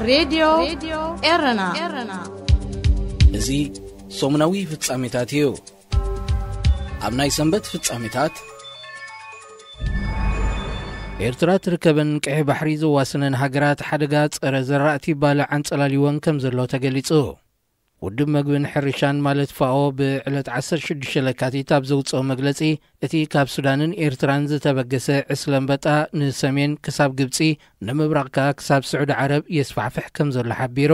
ሬድዮ ኤረና። እዚ ሰሙናዊ ፍጻሜታት እዩ። ኣብ ናይ ሰንበት ፍጻሜታት፣ ኤርትራ ትርከበን ቀይሕ ባሕሪ ዘዋስነን ሃገራት ሓደጋ ጸረ ዘራእቲ ባልዕ ኣንጸላልይወን ከም ዘሎ ተገሊጹ። ውድብ መግብን ሕርሻን ማለት ፋኦ ብዕለት ዓሰርተ ሽዱሽተ ለካቲት ኣብ ዘውጽኦ መግለጺ፣ እቲ ካብ ሱዳንን ኤርትራን ዝተበገሰ ዕስለ ኣንበጣ ንሰሜን ክሳብ ግብጺ፣ ንምብራቕ ከኣ ክሳብ ስዑዲ ዓረብ የስፋሕፍሕ ከም ዘሎ ሓቢሩ።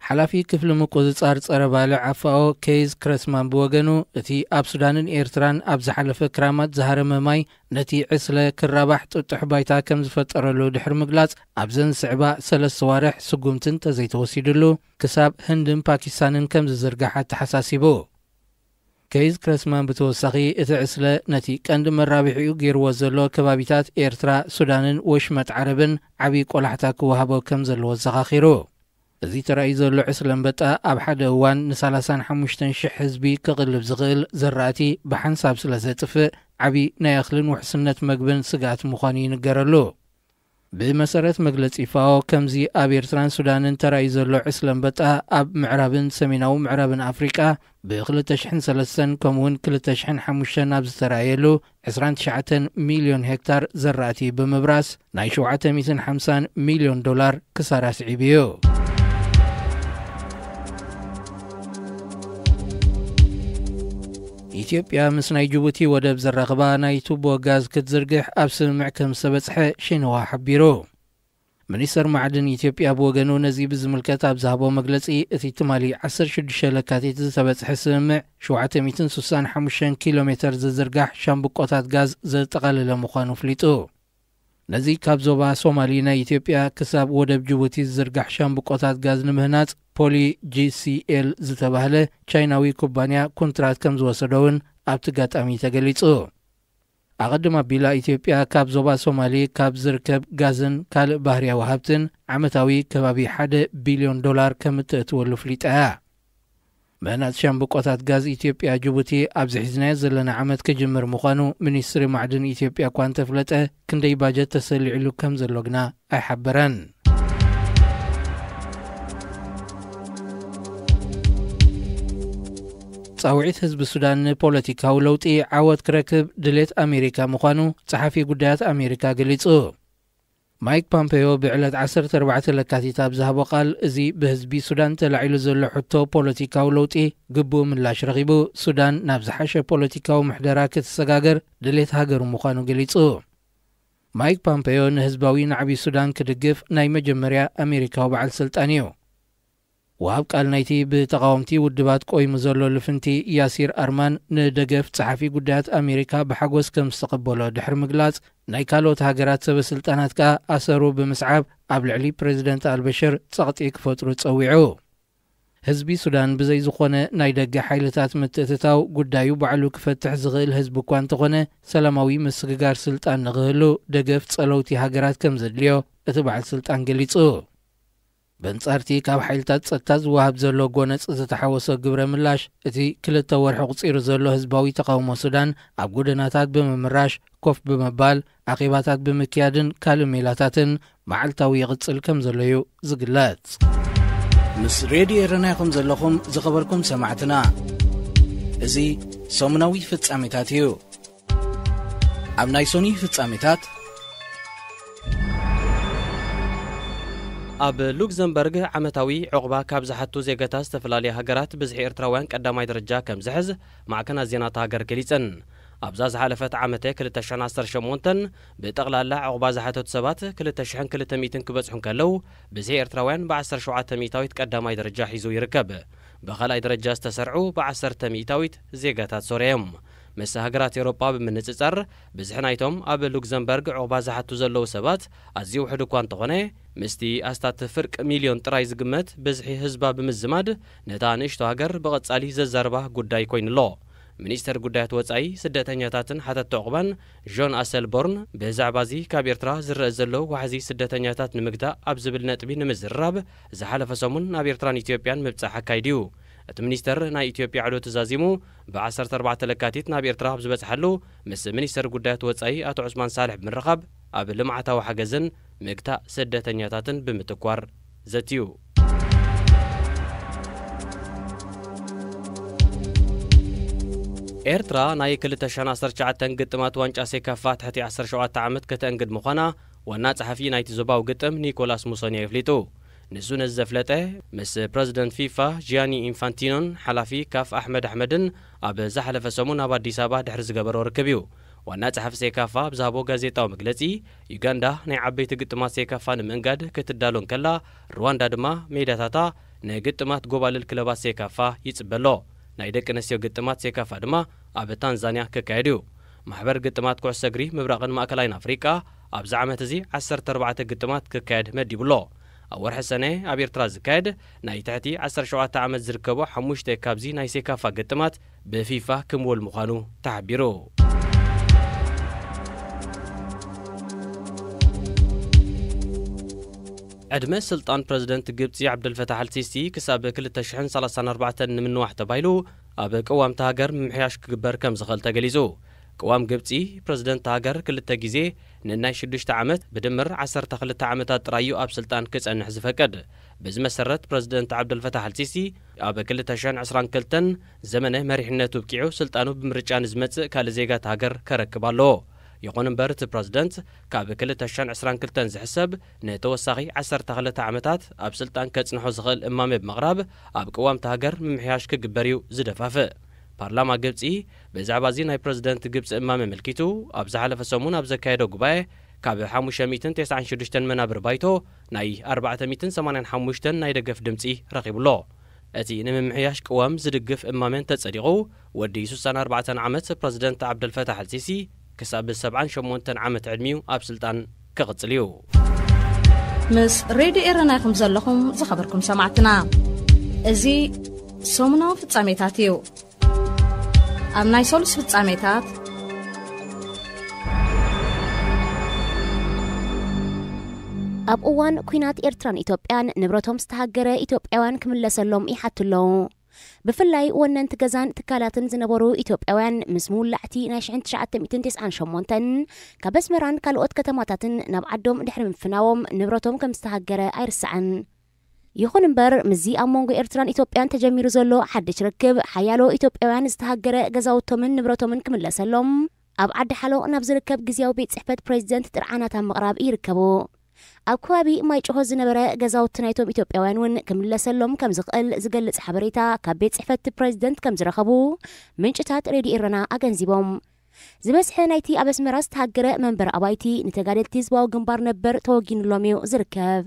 ሓላፊ ክፍሊ ምቁጽጻር ጸረ ባልዕ ኣብ ፋኦ ኬይዝ ክረስማን ብወገኑ፣ እቲ ኣብ ሱዳንን ኤርትራን ኣብ ዝሓለፈ ክራማት ዝሃረመ ማይ ነቲ ዕስለ ክራባሕ ጥጡሕ ባይታ ከም ዝፈጠረሉ ድሕሪ ምግላጽ፣ ኣብዘን ዝስዕባ ሰለስተ ዋርሕ ስጉምቲ እንተዘይተወሲድሉ፣ ክሳብ ህንድን ፓኪስታንን ከም ዝዝርጋሕ ኣተሓሳሲቡ። ኬይዝ ክረስማን ብተወሳኺ፣ እቲ ዕስለ ነቲ ቀንዲ መራብሒኡ ገይርዎ ዘሎ ከባቢታት ኤርትራ፣ ሱዳንን ወሽመጥ ዓረብን ዓቢ ቆላሕታ ክወሃቦ ከም ዘለዎ ኣዘኻኺሩ። እዚ ተራእዩ ዘሎ ዕስለ ኣንበጣ ኣብ ሓደ እዋን ንሰላሳን ሓሙሽተን ሽሕ ህዝቢ ክቕልብ ዝኽእል ዘራእቲ ብሓንሳብ ስለ ዘጥፍእ፣ ዓቢ ናይ እኽልን ውሕስነት መግብን ስግኣት ምዃኑ ይንገረሉ። ብመሰረት መግለጺ ፋኦ፣ ከምዚ ኣብ ኤርትራን ሱዳንን ተራእዩ ዘሎ ዕስለ ኣንበጣ፣ ኣብ ምዕራብን ሰሜናዊ ምዕራብን ኣፍሪቃ ብ ክልተ ሽሕን ሰለስተን ከምኡውን ክልተ ሽሕን ሓሙሽተን ኣብ ዝተራእየሉ ዕስራን ትሽዓተን ሚልዮን ሄክታር ዘራእቲ ብምብራስ፣ ናይ ሸውዓተ ሚእትን ሓምሳን ሚልዮን ዶላር ክሳራ ስዒቡ እዩ። ኢትዮጵያ ምስ ናይ ጅቡቲ ወደብ ዘራኽባ ናይ ቱቦ ጋዝ ክትዝርግሕ ኣብ ስምምዕ ከም ዝተበጽሐ ሺንዋ ሓቢሩ። ሚኒስተር ማዕድን ኢትዮጵያ ብወገኑ፣ ነዚ ብዝምልከት ኣብ ዝሃቦ መግለጺ፣ እቲ ትማሊ ዓሰርተ ሽዱሽተ ለካቲት ዝተበጽሐ ስምምዕ፣ ሸውዓተ ሚእትን ስሳን ሓሙሽተን ኪሎ ሜተር ዝዝርጋሕ ሻምብቆታት ጋዝ ዘጠቓለለ ምዃኑ ኣፍሊጡ። ነዚ ካብ ዞባ ሶማሊ ናይ ኢትዮጵያ ክሳብ ወደብ ጅቡቲ ዝዝርጋሕ ሻምብቆታት ጋዝ ንምህናጽ፣ ፖሊ ጂ ሲ ኤል ዝተባህለ ቻይናዊ ኩባንያ ኮንትራት ከም ዝወሰዶ እውን ኣብቲ ኣጋጣሚ ተገሊጹ። ኣቐድም ኣቢላ፣ ኢትዮጵያ ካብ ዞባ ሶማሊ ካብ ዝርከብ ጋዝን ካልእ ባህርያዊ ሃብትን ዓመታዊ ከባቢ ሓደ ቢልዮን ዶላር ከም እትእትወሉ ኣፍሊጣ እያ። ምህናጽ ሻምብቆታት ጋዝ ኢትዮጵያ ጅቡቲ ኣብዚ ሒዝናዮ ዘለና ዓመት ክጅምር ምዃኑ ሚኒስትሪ ማዕድን ኢትዮጵያ እኳ እንተፍለጠ፣ ክንደይ ባጀት ተሰሊዕሉ ከም ዘሎ ግና ኣይሓበረን። ጻውዒት ህዝቢ ሱዳን ንፖለቲካዊ ለውጢ ዓወት ክረክብ ድሌት ኣሜሪካ ምዃኑ ጸሓፊ ጉዳያት ኣሜሪካ ገሊጹ። ማይክ ፓምፔዮ ብዕለት ዓሰርተ ኣርባዕተ ለካቲት ኣብ ዝሃቦ ቃል፣ እዚ ብህዝቢ ሱዳን ተላዒሉ ዘሎ ሕቶ ፖለቲካዊ ለውጢ ግቡእ ምላሽ ረኺቡ፣ ሱዳን ናብ ዝሓሸ ፖለቲካዊ ምሕደራ ክትሰጋገር ድሌት ሃገሩ ምዃኑ ገሊጹ። ማይክ ፓምፔዮ ንህዝባዊ ናዕቢ ሱዳን ክድግፍ ናይ መጀመርያ ኣሜሪካዊ በዓል ስልጣን እዩ። ወሃብ ቃል ናይቲ ብተቓወምቲ ውድባት ቆይሙ ዘሎ ልፍንቲ ያሲር ኣርማን ንደገፍ ጸሓፊ ጉዳያት ኣሜሪካ ብሓጎስ ከም ዝተቐበሎ ድሕሪ ምግላጽ፣ ናይ ካልኦት ሃገራት ሰበ ስልጣናት ከኣ ኣሰሩ ብምስዓብ ኣብ ልዕሊ ፕረዚደንት ኣልበሽር ጸቕጢ ክፈጥሩ ጸዊዑ። ህዝቢ ሱዳን ብዘይ ዝኾነ ናይ ደገ ሓይልታት ምትእትታው ጉዳዩ ባዕሉ ክፈትሕ ዝኽእል ህዝቢ እኳ እንተኾነ፣ ሰላማዊ ምስግጋር ስልጣን ንኽህሉ ደገፍ ጸለውቲ ሃገራት ከም ዘድልዮ እቲ በዓል ስልጣን ገሊጹ። በንጻርቲ ካብ ሓይልታት ጸጥታ ዝወሃብ ዘሎ ጎነጽ ዝተሓወሶ ግብረ ምላሽ፣ እቲ ክልተ ወርሒ ኣቑጺሩ ዘሎ ህዝባዊ ተቓውሞ ሱዳን ኣብ ጎደናታት ብምምራሽ፣ ኮፍ ብምባል፣ ኣኼባታት ብምክያድን ካልእ ሜላታትን መዓልታዊ ይቕጽል ከም ዘሎ እዩ ዝግለጽ። ምስ ሬድዮ ኤረና ኢኹም ዘለኹም ዝኸበርኩም ሰማዕትና። እዚ ሰሙናዊ ፍጻሜታት እዩ። ኣብ ናይ ሶኒ ፍጻሜታት፣ ኣብ ሉክዘምበርግ ዓመታዊ ዑቕባ ካብ ዝሓቱ ዜጋታት ዝተፈላለያ ሃገራት ብዝሒ ኤርትራውያን ቀዳማይ ደረጃ ከም ዝሕዝ ማዕከናት ዜና እታ ሃገር ገሊጸን። ኣብዛ ዝሓለፈት ዓመተ ክልተ ሽሕን ዓሰርተ ሸሞንተን ብጠቕላላ ዑቕባ ዝሓተቱ ሰባት ክልተ ሽሕን ክልተ ሚእትን ክበጽሑ እንከለዉ፣ ብዝሒ ኤርትራውያን ብ ዓሰርተ ሸውዓተ ሚእታዊት ቀዳማይ ደረጃ ሒዙ ይርከብ። ብኻልኣይ ደረጃ ዝተሰርዑ ብ ዓሰርተ ሚእታዊት ዜጋታት ሶርያ እዮም። ምስ ሃገራት ኤውሮጳ ብምንጽጻር፣ ብዝሒ ናይቶም ኣብ ሉክዘምበርግ ዑቕባ ዝሓቱ ዘለዉ ሰባት ኣዝዩ ውሑድ እኳ እንተኾነ፣ ምስቲ ኣስታት ፍርቂ ሚልዮን ጥራይ ዝግመት ብዝሒ ህዝባ ብምዝማድ፣ ነታ ንእሽቶ ሃገር ብቐጻሊ ዘዛርባ ጉዳይ ኮይኑ ኣሎ። ሚኒስተር ጉዳያት ወጻኢ፣ ስደተኛታትን ሓተትቲ ዑቕባን ጆን ኣሰልቦርን፣ ብዛዕባ እዚ ካብ ኤርትራ ዝረአ ዘሎ ዋሕዚ ስደተኛታት ንምግታእ ኣብ ዝብል ነጥቢ ንምዝርራብ፣ ዝሓለፈ ሰሙን ናብ ኤርትራን ኢትዮጵያን ምብጻሕ ኣካይዱ እዩ። እቲ ሚኒስተር፣ ናይ ኢትዮጵያ ዕዶት ተዛዚሙ ብ ዓሰርተ ኣርባዕተ ለካቲት ናብ ኤርትራ ኣብ ዝበጽሓሉ፣ ምስ ሚኒስተር ጉዳያት ወጻኢ ኣቶ ዑስማን ሳልሕ ብምርኻብ፣ ኣብ ልምዓታዊ ሓገዝን ምግታእ ስደተኛታትን ብምትኳር ዘትዩ። ኤርትራ ናይ ክልተ ሽሕን ዓሰርተ ትሽዓተን ግጥማት ዋንጫ ሴካፋ ትሕቲ ዓሰርተ ሸውዓተ ዓመት ከተእንግድ ምዃና ዋና ጸሓፊ ናይቲ ዞባዊ ግጥም ኒኮላስ ሙሶኒ ኣፍሊጡ። ንሱ ነዚ ዘፍለጠ፣ ምስ ፕረዚደንት ፊፋ ጂያኒ ኢንፋንቲኖን ሓላፊ ካፍ ኣሕመድ ኣሕመድን ኣብ ዝሓለፈ ሰሙን ኣብ ኣዲስ ኣበባ ድሕሪ ዝገበሮ ርክብ እዩ። ዋና ጸሓፊ ሴካፋ ኣብ ዝሃቦ ጋዜጣዊ መግለጺ፣ ዩጋንዳ ናይ ዓበይቲ ግጥማት ሴካፋ ንምእንጋድ ክትዳሎ እንከላ፣ ሩዋንዳ ድማ ሜዳታታ ንግጥማት ጎባልል ክለባት ሴካፋ ይጽበ ኣሎ። ናይ ደቂ ኣንስትዮ ግጥማት ሴካፋ ድማ ኣብ ታንዛንያ ክካየድ እዩ። ማሕበር ግጥማት ኩዕሶ እግሪ ምብራቕን ማእከላይን ኣፍሪቃ ኣብዚ ዓመት እዚ ዓሰርተ ኣርባዕተ ግጥማት ክካየድ መዲቡ ኣሎ። ኣብ ወርሒ ሰነ ኣብ ኤርትራ ዝካየድ ናይ ትሕቲ ዓሰርተ ሸውዓተ ዓመት ዝርከቦ ሓሙሽተ ካብዚ ናይ ሴካፋ ግጥማት ብፊፋ ክምወል ምዃኑ ተሓቢሩ። ዕድመ ስልጣን ፕረዚደንት ግብጺ ዓብደልፈታሕ ኣልሲሲ ክሳብ ክልተ ሽሕን ሰላሳን ኣርባዕተን ንምንዋሕ ተባሂሉ ኣብ ቅዋምቲ ሃገር ምምሕያሽ ክግበር ከም ዝኽእል ተገሊጹ። ቅዋም ግብጺ፣ ፕረዚደንት ሃገር ክልተ ግዜ ንናይ ሽዱሽተ ዓመት ብድምር ዓሰርተ ክልተ ዓመታት ጥራይ እዩ ኣብ ስልጣን ክጸንሕ ዝፈቅድ። በዚ መሰረት ፕረዚደንት ዓብደልፈታሕ ኣልሲሲ ኣብ ክልተ ሽሕን ዕስራን ክልተን ዘመነ መሪሕነቱ ኣብቂዑ ስልጣኑ ብምርጫ ንዝመጽእ ካልእ ዜጋት ሃገር ከረክብ ኣለዎ። ይኹን እምበር እቲ ፕረዚደንት ካብ ክልተ ሽሕን ዕስራን ክልተን ዝሕሰብ ንተወሳኺ ዓሰርተ ክልተ ዓመታት ኣብ ስልጣን ከጽንሖ ዝኽእል እማመ ብምቕራብ ኣብ ቅዋምቲ ሃገር ምምሕያሽ ክግበር እዩ ዝደፋፍእ። ፓርላማ ግብጺ ብዛዕባ እዚ ናይ ፕረዚደንት ግብጺ እማመ ኣመልኪቱ ኣብ ዝሓለፈ ሰሙን ኣብ ዘካየዶ ጉባኤ ካብ ሓሙሽተ ሚእትን ተስዓን ሽዱሽተን መናብር ባይቶ ናይ ኣርባዕተ ሚእትን ሰማንያን ሓሙሽተን ናይ ደገፍ ድምጺ ረኺቡ ኣሎ። እቲ ንምምሕያሽ ቅዋም ዝድግፍ እማመ እንተጸዲቑ፣ ወዲ ሱሳን ኣርባዕተን ዓመት ፕረዚደንት ዓብደልፈታሕ ኣልሲሲ ክሳብ ሰብዓን ሸሞንተን ዓመት ዕድሚኡ ኣብ ስልጣን ክቕጽል እዩ። ምስ ሬድዮ ኤረና ኢኹም ዘለኹም ዝኸበርኩም ሰማዕትና። እዚ ሰሙናዊ ፍጻሜታት እዩ። ኣብ ናይ ሰሉስ ፍጻሜታት፣ ኣብ እዋን ኲናት ኤርትራን ኢትዮጵያን ንብረቶም ዝተሃገረ ኢትዮጵያውያን ክምለሰሎም ይሓቱ ኣለዉ። ብፍላይ ወነንቲ ገዛን ትካላትን ዝነበሩ ኢትዮጵያውያን ምስ ምውላዕቲ ናይ ሽሕን ትሽዓተ ሚእትን ተስዓን ሸሞንተን ካብ ኣስመራን ካልኦት ከተማታትን ናብ ዓዶም ድሕሪ ምፍናዎም ንብረቶም ከም ዝተሃገረ ኣይርሳዕን። ይኹን እምበር፣ ምስዚ ኣብ መንጎ ኤርትራን ኢትዮጵያን ተጀሚሩ ዘሎ ሓድሽ ርክብ፣ ሓያሎ ኢትዮጵያውያን ዝተሃገረ ገዛውቶምን ንብረቶምን ክምለሰሎም፣ ኣብ ዓዲ ሓሎ ናብ ዝርከብ ግዝያዊ ቤት ጽሕፈት ፕሬዚደንት ጥርዓናት ኣብ ምቕራብ ይርከቡ። ኣብ ከባቢ ማይ ጭሆ ዝነበረ ገዛውቲ ናይቶም ኢትዮጵያውያን እውን ክምለሰሎም ከም ዝኽእል ዝገልጽ ሓበሬታ ካብ ቤት ጽሕፈት ፕሬዚደንት ከም ዝረኸቡ ምንጭታት ሬድዮ ኤረና ኣገንዚቦም። ዝበዝሐ ናይቲ ኣብ ኣስመራ ዝተሃገረ መንበሪ ኣባይቲ ንተጋደልቲ ህዝባዊ ግንባር ነበር ተወጊኑሎም እዩ ዝርከብ።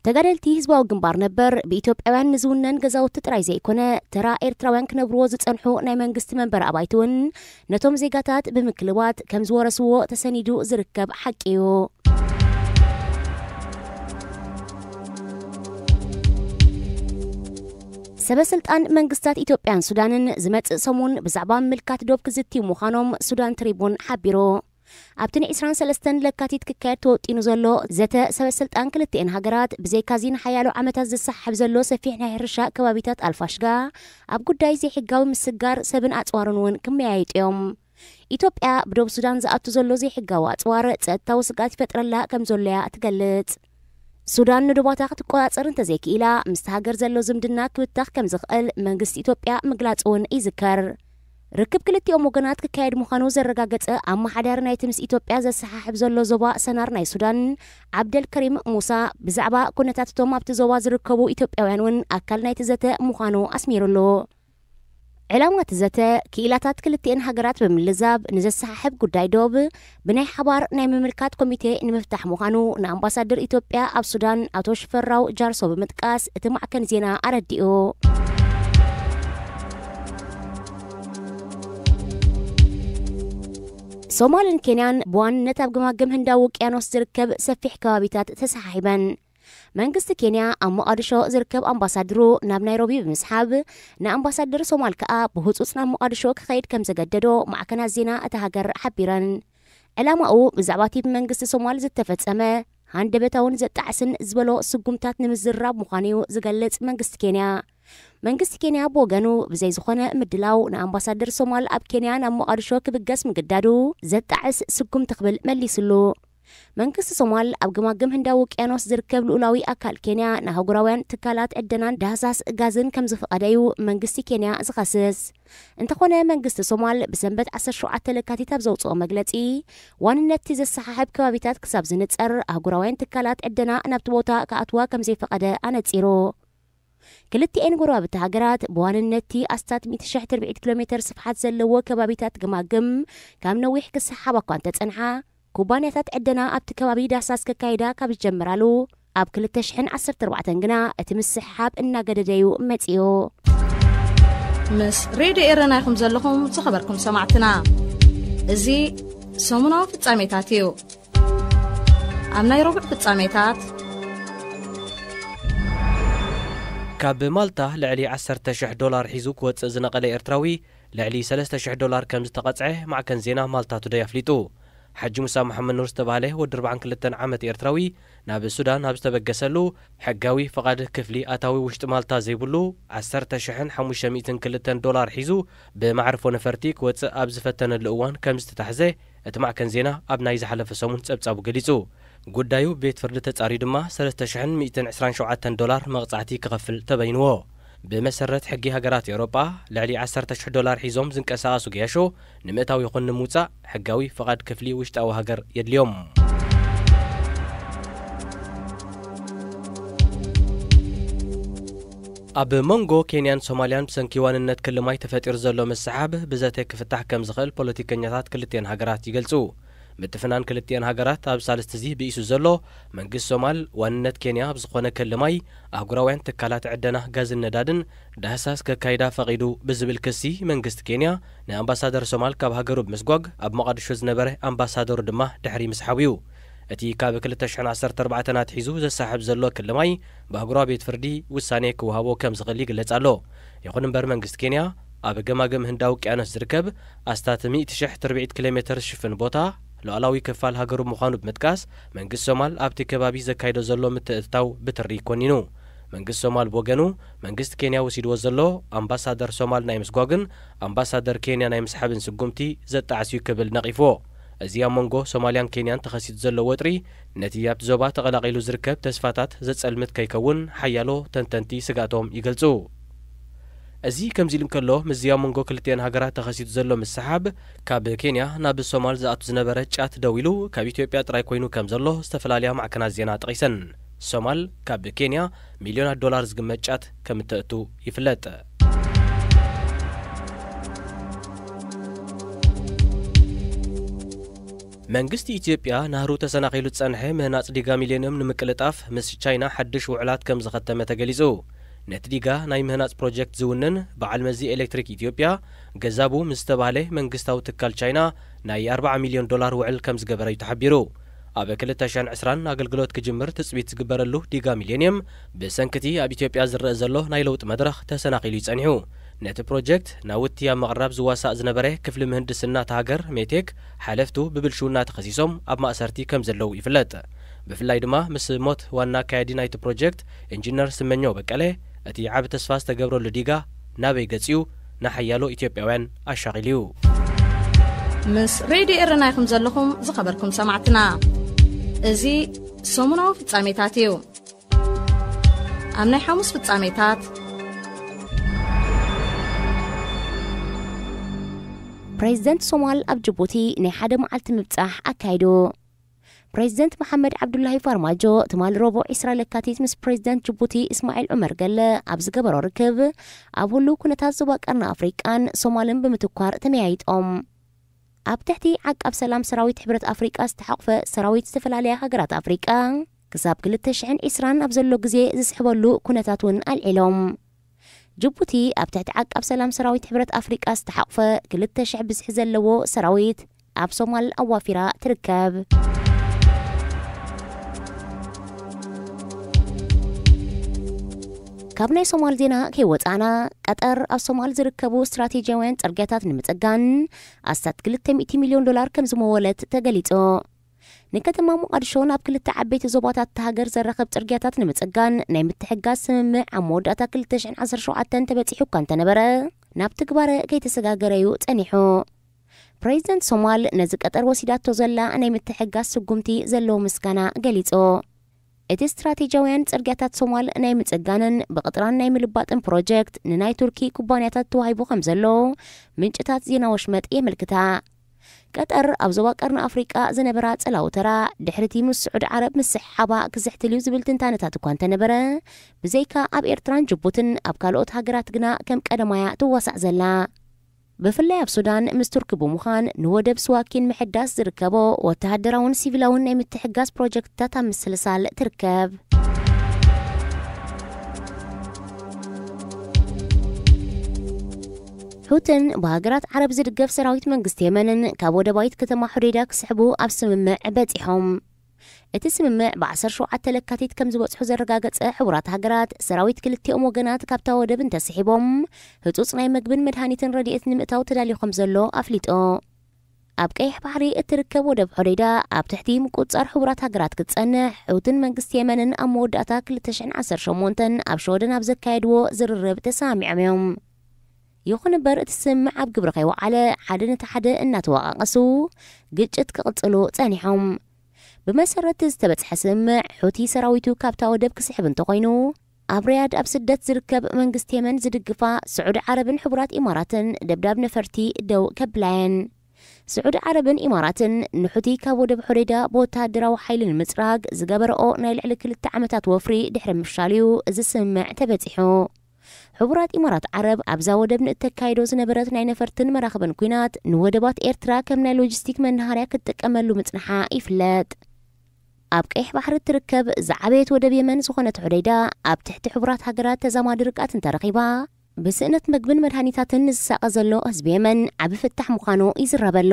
ተጋደልቲ ህዝባዊ ግንባር ነበር ብኢትዮጵያውያን ንዝውነን ገዛውቲ ጥራይ ዘይኮነ፣ ተራ ኤርትራውያን ክነብርዎ ዝጸንሑ ናይ መንግስቲ መንበሪ ኣባይቲ እውን ነቶም ዜጋታት ብምክልባት ከም ዝወረስዎ ተሰኒዱ ዝርከብ ሓቂ እዩ። ሰበ ስልጣን መንግስታት ኢትዮጵያን ሱዳንን ዝመጽእ ሰሙን ብዛዕባ ምምልካት ዶብ ክዝትዩ ምዃኖም ሱዳን ትሪቡን ሓቢሩ። ኣብቲ ን ዕስራን ሰለስተን ለካቲት ክካየድ ተወጢኑ ዘሎ ዘተ ሰበ ስልጣን ክልቲኤን ሃገራት፣ ብዘይካዚ ንሓያሎ ዓመታት ዝሰሓብ ዘሎ ሰፊሕ ናይ ሕርሻ ከባቢታት ኣልፋሽጋ፣ ኣብ ጉዳይ ዘይሕጋዊ ምስጋር ሰብን ኣጽዋርን እውን ክመያየጡ እዮም። ኢትዮጵያ ብዶብ ሱዳን ዝኣቱ ዘሎ ዘይሕጋዊ ኣጽዋር ጸጥታዊ ስግኣት ይፈጥረላ ከም ዘሎ እያ ትገልጽ። ሱዳን ንዶባታ ክትቆጻጸር እንተዘይክኢላ፣ ምስቲ ሃገር ዘሎ ዝምድና ክብተኽ ከም ዝኽእል መንግስቲ ኢትዮጵያ ምግላጹ እውን ይዝከር። ርክብ ክልቲኦም ወገናት ክካየድ ምዃኑ ዘረጋገጸ ኣመሓዳሪ ናይቲ ምስ ኢትዮጵያ ዘሰሓሕብ ዘሎ ዞባ ሰናር ናይ ሱዳን፣ ዓብደል ከሪም ሙሳ፣ ብዛዕባ ኩነታት እቶም ኣብቲ ዞባ ዝርከቡ ኢትዮጵያውያን እውን ኣካል ናይቲ ዘተ ምዃኑ ኣስሚሩሉ። ዕላማ እቲ ዘተ፣ ክኢላታት ክልቲኤን ሃገራት ብምልዛብ ንዘሰሓሕብ ጉዳይ ዶብ ብናይ ሓባር ናይ ምምልካት ኮሚቴ ንምፍታሕ ምዃኑ ንኣምባሳደር ኢትዮጵያ ኣብ ሱዳን ኣቶ ሽፈራው ጃርሶ ብምጥቃስ እቲ ማዕከን ዜና ኣረዲኡ። ሶማልን ኬንያን ብዋንነት ኣብ ገማግም ህንዳዊ ውቅያኖስ ዝርከብ ሰፊሕ ከባቢታት ተሰሓሒበን። መንግስቲ ኬንያ ኣብ ሞቓድሾ ዝርከብ ኣምባሳድሩ ናብ ናይሮቢ ብምስሓብ፣ ንኣምባሳደር ሶማል ከኣ ብህጹጽ ናብ ሞቓድሾ ክኸይድ ከም ዘገደዶ ማዕከናት ዜና እታ ሃገር ሓቢረን። ዕላማኡ ብዛዕባ እቲ ብመንግስቲ ሶማል ዝተፈጸመ ሃንደበታውን ዘጣዕስን ዝበሎ ስጉምታት ንምዝርራብ ምዃኑ እዩ ዝገልጽ መንግስቲ ኬንያ። መንግስቲ ኬንያ ብወገኑ ብዘይ ዝኾነ ምድላው ንኣምባሳደር ሶማል ኣብ ኬንያ ናብ ሞቓድሾ ክብገስ ምግዳዱ ዘጣዕስ ስጉምቲ ክብል መሊሱሉ። መንግስቲ ሶማል ኣብ ገማግም ህንዳዊ ውቅያኖስ ዝርከብ ልኡላዊ ኣካል ኬንያ ንኣህጉራውያን ትካላት ዕደናን ዳህሳስ ጋዝን ከም ዝፈቐደ እዩ መንግስቲ ኬንያ ዝኸስስ። እንተኾነ መንግስቲ ሶማል ብሰንበት ዓሰርተ ሸውዓተ ለካቲት ኣብ ዘውፅኦ መግለፂ ዋንነትቲ ዘሰሓሕብ ከባቢታት ክሳብ ዝንፀር ኣህጉራውያን ትካላት ዕደና ናብቲ ቦታ ክኣትዋ ከም ዘይፈቐደ ኣነፂሩ። ክልቲኤን ጎረባብቲ ሃገራት ብዋንነትቲ ኣስታት ሚእቲ ሺሕ ትርብዒት ኪሎ ሜተር ስፍሓት ዘለዎ ከባቢታት ገማግም ካብ ነዊሕ ክሰሓባ እኳ እንተጸንሓ፣ ኩባንያታት ዕደና ኣብቲ ከባቢ ዳህሳስ ከካይዳ ካብ ዝጀምራሉ ኣብ ክልተ ሽሕን ዓሰርተ ኣርባዕተን ግና እቲ ምስሕሓብ እናገደደ'ዩ መጺኡ። ምስ ሬድዮ ኤረና ኢኹም ዘለኹም ዝኸበርኩም ሰማዕትና። እዚ ሰሙናዊ ፍጻሜታት እዩ። ኣብ ናይ ረቡዕ ፍጻሜታት፣ ካብ ማልታ ልዕሊ ዓሰርተ ሽሕ ዶላር ሒዙ ክወጽእ ዝነቐለ ኤርትራዊ ልዕሊ ሰለስተ ሽሕ ዶላር ከም ዝተቐጽዐ ማዕከን ዜና ማልታ ቱደይ ኣፍሊጡ። ሓጂ ሙሳ መሓመድ ኑር ዝተባህለ ወዲ ኣርባዓን ክልተን ዓመት ኤርትራዊ ናብ ሱዳን ኣብ ዝተበገሰሉ፣ ሕጋዊ ፍቓድ ክፍሊ ኣታዊ ውሽጢ ማልታ ዘይብሉ፣ ዓሰርተ ሽሕን ሓሙሽተ ሚእትን ክልተን ዶላር ሒዙ ብመዕርፎ ነፈርቲ ክወጽእ ኣብ ዝፈተነሉ እዋን ከም ዝተታሕዘ እቲ ማዕከን ዜና ኣብ ናይ ዝሓለፈ ሰሙን ጸብጻቡ ገሊጹ። ጉዳዩ ቤት ፍርዲ ተጻርዩ ድማ ሰለስተ ሽሕን ሚእትን ዕስራን ሸውዓተን ዶላር መቕጻዕቲ ክኸፍል ተበይንዎ። ብመሰረት ሕጊ ሃገራት ኤውሮጳ፣ ልዕሊ ዓሰርተ ሽሕ ዶላር ሒዞም ዝንቀሳቐሱ ገያሾ ንምእታው ይኹን ንምውጻእ ሕጋዊ ፍቓድ ክፍሊ ውሽጣዊ ሃገር የድልዮም። ኣብ መንጎ ኬንያን ሶማልያን ብሰንኪ ዋንነት ክሊ ማይ ተፈጢሩ ዘሎ ምስሓብ ብዘተ ክፍታሕ ከም ዝኽእል ፖለቲከኛታት ክልቲኤን ሃገራት ይገልጹ። ምትፍናን ክልቲኤን ሃገራት ኣብ ሳልስቲ እዚ ብኢሱ ዘሎ፣ መንግስቲ ሶማል ዋንነት ኬንያ ኣብ ዝኾነ ክሊ ማይ ኣህጉራውያን ትካላት ዕደና ጋዝን ነዳድን ዳህሳስ ከካይዳ ፈቒዱ ብዝብል ክሲ መንግስቲ ኬንያ ንኣምባሳደር ሶማል ካብ ሃገሩ ብምስጓግ ኣብ ሞቓዲሾ ዝነበረ ኣምባሳደሩ ድማ ድሕሪ ምስሓቡ እዩ። እቲ ካብ ክልተ ሽሕን ዓሰርተ ኣርባዕተን ኣትሒዙ ዘሳሕብ ዘሎ ክሊ ማይ ብኣህጉራዊ ቤት ፍርዲ ውሳኔ ክወሃቦ ከም ዝኽእል ይግለጽ ኣሎ። ይኹን እምበር መንግስቲ ኬንያ ኣብ ገማግም ህንዳዊ ውቅያኖስ ዝርከብ ኣስታት ሚእቲ ሽሕ ትርብዒት ኪሎ ሜተር ዝሽፍን ቦታ ሉዓላዊ ክፋል ሃገሩ ምዃኑ ብምጥቃስ መንግስቲ ሶማል ኣብቲ ከባቢ ዘካይዶ ዘሎ ምትእትታው ብትሪ ኮኒኑ። መንግስቲ ሶማል ብወገኑ መንግስቲ ኬንያ ወሲድዎ ዘሎ ኣምባሳደር ሶማል ናይ ምስጓግን ኣምባሳደር ኬንያ ናይ ምስሓብን ስጉምቲ ዘጣዕስ እዩ ክብል ነቒፍዎ። እዚ ኣብ መንጎ ሶማልያን ኬንያን ተኸሲቱ ዘሎ ወጥሪ ነቲ ኣብቲ ዞባ ተቐላቒሉ ዝርከብ ተስፋታት ዘጸልምት ከይከውን ሓያሎ ተንተንቲ ስጋቶም ይገልጹ። እዚ ከምዚ ኢሉ እንከሎ፣ ምስዚ ኣብ መንጎ ክልቲኤን ሃገራት ተኸሲቱ ዘሎ ምስሓብ፣ ካብ ኬንያ ናብ ሶማል ዝኣቱ ዝነበረ ጫት ደው ኢሉ ካብ ኢትዮጵያ ጥራይ ኮይኑ ከም ዘሎ ዝተፈላለያ ማዕከናት ዜና ጠቒሰን። ሶማል ካብ ኬንያ ሚልዮናት ዶላር ዝግመት ጫት ከም እተእቱ ይፍለጥ። መንግስቲ ኢትዮጵያ ናህሩ ተሰናኺሉ ዝጸንሐ ምህናጽ ዲጋ ሚሌንየም ንምቅልጣፍ ምስ ቻይና ሓድሽ ውዕላት ከም ዝኸተመ ተገሊጹ። ነቲ ዲጋ ናይ ምህናጽ ፕሮጀክት ዝውንን በዓል መዚ ኤሌክትሪክ ኢትዮጵያ ገዛቡ ምስ ዝተባህለ መንግስታዊ ትካል ቻይና ናይ ኣርባዓ ሚልዮን ዶላር ውዕል ከም ዝገበረ እዩ ተሓቢሩ። ኣብ ክልተ ሽሕን ዕስራን ኣገልግሎት ክጅምር ትጽቢት ዝግበረሉ ዲጋ ሚሌንየም ብሰንክቲ ኣብ ኢትዮጵያ ዝረአ ዘሎ ናይ ለውጢ መድረኽ ተሰናኺሉ እዩ ጸኒሑ። ነቲ ፕሮጀክት ናውቲ ኣብ ምቕራብ ዝዋሳእ ዝነበረ ክፍሊ ምህንድስና እታ ሃገር ሜቴክ ሓለፍቱ ብብልሽውና ተኸሲሶም ኣብ ማእሰርቲ ከም ዘለዉ ይፍለጥ። ብፍላይ ድማ ምስ ሞት ዋና ኣካያዲ ናይቲ ፕሮጀክት ኢንጂነር ስመኘው በቀለ እቲ ዓቢ ተስፋ ዝተገብረሉ ዲጋ ናበይ ገጽዩ ንሓያሎ ኢትዮጵያውያን ኣሻቒሉ እዩ። ምስ ሬድዮ ኤረና ኢኹም ዘለኹም ዝኸበርኩም ሰማዕትና። እዚ ሰሙናዊ ፍጻሜታት እዩ። ኣብ ናይ ሓሙስ ፍጻሜታት፣ ፕሬዚደንት ሶማል ኣብ ጅቡቲ ናይ ሓደ መዓልቲ ምብጻሕ ኣካይዱ። ፕሬዚደንት መሓመድ ዓብዱላሂ ፋርማጆ ትማሊ ረቡዕ ዕስራ ለካቲት ምስ ፕሬዚደንት ጅቡቲ እስማዒል ዑመር ገለ ኣብ ዝገበሮ ርክብ፣ ኣብ ህሉው ኩነታት ዞባ ቀርኒ ኣፍሪቃን ሶማልን ብምትኳር ተመያይጦም። ኣብ ትሕቲ ዓቃብ ሰላም ሰራዊት ሕብረት ኣፍሪቃ ዝተሓቑፈ ሰራዊት ዝተፈላለያ ሃገራት ኣፍሪቃ ክሳብ ክልተ ሽሕን ዕስራን ኣብ ዘሎ ግዜ ዝስሕበሉ ኩነታት እውን ኣልዒሎም። ጅቡቲ ኣብ ትሕቲ ዓቃብ ሰላም ሰራዊት ሕብረት ኣፍሪቃ ዝተሓቑፈ ክልተ ሽሕ ብዝሒ ዘለዎ ሰራዊት ኣብ ሶማል ኣዋፊራ ትርከብ። ካብ ናይ ሶማል ዜና ከይወጻና፣ ቀጠር ኣብ ሶማል ዝርከቡ ስትራቴጂያውያን ጽርግያታት ንምጽጋን ኣስታት ክልተ ሚእቲ ሚልዮን ዶላር ከም ዝመወለት ተገሊጹ። ንከተማ ሞቓዲሾ ናብ ክልተ ዓበይቲ ዞባታት እታ ሃገር ዘራኽብ ጽርግያታት ንምጽጋን ናይ ምትሕግጋዝ ስምምዕ ኣብ መወዳእታ ክልተ ሽሕን ዓሰርተ ሸውዓተን ተበጺሑ እኳ እንተነበረ፣ ናብ ትግባረ ከይተሰጋገረ እዩ ጸኒሑ። ፕሬዚደንት ሶማል ነዚ ቀጠር ወሲዳቶ ዘላ ናይ ምትሕጋዝ ስጉምቲ ዘለዎ ምስጋና ገሊጹ። እቲ ስትራቴጂያውያን ጽርግያታት ሶማል ናይ ምጽጋንን ብቕጥራን ናይ ምልባጥን ፕሮጀክት ንናይ ቱርኪ ኩባንያታት ተዋሂቡ ከም ዘሎ ምንጭታት ዜና ወሽመጥ የመልክታ። ቀጠር ኣብ ዞባ ቀርኒ ኣፍሪቃ ዝነበራ ጸላዊ ተራ ድሕሪቲ ምስ ስዑድ ዓረብ ምስሕሓባ ክዝሕትል እዩ ዝብል ትንታነታት እኳ እንተነበረ፣ ብዘይካ ኣብ ኤርትራን ጅቡትን ኣብ ካልኦት ሃገራት ግና ከም ቀደማያ ትዋሳእ ዘላ። ብፍላይ ኣብ ሱዳን ምስ ቱርኪ ብምዃን ንወደብ ስዋኪን ምሕዳስ ዝርከቦ ወተሃደራውን ሲቪላውን ናይ ምትሕጋዝ ፕሮጀክትታት ኣብ ምስልሳል ትርከብ። ሑትን ብሃገራት ዓረብ ዝድገፍ ሰራዊት መንግስቲ የመንን ካብ ወደባዊት ከተማ ሑዴዳ ክስሕቡ ኣብ ስምምዕ በጺሖም። እቲ ስምምዕ ብ ዓሰርተ ሸውዓተ ለካቲት ከም ዝበጽሑ ዘረጋገጸ ሕቡራት ሃገራት፣ ሰራዊት ክልቲኦም ወገናት ካብታ ወደብ እንተስሒቦም፣ ህጹጽ ናይ መግብን መድሃኒትን ረድኤት ንምእታው ተዳልዩ ከም ዘሎ ኣፍሊጡ። ኣብ ቀይሕ ባሕሪ እትርከብ ወደብ ሑዴዳ ኣብ ትሕቲ ምቁጽጻር ሕቡራት ሃገራት ክትጸንሕ፣ ሑትን መንግስቲ የመንን ኣብ መወዳእታ ክልተ ሽሕን ዓሰርተ ሸሞንተን ኣብ ሸወደን ኣብ ዘካየድዎ ዝርርብ ተሰማሚዖም እዮም። ይኹን እምበር፣ እቲ ስምምዕ ኣብ ግብሪ ከይወዓለ፣ ሓደ ነቲ ሓደ እናተወቓቐሱ ግጭት ክቕጽሉ ጸኒሖም። ብመሰረት ዝተበጽሐ ስምምዕ፣ ሑቲ ሰራዊቱ ካብታ ወደብ ክስሕብ እንተኾይኑ፣ ኣብ ሪያድ ኣብ ስደት ዝርከብ መንግስቲ የመን ዝድግፋ ስዑዲ ዓረብን ሕቡራት ኢማራትን ደብዳብ ነፈርቲ ደው ከብላ እየን። ስዑዲ ዓረብን ኢማራትን ንሑቲ ካብ ወደብ ሑዴዳ ብወተሃደራዊ ሓይሊ ንምጽራግ ዝገበረኦ ናይ ልዕሊ ክልተ ዓመታት ወፍሪ ድሕሪ ምፍሻሉ'ዩ እዚ ስምምዕ ተበጺሑ። ሕቡራት ኢማራት ዓረብ ኣብዛ ወደብ ንእተካይዶ ዝነበረት ናይ ነፈርትን መራኽብን ኲናት ንወደባት ኤርትራ ከም ናይ ሎጂስቲክ መናሃርያ ክትጥቀመሉ ምጽንሓ ይፍለጥ። ኣብ ቀይሕ ባሕሪ እትርከብ ዝዓበየት ወደብ የመን ዝኾነት ሑደይዳ ኣብ ትሕቲ ሕቡራት ሃገራት ተዛማዲ ርግኣት እንተረኺባ፣ ብስእነት መግብን መድሃኒታትን ንዝሳቐ ዘሎ ህዝቢ የመን ዓቢ ፍታሕ ምዃኑ ይዝረበሉ።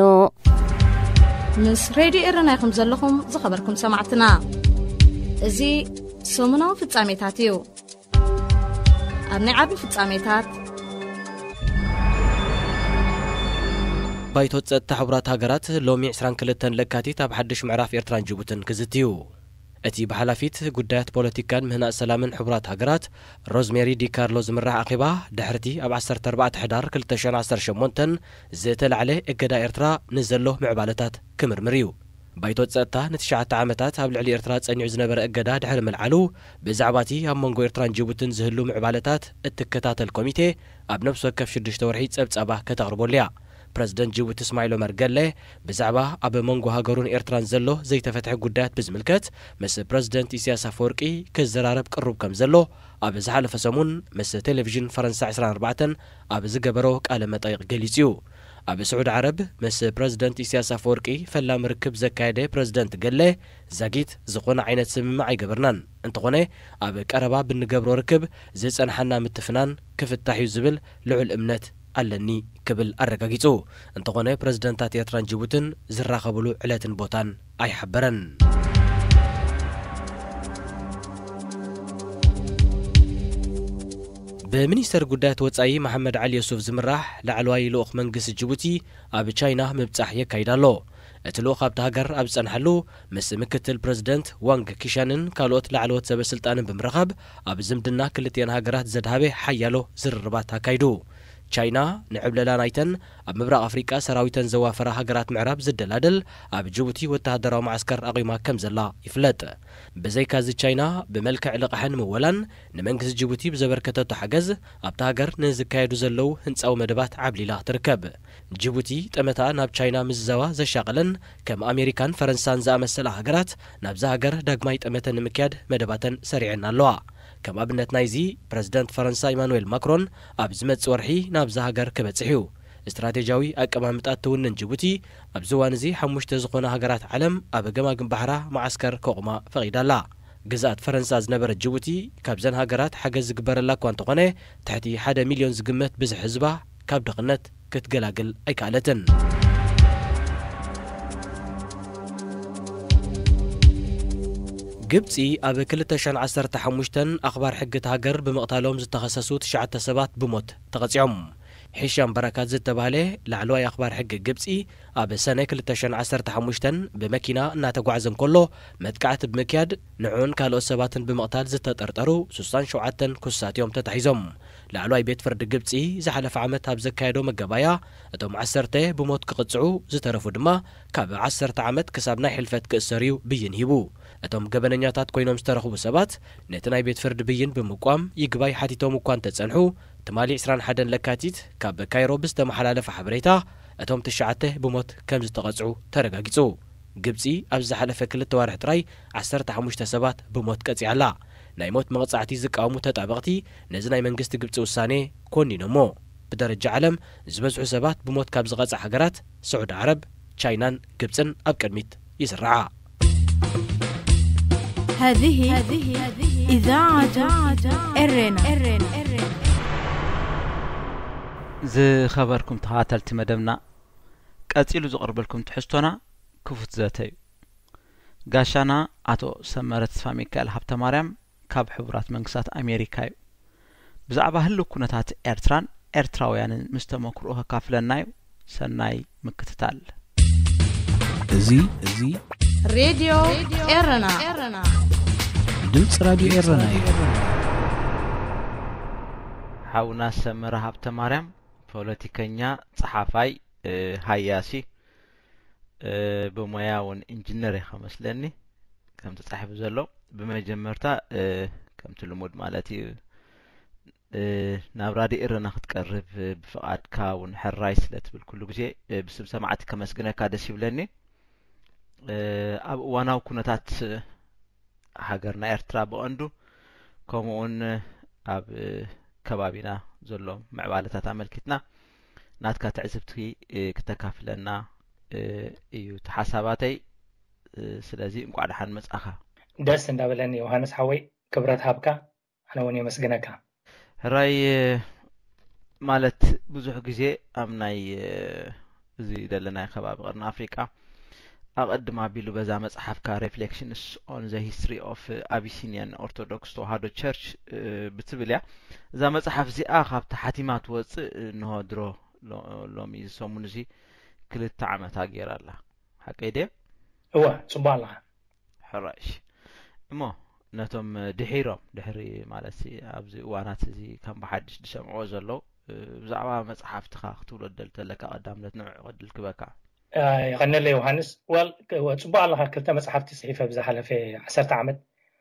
ምስ ሬድዮ ኤረና ኢኹም ዘለኹም ዝኸበርኩም ሰማዕትና። እዚ ሰሙናዊ ፍጻሜታት እዩ። ኣብ ናይ ዓቢ ፍጻሜታት። ባይቶ ጸጥታ ሕቡራት ሃገራት ሎሚ ዕስራን ክልተን ለካቲት ኣብ ሓድሽ ምዕራፍ ኤርትራን ጅቡትን ክዝትዩ። እቲ ብሓላፊት ጉዳያት ፖለቲካን ምህናጽ ሰላምን ሕቡራት ሃገራት ሮዝሜሪ ዲካርሎ ዝምራሕ ኣኼባ፣ ድሕርቲ ኣብ ዓሰርተ ኣርባዕተ ሕዳር ክልተ ሽሕን ዓሰርተ ሸሞንተን ዝተላዕለ እገዳ ኤርትራ ንዘሎ ምዕባለታት ክምርምር እዩ። ባይቶ ጸጥታ ንትሽዓተ ዓመታት ኣብ ልዕሊ ኤርትራ ጸኒዑ ዝነበረ እገዳ ድሕሪ ምልዓሉ፣ ብዛዕባ እቲ ኣብ መንጎ ኤርትራን ጅቡትን ዝህሉ ምዕባለታት እትከታተል ኮሚቴ ኣብ ነፍሲ ወከፍ ሽዱሽተ ወርሒ ጸብጻባ ከተቕርበሉ እያ። ፕረዚደንት ጅቡቲ እስማዒል ዑመር ገለ ብዛዕባ ኣብ መንጎ ሃገሩን ኤርትራን ዘሎ ዘይተፈትሐ ጉዳያት ብዝምልከት ምስ ፕረዚደንት ኢሳያስ ኣፈወርቂ ክዘራረብ ቅሩብ ከም ዘሎ ኣብ ዝሓለፈ ሰሙን ምስ ቴሌቪዥን ፈረንሳ ዕስራን ኣርባዕተን ኣብ ዝገበሮ ቃለ መጠይቕ ገሊጹ እዩ። ኣብ ስዑዲ ዓረብ ምስ ፕረዚደንት ኢሳያስ ኣፈወርቂ ፈላሚ ርክብ ዘካየደ ፕረዚደንት ገለ፣ ዛጊት ዝኾነ ዓይነት ስምምዕ ኣይገበርናን። እንተኾነ፣ ኣብ ቀረባ ብንገብሮ ርክብ ዝጸንሓና ምትፍናን ክፍታሕ እዩ ዝብል ልዑል እምነት ኣለኒ ክብል ኣረጋጊጹ። እንተኾነ፣ ፕረዚደንታት ኤርትራን ጅቡትን ዝራኸብሉ ዕለትን ቦታን ኣይሓበረን። ብሚኒስተር ጉዳያት ወጻኢ መሓመድ ዓሊ የሱፍ ዝምራሕ ላዕለዋይ ልኡኽ መንግስቲ ጅቡቲ ኣብ ቻይና ምብጻሕ የካይድ ኣሎ። እቲ ልኡኽ ኣብታ ሃገር ኣብ ዝጸንሓሉ፣ ምስ ምክትል ፕረዚደንት ዋንግ ኪሻንን ካልኦት ላዕለዎት ሰበ ስልጣንን ብምርኻብ፣ ኣብ ዝምድና ክልቲኤን ሃገራት ዘድሃበ ሓያሎ ዝርርባት ኣካይዱ። ቻይና ንዕብለላ ናይተን ኣብ ምብራቕ ኣፍሪቃ ሰራዊተን ዘዋፈራ ሃገራት ምዕራብ ዝደላደል ኣብ ጅቡቲ ወተሃደራዊ መዓስከር ኣቑማ ከም ዘላ ይፍለጥ። ብዘይካዚ ቻይና ብመልክዕ ልቓሕን ምወላን ንመንግስቲ ጅቡቲ ብዘበርከተቶ ሓገዝ ኣብታ ሃገር ንዝካየዱ ዘለዉ ህንጻዊ መደባት ዓብሊላ ትርከብ። ጅቡቲ ጠመታ ናብ ቻይና ምዝዛዋ ዘሻቐለን ከም ኣሜሪካን ፈረንሳን ዝኣመሰላ ሃገራት ናብዛ ሃገር ዳግማይ ጠመተ ንምክያድ መደባተን ሰሪዐን ኣለዋ። ከም ኣብነት ናይዚ፣ ፕረዚደንት ፈረንሳ ኢማኑኤል ማክሮን ኣብ ዝመጽእ ወርሒ ናብዛ ሃገር ክበጽሕ እዩ። ስትራቴጂያዊ ኣቀማምጣ ትውንን ጅቡቲ ኣብዚ እዋን እዚ ሓሙሽተ ዝኾና ሃገራት ዓለም ኣብ ገማግም ባሕራ መዓስከር ከቑማ ፈቒዳ ኣላ። ግዝኣት ፈረንሳ ዝነበረት ጅቡቲ ካብዘን ሃገራት ሓገዝ ዝግበረላ እኳ እንተኾነ፣ ትሕቲ ሓደ ሚልዮን ዝግመት ብዝሒ ህዝባ ካብ ድኽነት ክትገላግል ኣይከኣለትን። ግብጺ ኣብ ክልተ ሽሕን ዓሰርተ ሓሙሽተን ኣኽባር ሕጊ እታ ሃገር ብምቕታሎም ዝተኸሰሱ ትሽዓተ ሰባት ብሞት ተቐጺዖም። ሒሻም በረካት ዝተባህለ ላዕለዋይ ኣኽባር ሕጊ ግብጺ፣ ኣብ ሰነ ክልተ ሽሕን ዓሰርተ ሓሙሽተን ብመኪና እናተጓዕዘ እንከሎ መጥቃዕቲ ብምክያድ ንዕኡን ካልኦት ሰባትን ብምቕታል ዝተጠርጠሩ ሱሳን ሸውዓተን ክሱሳት እዮም ተታሒዞም። ላዕለዋይ ቤት ፍርዲ ግብጺ ዝሓለፈ ዓመት ኣብ ዘካየዶ መገባያ፣ እቶም ዓሰርተ ብሞት ክቕጽዑ፣ ዝተረፉ ድማ ካብ ዓሰርተ ዓመት ክሳብ ናይ ሕልፈት ክእሰሩ እዩ ብይን ሂቡ። እቶም ገበነኛታት ኮይኖም ዝተረኽቡ ሰባት ነቲ ናይ ቤት ፍርዲ ብይን ብምቋም ይግባይ ሓቲቶም እኳ እንተጸንሑ፣ ትማሊ ዕስራን ሓደን ለካቲት ካብ ካይሮ ብዝተመሓላለፈ ሓበሬታ፣ እቶም ትሽዓተ ብሞት ከም ዝተቐጽዑ ተረጋጊጹ። ግብጺ ኣብዚ ዝሓለፈ ክልተ ዋርሕ ጥራይ ዓሰርተ ሓሙሽተ ሰባት ብሞት ቀጺዓ ኣላ። ናይ ሞት መቕጻዕቲ ዝቃወሙ ተጣበቕቲ ነዚ ናይ መንግስቲ ግብጺ ውሳኔ ኮኒኖሞ። ብደረጃ ዓለም ዝበዝሑ ሰባት ብሞት ካብ ዝቐጽዓ ሃገራት ስዑዲ ዓረብ፣ ቻይናን ግብጽን ኣብ ቅድሚት ይስርዓ። هذه إذاعة إرنا. ዝኸበርኩም ተኸታተልቲ መደብና፣ ቀጺሉ ዝቐርበልኩም ትሕዝቶና ክፉት ዘተ እዩ። ጋሻና ኣቶ ሰመረ ተስፋ ሚካኤል ሃብተ ማርያም ካብ ሕቡራት መንግስታት ኣሜሪካ እዩ። ብዛዕባ ህልው ኩነታት ኤርትራን ኤርትራውያንን ምስ ተመክርኡ ከካፍለና እዩ። ሰናይ ምክትታል። እዚ እዚ ሬድዮ ኤረና ድምፂ ራዲዮ ኤረና እዩ። ሓውና ሰመረ ሃብተ ማርያም፣ ፖለቲከኛ፣ ጸሓፋይ፣ እ፣ ሃያሲ፣ እ፣ ብሞያ እውን ኢንጂነር ኢኻ መስለኒ፣ ከም ተጻሒፉ ዘሎ። ብመጀመርታ፣ እ፣ ከምቲ ልሙድ ማለት እዩ፣ እ፣ ናብ ራድዮ ኤረና ክትቀርብ፣ እ፣ ብፍቓድካ እውን ሕራይ ስለ ትብል ኩሉ ግዜ፣ እ፣ ብስም ሰማዕቲ ከመስግነካ ደስ ይብለኒ። እ፣ ኣብ እዋናዊ ኩነታት፣ እ፣ ሃገርና ኤርትራ ብቐንዱ፣ ከምኡውን ኣብ ከባቢና ዘሎ ምዕባለታት ኣመልኪትና ናትካ ትዕዝብቲ ክተካፍለና እዩ እቲ ሓሳባተይ። ስለዚ እንቋዕ ደሓን መጻኻ። ደስ እንዳበለኒ ዮሃንስ ሓወይ፣ ክብረት ሃብካ፣ ኣነ እውን የመስግነካ። ሕራይ፣ ማለት ብዙሕ ግዜ ኣብ ናይ እዚ ዘለናዮ ከባቢ ቀርኒ ኣፍሪቃ ኣቐድም ኣቢሉ በዛ መጽሓፍካ Reflections on the History of Abyssinian Orthodox Tewahedo Church ብትብል እያ። እዛ መጽሓፍ እዚኣ ካብ ተሓቲማ ትወጽእ እንሆ ድሮ ሎ- ሎሚ እዚ ሰሙን እዚ ክልተ ዓመታ ገይራ ኣላ። ሓቀይ ድየ? እወ፣ ጽቡቕ ኣለኻ። ሕራይ እሺ። እሞ ነቶም ድሒሮም ድሕሪ ማለት ሲ ኣብዚ እዋናት እዚ ከም ብሓድሽ ዝሰምዕዎ ዘለዉ ብዛዕባ መጽሓፍትኻ ክትብሎ ደል ተለካ ቀዳምነት ንዕዑ ዕድል ክበካ። የቐነለ ዮሃንስ። ወል ጽቡቕ ኣለኻ። ክልተ መጽሓፍቲ ጽሒፈ ብዝሓለፈ ዓሰርተ ዓመት።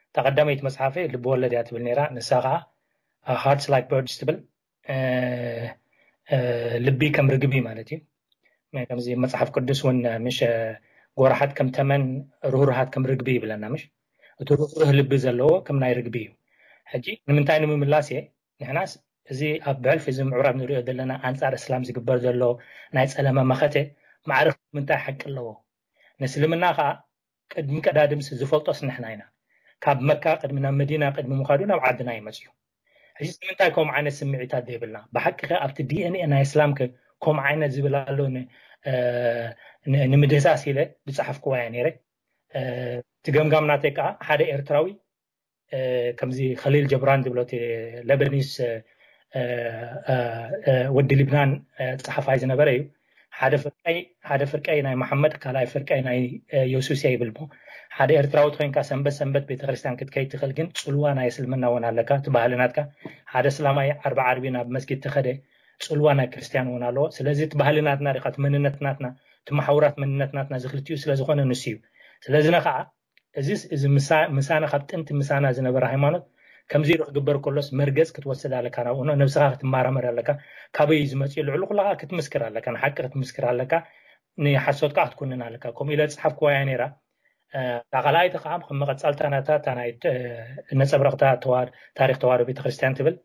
እታ ቀዳመይቲ መጽሓፈይ ልቢ ወለድ እያ ትብል ነይራ። ንሳ ኸዓ Hearts Like Birds ትብል። ልቢ ከም ርግቢ ማለት እዩ። ከምዚ መጽሓፍ ቅዱስ እውን ምሽ ጎራሓት ከም ተመን፣ ርህሩሃት ከም ርግቢ ይብለና ምሽ። እቲ ርህሩህ ልቢ ዘለዎ ከም ናይ ርግቢ እዩ። ሕጂ ንምንታይ ንምምላስ እየ? ንሕናስ እዚ ኣብ ብሕልፊ እዚ ምዕራብ ንሪኦ ዘለና ኣንጻር እስላም ዝግበር ዘሎ ናይ ጸለመ መኸተ ማዕረ ምንታይ ሓቂ ኣለዎ? ንእስልምና ኸዓ ቅድሚ ቀዳድምሲ ዝፈልጦስ ንሕና ኢና። ካብ መካ ቅድሚ ናብ መዲና ቅድሚ ምኻዱ ናብ ዓድና ይመጽዩ። ሕጂ ንምንታይ ከምኡ ዓይነት ስምዒታት ዘይብልና? ብሓቂ ከ ኣብቲ DNA ናይ እስላም ከ ከምኡ ዓይነት ዝብል ኣሎ? ን- እ፣ ን- ንምድህሳስ ኢለ ዝጸሓፍክዋ እያ ነይረ። እ፣ እቲ ገምጋም ናተይ ከዓ ሓደ ኤርትራዊ እ፣ ከምዚ ከሊል ጀብራን ዝብሎ እቲ ለበኒስ እ፣ እ፣ እ፣ ወዲ ሊብናን እ፣ ጸሓፋይ ዝነበረ እዩ። ሓደ ፍርቀይ ሓደ ፍርቀይ ናይ መሓመድ ካልኣይ ፍርቀይ ናይ እ፣ የሱስ እየ ይብል። እሞ ሓደ ኤርትራዊ ተኮይንካ ሰንበት ሰንበት ቤተክርስትያን ክትከይድ ትኽእል፣ ግን ጽልዋ ናይ እስልምና እውን ኣለካ። እቲ ባህሊ ናትካ ሓደ እስላማይ ዓርቢ ዓርቢ ናብ መስጊድ ተኸደ ጽልዋ ናይ ክርስትያን እውን ኣለዎ። ስለዚ እቲ ባህሊ ናትና ዲኻ እቲ መንነት ናትና እቲ መሓውራት መንነት ናትና እዚ ክልቲኡ ስለ ዝኾነ ንሱ እዩ። ስለዚ ነኸዓ እዚስ እዚ ምሳ- ምሳና ካብ ጥንቲ ምሳና ዝነበረ ሃይማኖት ከምዚ ኢሉ ክግበር ከሎስ መርገጽ ክትወስድ ኣለካ፣ ናብኡ ነብስኻ ክትመራመር ኣለካ። ካበይ እዩ ዝመጽእ? ልዕሊ ኩላኻ ክትምስክር ኣለካ፣ ንሓቂ ክትምስክር ኣለካ፣ ንሓሶት ከዓ ክትኩንን ኣለካ። ከምኡ ኢለ ዝጽሓፍክዋ እያ ነይራ። እታ ካልኣይቲ ከዓ ከም መቐጻልታ ናታ እታ ናይ እ፣ ነጸብረቕታ ተዋ- ታሪክ ተዋህዶ ቤተክርስትያን ትብል።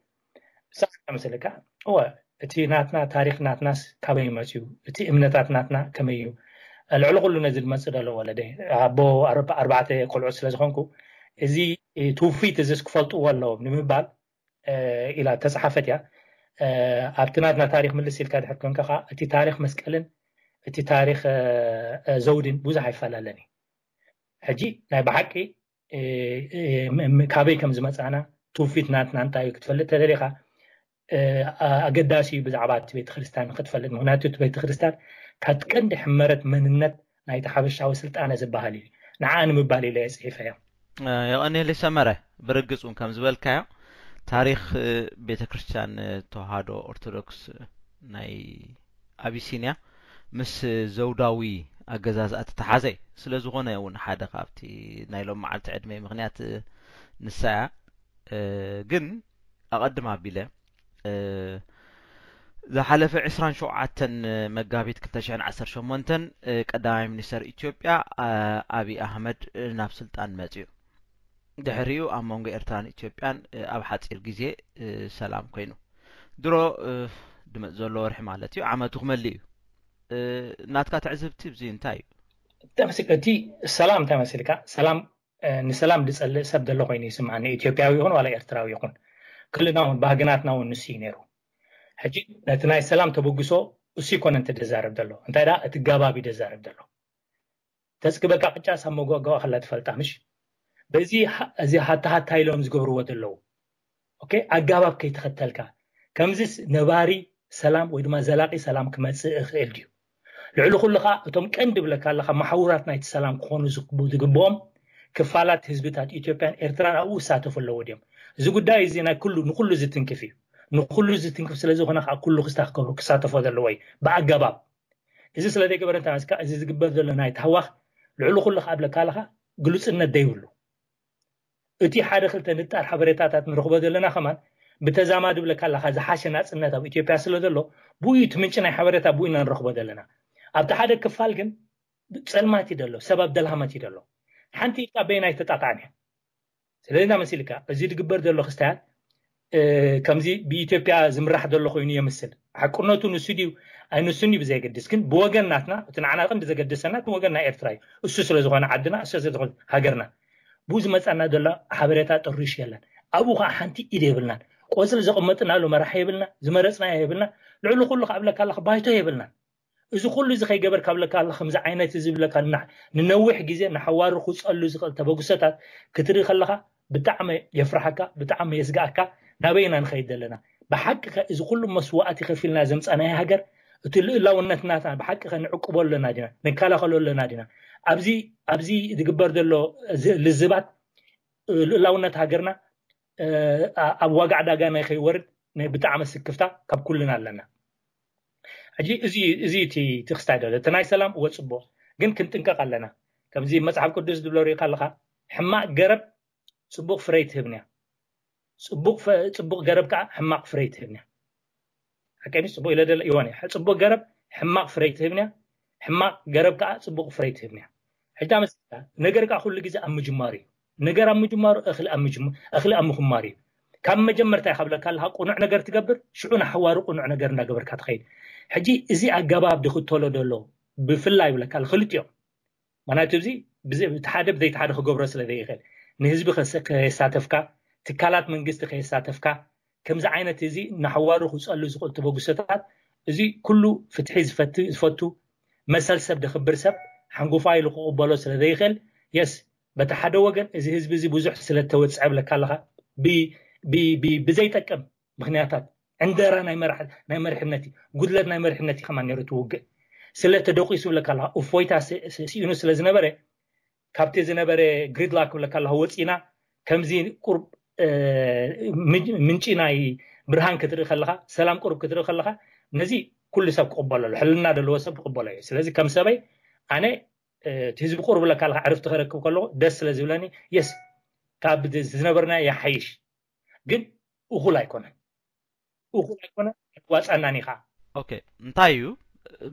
ንስኻ መሰለካ እወ፣ እቲ ናትና ታሪክ ናትናስ ካበይ መፅዩ? እቲ እምነታት ናትና ከመይ እዩ? ልዕሊ ኩሉ ነዚ ዝመፅእ ዘሎ ወለደ ኣቦ ኣርባ- ኣርባዕተ ቆልዑት ስለ ዝኾንኩ እዚ ትውፊት እዚስ ክፈልጥዎ ኣለዎም ንምባል እ፣ ኢላ ተፃሓፈት እያ። እ፣ ኣብቲ ናትና ታሪክ ምልስ ኢልካ ድሕር ኮንካ ከዓ እቲ ታሪክ መስቀልን እቲ ታሪክ እ፣ እ፣ ዘውድን ብዙሕ ኣይፈላለን እዩ። ሕጂ ናይ ብሓቂ እ፣ እ፣ ም- ም- ካበይ ከም ዝመፃና ትውፊት ናትና እንታይ እዩ ክትፈልጥ ተደሊኻ ኣገዳሲ እዩ ብዛዕባ እቲ ቤተክርስትያን ንክትፈልጥ። ምክንያቱ እቲ ቤተክርስትያን ካብ ቀንዲ ሕመረት መንነት ናይቲ ሓበሻዊ ስልጣነ ዝበሃል እዩ። ንዓ ንምባል ኢለ እየ ጽሒፈዮ። የቐንየለይ ሰመረ። ብርግጽ እውን ከም ዝበልካዮ ታሪኽ ቤተክርስትያን ተዋህዶ ኦርቶዶክስ ናይ ኣቢሲንያ ምስ ዘውዳዊ ኣገዛዝኣ ተተሓዘ ስለ ዝኾነ እውን ሓደ ካብቲ ናይ ሎም መዓልቲ ዕድመይ ምክንያት ንሳ እያ። ግን ኣቐድም ኣቢለ ዝሓለፈ ዕስራን ሸውዓተን መጋቢት ክልተ ሽሕን ዓሰርተ ሸሞንተን ቀዳማይ ሚኒስተር ኢትዮጵያ ኣብይ ኣህመድ ናብ ስልጣን መፅዩ። ድሕሪኡ ኣብ መንጎ ኤርትራን ኢትዮጵያን ኣብ ሓፂር ግዜ ሰላም ኮይኑ፣ ድሮ ድመፅ ዘሎ ወርሒ ማለት እዩ ዓመቱ ክመልእ እዩ። ናትካ ትዕዝብቲ እዚ እንታይ እዩ? እቲ ሰላም እንታይ መሲልካ? ሰላም ንሰላም ዝጸልእ ሰብ ዘሎ ኮይኑ ይስምዓኒ፣ ኢትዮጵያዊ ይኹን ዋላ ኤርትራዊ ይኹን። ክልልና እውን ባህግናትና እውን ንሱ እዩ ነይሩ። ሕጂ ነቲ ናይ ሰላም ተበግሶ እሱ ይኮነ እንተ ደዛረብ ዘሎ፣ እንታይ ደኣ እቲ ጋባብ እዩ ደዛረብ ዘሎ። ተጽግበካ ቅጫ ሳብ መጓጓ ከላ ትፈልጣ ምሽ? በዚ እዚ ሃታ ሃታ ኢሎም ዝገብርዎ ዘለዉ ኦኬ፣ ኣጋባብ ከይተኸተልካ ከምዚስ ነባሪ ሰላም ወይ ድማ ዘላቂ ሰላም ክመጽእ እኽእል ድዩ? ልዕሊ ኩሉ ከዓ እቶም ቀንዲ ብለካ ኣለካ መሓውራት ናይቲ ሰላም ክኾኑ ዝግብኦም ክፋላት ህዝብታት ኢትዮጵያን ኤርትራን ኣብኡ ክሳተፉ ኣለዎ ድዮም? እዚ ጉዳይ እዚ ናይ ኩሉ ንኩሉ ዝትንክፍ እዩ። ንኩሉ ዝትንክፍ ስለ ዝኾነ ከዓ ኩሉ ክስታ ክገብሩ ክሳተፎ ዘለዎ እዩ ብኣገባብ። እዚ ስለ ዘይገበረ እንተመስካ እዚ ዝግበር ዘሎ ናይ ታህዋኽ ልዕሊ ኩሉ ከዓ ብለካ ኣለካ ግሉጽነት ደይብሉ። እቲ ሓደ ክልተ ንጣር ሓበሬታታት ንረኽቦ ዘለና ከማን ብተዛማዲ ብለካ ኣለካ ዝሓሸ ናጽነት ኣብ ኢትዮጵያ ስለ ዘሎ ብኡ እቲ ምንጪ ናይ ሓበሬታ ብኡ ኢና ንረኽቦ ዘለና። ኣብቲ ሓደ ክፋል ግን ጸልማት እዩ ዘሎ፣ ሰብ ኣብ ደልሃመት እዩ ዘሎ። ሓንቲ ኢልካ በየናይ ተጣጣዕን እያ? ስለዚ እና መሲልካ እዚ ዝግበር ዘሎ ክስታያት ከምዚ ብኢትዮጵያ ዝምራሕ ዘሎ ኮይኑ የምስል። ሓቅነቱ ንሱ ድዩ ኣይንሱን እዩ ብዘየገድስ፣ ግን ብወገን ናትና እቲ ንዓና ቀንዲ ዘገድሰና እቲ ወገን ናይ ኤርትራ እዩ። እሱ ስለ ዝኾነ ዓድና፣ እሱ ስለ ዝኾነ ሃገርና ብኡ ዝመጻና ዘሎ ሓበሬታ ጥሩሽ የለን። ኣብኡ ከዓ ሓንቲ ኢድ የብልናን። ቆጽሊ ዘቐመጥናሉ መራሒ የብልና፣ ዝመረጽናዮ የብልና። ልዕሊ ኩሉ ከዓ ብለካ ኣለኹ ባይቶ የብልናን። እዚ ኩሉ እዚ ከይገበርካ ብለካ ኣለኹ ከምዚ ዓይነት እዚ ብለካ ንነዊሕ ግዜ ንሓዋሩ ክጸሉ ዝኽእል ተበግሶታት ክትርኢ ከለኻ ብጣዕሚ የፍርሓካ፣ ብጣዕሚ የስግኣካ። ናበይ ኢና ንኸይድ ዘለና? ብሓቂ ከ እዚ ኩሉ መስዋእቲ ከፊልና ዘምጻናዮ ሃገር እቲ ልእላውነት ናትና ብሓቂ ከ ንዕቅቦ ኣለና ዲና? ንከላኸሎ ኣለና ዲና? ኣብዚ ኣብዚ ዝግበር ዘሎ ልዝባት ልእላውነት ሃገርና ኣብ ዋጋ ዕዳጋ ናይ ከይወርድ ናይ ብጣዕሚ ስክፍታ ካብ ኩልና ኣለና። ሕጂ እዚ እዚ እቲ ትክስታይ ደሎ እቲ ናይ ሰላም እወ ጽቡቕ ግን ክንጥንቀቕ ኣለና። ከምዚ መጽሓፍ ቅዱስ ዝብሎ ሪኢካ ኣለኻ ሕማቕ ገረብ ጽቡቕ ፍረይ ትህብንያ። ጽቡቕ ገረብ ከዓ ሕማቕ ፍረይ ትህብንያ። ሓቀኒ ጽቡቕ ኢለ ደለ ይሆን ጽቡቕ ገረብ ሕማቕ ፍረይ ትህብንያ። ሕማቕ ገረብ ከዓ ጽቡቕ ፍረይ ትህብንያ። ሕጂ ኣመስልካ ነገር ከዓ ኩሉ ግዜ ኣብ ምጅማሩ እዩ። ነገር ኣብ ምጅማሩ እኽሊ ኣብ ምጅም- እኽሊ ኣብ ምኽማሩ እዩ። ካብ መጀመርታ እዩ ካብለካ ኣለካ ቁኑዕ ነገር ትገብር ሽዑ ንሓዋሩ ቁኑዕ ነገር እንዳገበርካ ትኸይድ። ሕጂ እዚ ኣገባብ ድኽተሎ ደሎ ብፍላይ ይብለካ ክልቲኦም ማናቱ እዚ እቲ ሓደ ብዘይቲ ሓደ ክገብሮ ስለ ዘይኽእል ንህዝቢ ከየሳተፍካ ትካላት መንግስቲ ከየሳተፍካ ከምዚ ዓይነት እዚ ንሓዋሩ ክፀሉ ዝኽእል ተበግሶታት እዚ ኩሉ ፍትሒ ዝፈቱ መሰል ሰብ ደኽብር ሰብ ሓንጎፋ ኢሉ ክቕበሎ ስለ ዘይኽእል የስ በቲ ሓደ ወገን እዚ ህዝቢ እዚ ብዙሕ ስለ ተወፅዐ ብለካ ኣለኻ ብዘይጠቅም ምክንያታት ዕንደራ ናይ መርሕነት እዩ ጉድለት ናይ መርሕነት እዩ ከማ ነሩ ትውግእ ስለ ተደቂሱ ብለካ ኣለካ እፎይታ ስኢኑ ስለ ዝነበረ ካብቲ ዝነበረ ግሪድላክ ብለካ ኣለካ ወፂና ከምዚ ቁርብ ምንጪ ናይ ብርሃን ክትርኢ ከለካ ሰላም ቁርብ ክትርኢ ከለካ ነዚ ኩሉ ሰብ ክቕበሎ ኣሎ ሕልና ዘለዎ ሰብ ክቕበሎ እዩ ስለዚ ከም ሰበይ ኣነ እቲ ህዝቢ ቁርብ ብለካ ኣለካ ዕርፍቲ ከረክብ ከለኩ ደስ ስለ ዝብለኒ የስ ካብ ዝነበርና ይሓይሽ ግን እኹል ኣይኮነን እኹል ኣይኮነ ኣይዋፃናን ኢኻ ኦኬ እንታይ እዩ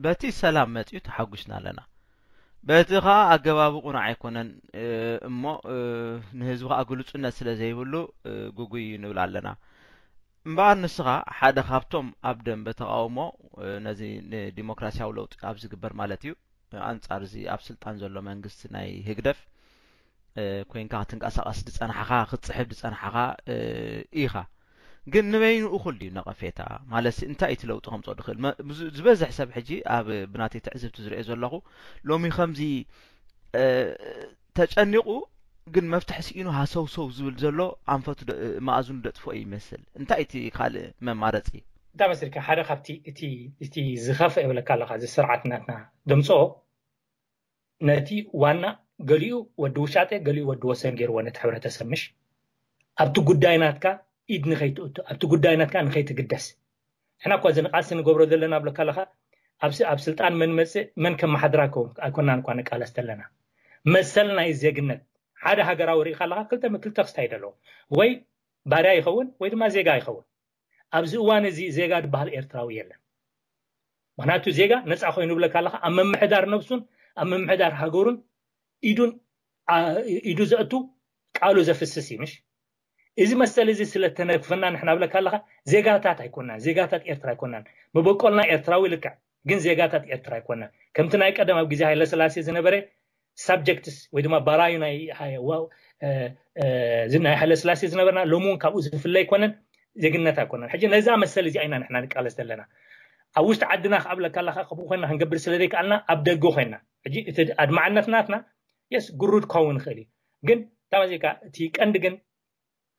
በቲ ሰላም መፅዩ ተሓጒስና ኣለና በቲ ከዓ ኣገባቡ ቁኑዕ ኣይኮነን እሞ ንህዝቢ ከዓ ግሉፅነት ስለ ዘይብሉ ጉጉይ እዩ ንብል ኣለና እምበኣር ንስኻ ሓደ ካብቶም ኣብ ደንበ ተቃውሞ ነዚ ንዲሞክራሲያዊ ለውጢ ኣብ ዝግበር ማለት እዩ ኣንፃር እዚ ኣብ ስልጣን ዘሎ መንግስቲ ናይ ህግደፍ ኮይንካ ክትንቀሳቀስ ዝፀናሕኻ ክትፅሕፍ ዝፀናሕኻ ኢኻ ግን ንበይኑ እኹል ድዩ ነቐፌታ ማለት እንታይ እቲ ለውጢ ከምፅኦ ድኽእል ዝበዝሕ ሰብ ሕጂ ኣብ ብናተይ ትዕዝብቲ ዝሪኦ ዘለኹ ሎሚ ከምዚ ተጨኒቑ ግን መፍትሒ ስኢኑ ሃሰውሰው ዝብል ዘሎ ኣንፈቱ ደ- መኣዝኑ ደጥፍኦ ይመስል። እንታይ እቲ ካልእ መማረፂ? እንታይ መሲልካ፣ ሓደ ካብቲ እቲ እቲ ዝኸፍእ ይብለካ ኣለካ፣ እዚ ስርዓት ናትና ደምፅኦ፣ ነቲ ዋና ገሊኡ ወዲ ውሻጤ ገሊኡ ወዲ ወሰን ገይርዎ ነቲ ሕብረተሰብ፣ ምሽ ኣብቲ ጉዳይ ናትካ ኢድ ንኸይትእቱ፣ ኣብቲ ጉዳይ ናትካ ንኸይትግደስ። ንሕና እኳ እዚ ንቃልሲ ንገብሮ ዘለና ብለካ ኣለካ፣ ኣብ ስ- ኣብ ስልጣን መን መፅእ መን ከመሓድራ ኣይኮን- ኣይኮናን እኳ ንቃለስ ዘለና። መሰል ናይ ዜግነት ሓደ ሃገራዊ ርኢካ ኣለካ ክልተ ክልተ ክስታይ ኣለዎ፣ ወይ ባርያ ይኸውን ወይ ድማ ዜጋ ይኸውን። ኣብዚ እዋን እዚ ዜጋ ዝበሃል ኤርትራዊ የለን። ምክንያቱ ዜጋ ነፃ ኮይኑ ብለካ ኣለካ ኣብ ምምሕዳር ነብሱን ኣብ ምምሕዳር ሃገሩን ኢዱን አ- ኢዱ ዘእቱ ቃሉ ዘፍስስ እዩ፣ ምሽ? እዚ መሰል እዚ ስለተነክፈና ንሕና ብለካ ኣለካ ዜጋታት ኣይኮናን፣ ዜጋታት ኤርትራ ኣይኮናን። መበቆልና ኤርትራዊ ልክዕ፣ ግን ዜጋታት ኤርትራ ኣይኮናን። ከምቲ ናይ ቀደም ኣብ ግዜ ሃይለስላሴ ዝነበረ ሳብጀክትስ ወይ ድማ ባራዩ ናይ ሃይ- ዋ- እ- እ- እዚ ናይ ሃይለስላሴ ዝነበርና ሎሚ እውን ካብኡ ዝፍለ ኣይኮነን፣ ዜግነት ኣይኮነን። ሕጂ ነዛ መሰል እዚኣ ኢና ንሕና ንቃለስ ዘለና። ኣብ ውሽጢ ዓድና ክኣብለካ ኣለካ ከምኡ ኮይና ክንገብር ስለ ዘይከኣልና ኣብ ደገ ኮይና ሕጂ እቲ ኣድማዕነት ናትና የስ ግሩድ ክኸውን ይኽእል እዩ። ግን ታማዚካ እቲ ቀንዲ ግን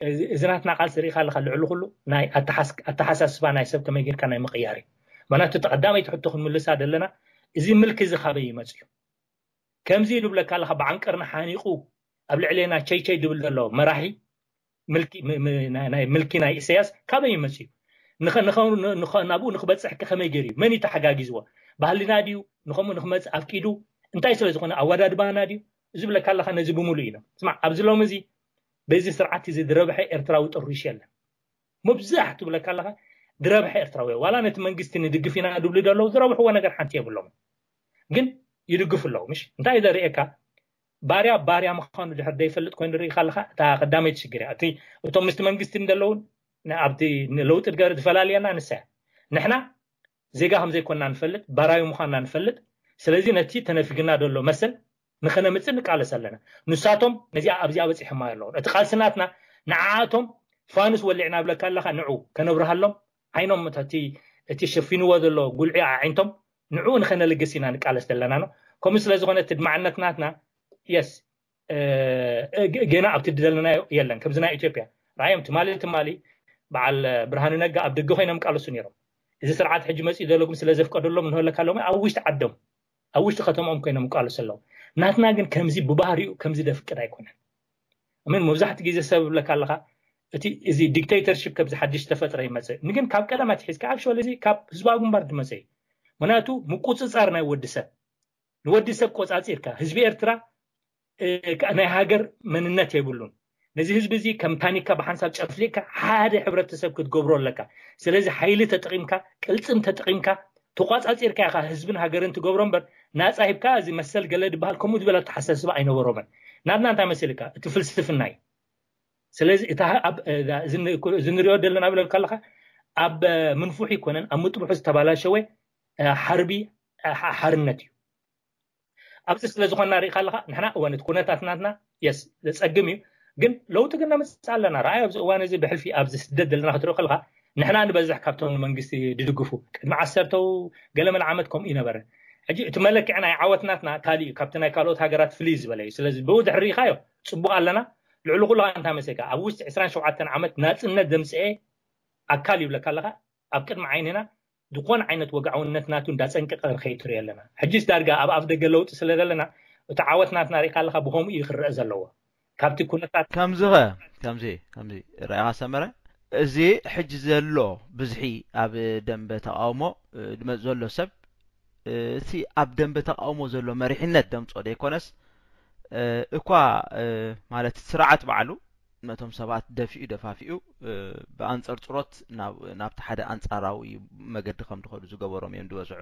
እዚ እዚ ናትና ቃልሲ ርኢኻ ኣለካ ልዕሊ ኩሉ ናይ ኣተሓስ- ኣተሓሳስባ ናይ ሰብ ከመይ ጌርካ ናይ ምቕያር እዩ። ምክንያቱ እቲ ቀዳመይቲ ሕቶ ክንምልሳ ዘለና እዚ ምልኪ እዚ ካበይ ይመጽ እዩ? ከምዚ ንብለካ ኣለካ ብዓንቀርና ሓኒቑ ኣብ ልዕሌና ቸይ ቸይ ድብል ዘሎ መራሒ ምልኪ ም- ም- ናይ ናይ ምልኪ ናይ ኢሳያስ ካበይ ይመጽ እዩ? ንኸ- ንኸ- ንኸ- ናብኡ ንክበጽሕ ከ ከመይ ገይሩ እዩ? መን እዩ ተሓጋጊዝዎ? ባህልና ድዩ ንኸምኡ ንክመጽእ ኣፍቂዱ? እንታይ ስለ ዝኾነ ኣወዳድባና ድዩ? እዚ ብለካ ኣለካ ነዚ ብምሉእ ኢና ስማዕ ኣብዚ ሎሚ እዚ በዚ ስርዓት እዚ ዝረብሐ ኤርትራዊ ጥሩሽ የለን። መብዛሕቱ ብለካ ኣለካ ዝረብሐ ኤርትራዊ ዋላ ነቲ መንግስቲ ንድግፍ ኢና ድብሉ ዘለዉ ዝረብሕዎ ነገር ሓንቲ የብሎም፣ ግን ይድግፉ ኣለዉ። ምሽ እንታይ ዘርእየካ ባርያ ባርያ ምዃኑ ድሕር ዘይፈልጥ ኮይኑ ርኢካ ኣለካ እታ ቀዳመይቲ ሽግር እያ። እቲ እቶም ምስቲ መንግስቲ እንደለዉ ኣብቲ ለውጢ ዝፈላልየና ንሳ እያ። ንሕና ዜጋ ከም ዘይኮንና ንፈልጥ፣ ባራዩ ምዃንና ንፈልጥ። ስለዚ ነቲ ተነፊግና ዘሎ መሰል ንኸነምፅእ ንቃለስ ኣለና። ንሳቶም ነዚኣ ኣብዚኣ በፂሖማ ኣለዉ። እቲ ቃልሲ ናትና ንዓኣቶም ፋኑስ ወሊዕና ብለካ ኣለካ ንዑ ከነብርሃሎም ዓይኖም እቲ እቲ ሸፊንዎ ዘሎ ጉልዒ ኣዒንቶም ንዕኡ ንኸነልግስ ኢና ንቃለስ ዘለና ነው። ከምኡ ስለ ዝኾነ እቲ ድማዕነት ናትና የስ ገና ኣብቲ ዝደለናዮ የለን። ከምዚ ናይ ኢትዮጵያ ራእዮም ትማሊ ትማሊ በዓል ብርሃኑ ነጋ ኣብ ደገ ኮይኖም ቃለሱ ነይሮም። እዚ ስርዓት ሕጂ መፅኡ ዘሎ ግን ስለ ዘፍቀደሎም ንህለካ ኣለዎም ኣብ ውሽጢ ዓዶም ኣብ ውሽጢ ከተማኦም ኮይኖም ይቃለሱ ኣለዉ። ናትና ግን ከምዚ ብባህሪኡ ከምዚ ደፍቅድ ኣይኮነን። ምን መብዛሕቲ ግዜ ሰብ ብለካ ኣለካ እቲ እዚ ዲክቴተርሽፕ ከምዚ ሓድሽ ተፈጥረ ይመፅእ ንግን ካብ ቀደም ኣትሒዝካ ኣብ ሸወል እዚ ካብ ህዝባዊ ግንባር ዝመፀ እዩ። ምክንያቱ ምቁፅፃር ናይ ወዲ ሰብ ንወዲ ሰብ ቆፃፂርካ ህዝቢ ኤርትራ እ፣ ከ- ናይ ሃገር መንነት የብሉን። ነዚ ህዝቢ እዚ ከም ታኒካ ብሓንሳብ ጨፍሊቅካ ሓደ ሕብረተሰብ ክትገብሮ ኣለካ። ስለዚ ሓይሊ ተጠቂምካ ቅልፅም ተጠቂምካ ተቋፃፂርካ ኢኻ ህዝብን ሃገርን ትገብሮ እምበር ናፃ ሂብካ እዚ መሰል ገለ ዝበሃል ከምኡ ዝበለ ኣተሓሳስባ ኣይነበሮምን። ናትና እንታይ መሲልካ እቲ ፍልስፍና እዩ። ስለዚ እታ ህ- ኣብ- እ- እዚ ን- እዚ ንሪኦ ዘለና ብለልካ ኣለካ ኣብ እ፣ ምንፉሕ ይኮነን ኣብ ምጥብሑ ዝተባላሸወ እ፣ ሓርቢ እ፣ ሓ- ሓርነት እዩ። ኣብዚ ስለ ዝኾንና ርኢኻ ኣለኻ ንሕና እወን እቲ ኩነታት ናትና የስ ዘፀግም እዩ፣ ግን ለውጢ ግን ነምፅእ ኣለና። ረኣይ ኣብዚ እዋን እዚ ብሕልፊ ኣብዚ ስደት ዘለና ክትርኢ ከለካ ንሕና ንበዝሕ ካብቶም ንመንግስቲ ድድግፉ ቅድሚ ዓሰርተው ገለመን ዓመት ከምኡ ይነበረ። ሕጂ እቲ መለክዒ ናይ ዓወት ናትና ካሊእ እዩ፣ ካብቲ ናይ ካልኦት ሃገራት ፍልይ ዝበለ እዩ። ስለዚ ብኡ ድሕሪ ርኢኻዮ ፅቡቅ ኣለና። ልዕሊ ኩሉ ከዓ እንታይ መሰልካ ኣብ ውሽጢ ዕስራን ሸውዓተን ዓመት ናፅነት ዘምፅኤ ኣካል ይብለካ ኣለካ ኣብ ቅድሚ ዓይንና ዝኾነ ዓይነት ወግዓውነት ናቱ እንዳፀንቀቀ ንኸይድ ትሪኦ ኣለና። ሕጂስ ዳርጋ ኣብ ኣፍ ደገ ለውጢ ስለ ዘለና እቲ ዓወት ናትና ርኢካ ኣለካ ብከምኡ እዩ ክረአ ዘለዎ። ካብቲ ኩነታት ከምዚ ኸ ከምዚ ከምዚ ረኣኻ ሰመረ እዚ ሕጂ ዘሎ ብዝሒ ኣብ ደንበ ተቃውሞ እ፣ ድመፅ ዘሎ ሰብ እ፣ እቲ ኣብ ደንበ ተቃውሞ ዘሎ መሪሕነት ደምፆ ዘይኮነስ እ፣ እኳ እ፣ ማለት ስርዓት ባዕሉ ነቶም ሰባት ደፊኡ ደፋፊኡ እ፣ ብኣንፀርፅሮት ናብ ናብቲ ሓደ ኣንፃራዊ መገዲ ከም ዝኸዱ ዝገበሮም እዮም ዝበዝሑ።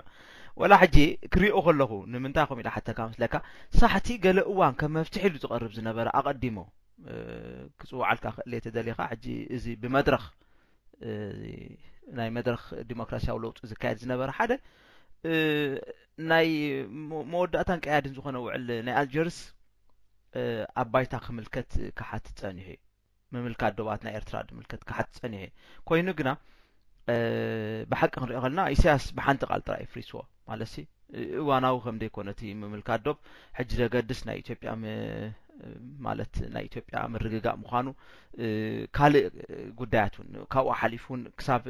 ወላ ሕጂ ክሪኦ ከለኹ ንምንታይ ከምኡ ኢለ ሓተካ መስለካ ሳሕቲ ገለ እዋን ከም መፍትሒ ኢሉ ዝቐርብ ዝነበረ ኣቐዲሞ እ፣ ክፅውዓልካ ክእል እየ ተደሊኻ ሕጂ እዚ ብመድረኽ እ፣ ናይ መድረኽ ዲሞክራሲያዊ ለውጢ ዝካየድ ዝነበረ ሓደ እ፣ ናይ መ- መወዳእታን ቀያድን ዝኾነ ውዕል ናይ ኣልጀርስ እ፣ ኣብ ባይታ ክምልከት ክሓትት ፀኒሑ እዩ። ምምልካት ዶባት ናይ ኤርትራ ድምልከት ክሓትት ፀኒሑ እዩ። ኮይኑ ግና እ፣ ብሓቂ ክንሪኦ ከለና ኢሳያስ ብሓንቲ ቃል ጥራይ ፍሪስዎ ማለት ሲ እ፣ እዋናዊ ከም ዘይኮነ እቲ ምምልካት ዶብ ሕጂ ዘገድስ ናይ ኢትዮጵያ ም- ማለት ናይ ኢትዮጵያ ምርግጋእ ምዃኑ ካልእ ጉዳያት እውን ካብኡ ሓሊፉ እውን ክሳብ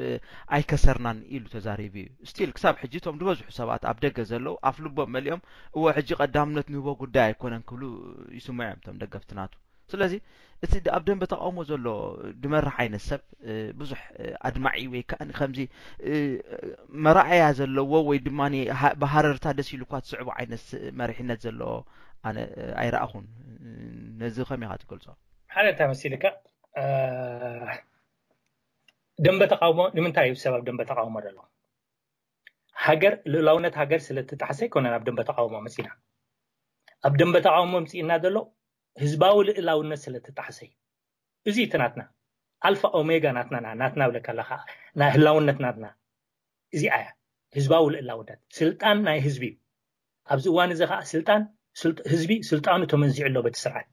ኣይከሰርናን ኢሉ ተዛሪቡ እዩ። ስቲል ክሳብ ሕጂ እቶም ዝበዝሑ ሰባት ኣብ ደገ ዘለዉ ኣፍ ልቦም መሊኦም እወ ሕጂ ቀዳምነት ንህቦ ጉዳይ ኣይኮነን ክብሉ ይስምዑ እዮም እቶም ደገፍቲ ናቱ። ስለዚ እቲ ኣብ ደንበ ተቃውሞ ዘሎ ድመርሕ ዓይነት ሰብ ብዙሕ ኣድማዒ ወይ ከዓ ከምዚ መራእያ ዘለዎ ወይ ድማ ብሃረርታ ደስ ኢሉኳ ትስዕቦ ዓይነት መሪሕነት ዘለዎ ኣነ ኣይረኣኹን። ነዚ ከመይ ኢኻ ትገልጾ? ሓደ እንታይ መሲልካ፣ ደንበ ተቃውሞ ንምንታይ እዩ ሰብ ኣብ ደንበ ተቃውሞ ዘሎ? ሃገር፣ ልእላውነት ሃገር ስለ ትጣሕሰ ኣይኮነን ኣብ ደንበ ተቃውሞ መጺና። ኣብ ደንበ ተቃውሞ ምጺእና ዘሎ ህዝባዊ ልእላውነት ስለ ትጣሕሰ እዩ። እዚ እቲ ናትና ኣልፋ ኦሜጋ ናትና ናትና ብለካ ኣለካ፣ ናይ ህላውነት ናትና እዚኣ እያ። ህዝባዊ ልእላውነት፣ ስልጣን ናይ ህዝቢ እዩ። ኣብዚ እዋን እዚ ከዓ ስልጣን ህዝቢ ስልጣኑ ተመንዚዑ ኣሎ በቲ ስርዓት።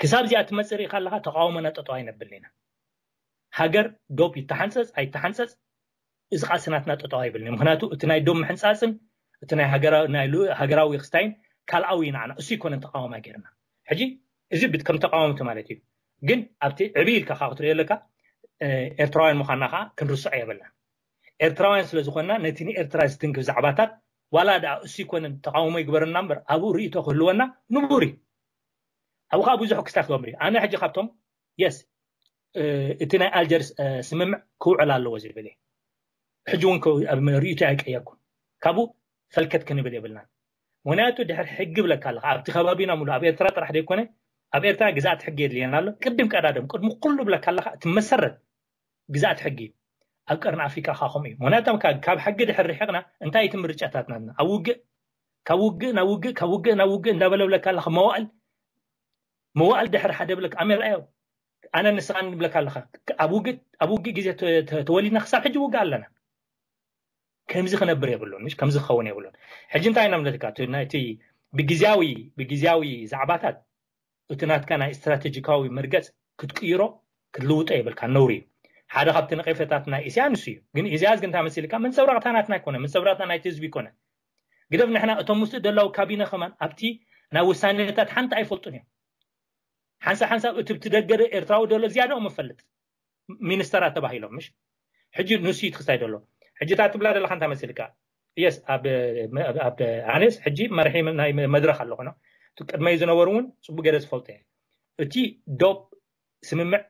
ክሳብ እዚኣ ትመፅእ ርኢካ ኣለካ፣ ተቃውሞና ጠጠው ኣይነብልን ኢና። ሃገር ዶብ ይተሓንፀፅ ኣይተሓንፀፅ፣ እዚ ቃልሲ ናትና ጠጠው ኣይብልን እዩ። ምክንያቱ እቲ ናይ ዶብ ምሕንፃፅን እቲ ናይ ሃገራዊ ክስታይን ካልኣዊ እዩ ንዓና፣ እሱ ይኮነን ተቃዋማይ ገይርና። ሕጂ እዚ ከም ተቃወምቲ ማለት እዩ። ግን ኣብቲ ዕብይ ኢልካ ካብ ክትሪኦ ኣለካ፣ ኤርትራውያን ምኳንና ከዓ ክንርስዖ የብልና። ኤርትራውያን ስለ ዝኮንና ነቲ ንኤርትራ ዝትንክፍ ዛዕባታት ዋላ ደኣ እሱ ይኮነን ተቃውሞ ይግበረና እምበር ኣብኡ ርእይቶ ክህልወና ንቡር እዩ። ኣብኡ ከዓ ብዙሕ ክስታይ ክገብር እዩ። ኣነ ሕጂ ካብቶም የስ እቲ ናይ ኣልጀርስ ስምምዕ ክውዕል ኣለዎ ዝብል እየ። ሕጂ እውን ርእይቶ ኣይቀየርኩን። ካብኡ ፈልከት ክንብል የብልናን። ምክንያቱ ድሕር ሕጊ ብለካ ኣለካ ኣብቲ ከባቢና ሙሉ ኣብ ኤርትራ ጥራሕ ዘይኮነ ኣብ ኤርትራ ግዛኣት ሕጊ የድልየና ኣሎ። ቅድም ቀዳድም ቅድሚ ኩሉ ብለካ ኣለካ እቲ መሰረት ግዛኣት ሕጊ እዩ። ኣብ ቀርኒ ኣፍሪካ ከዓ ከምኡ እዩ። ምክንያቱ ካብ ሕጊ ድሕር ርሒቅና እንታይ እቲ ምርጫታት ናትና ኣብ ውግእ ካብ ውግእ ናብ ውግእ ካብ ውግእ ናብ ውግእ እንዳበለ ብለካ ኣለካ መዋእል መዋእል ድሕር ሓደ ብለካ ኣሜን ረኣዮ ኣነ ንስኻን ንብለካ ኣለኻ ኣብ ውግእ ኣብ ውግእ ግዜ ተወሊድና ክሳብ ሕጂ ውግእ ኣለና። ከምዚ ክነብር የብሉን፣ ምሽ ከምዚ ክኸውን የብሉን። ሕጂ እንታይ ኢና ንብለካ እቲ ናይቲ ብግዜያዊ ብግዜያዊ ዛዕባታት እቲ ናትካ ናይ ስትራቴጂካዊ መርገጽ ክትቅይሮ ክትልውጦ የብልካ፣ ነውሪ እዩ። ሓደ ካብቲ ነቐፌታት ናይ ኢሳያስ ንሱ እዩ። ግን ኢሳያስ ግን እንታይ መሲልካ መንጸብራቕታ ናትና ኣይኮነ፣ መንጸብራቕታ ናይቲ ህዝቢ ይኮነ። ግደፍ ንሕና እቶም ምስኡ ደላው ካቢነ ከማን ኣብቲ ናይ ውሳኔታት ሓንቲ ኣይፈልጡን እዮም። ሓንሳብ ሓንሳብ እቲ ብትደገደ ኤርትራዊ ደሎ ዝያዳኦም እፈልጥ ሚኒስተራት ተባሂሎም ምሽ ሕጂ ንሱ ይትክስታይ ደሎ ሕጂ እታ ትብላ ዘለካ እንታይ መሲልካ? የስ ኣብ ኣነስ ሕጂ መርሒ ናይ መድረክ ኣሎ ኮኖ ቅድመይ ዝነበሩ እውን ፅቡቅ ገይረ ዝፈልጦ እየ። እቲ ዶብ ስምምዕ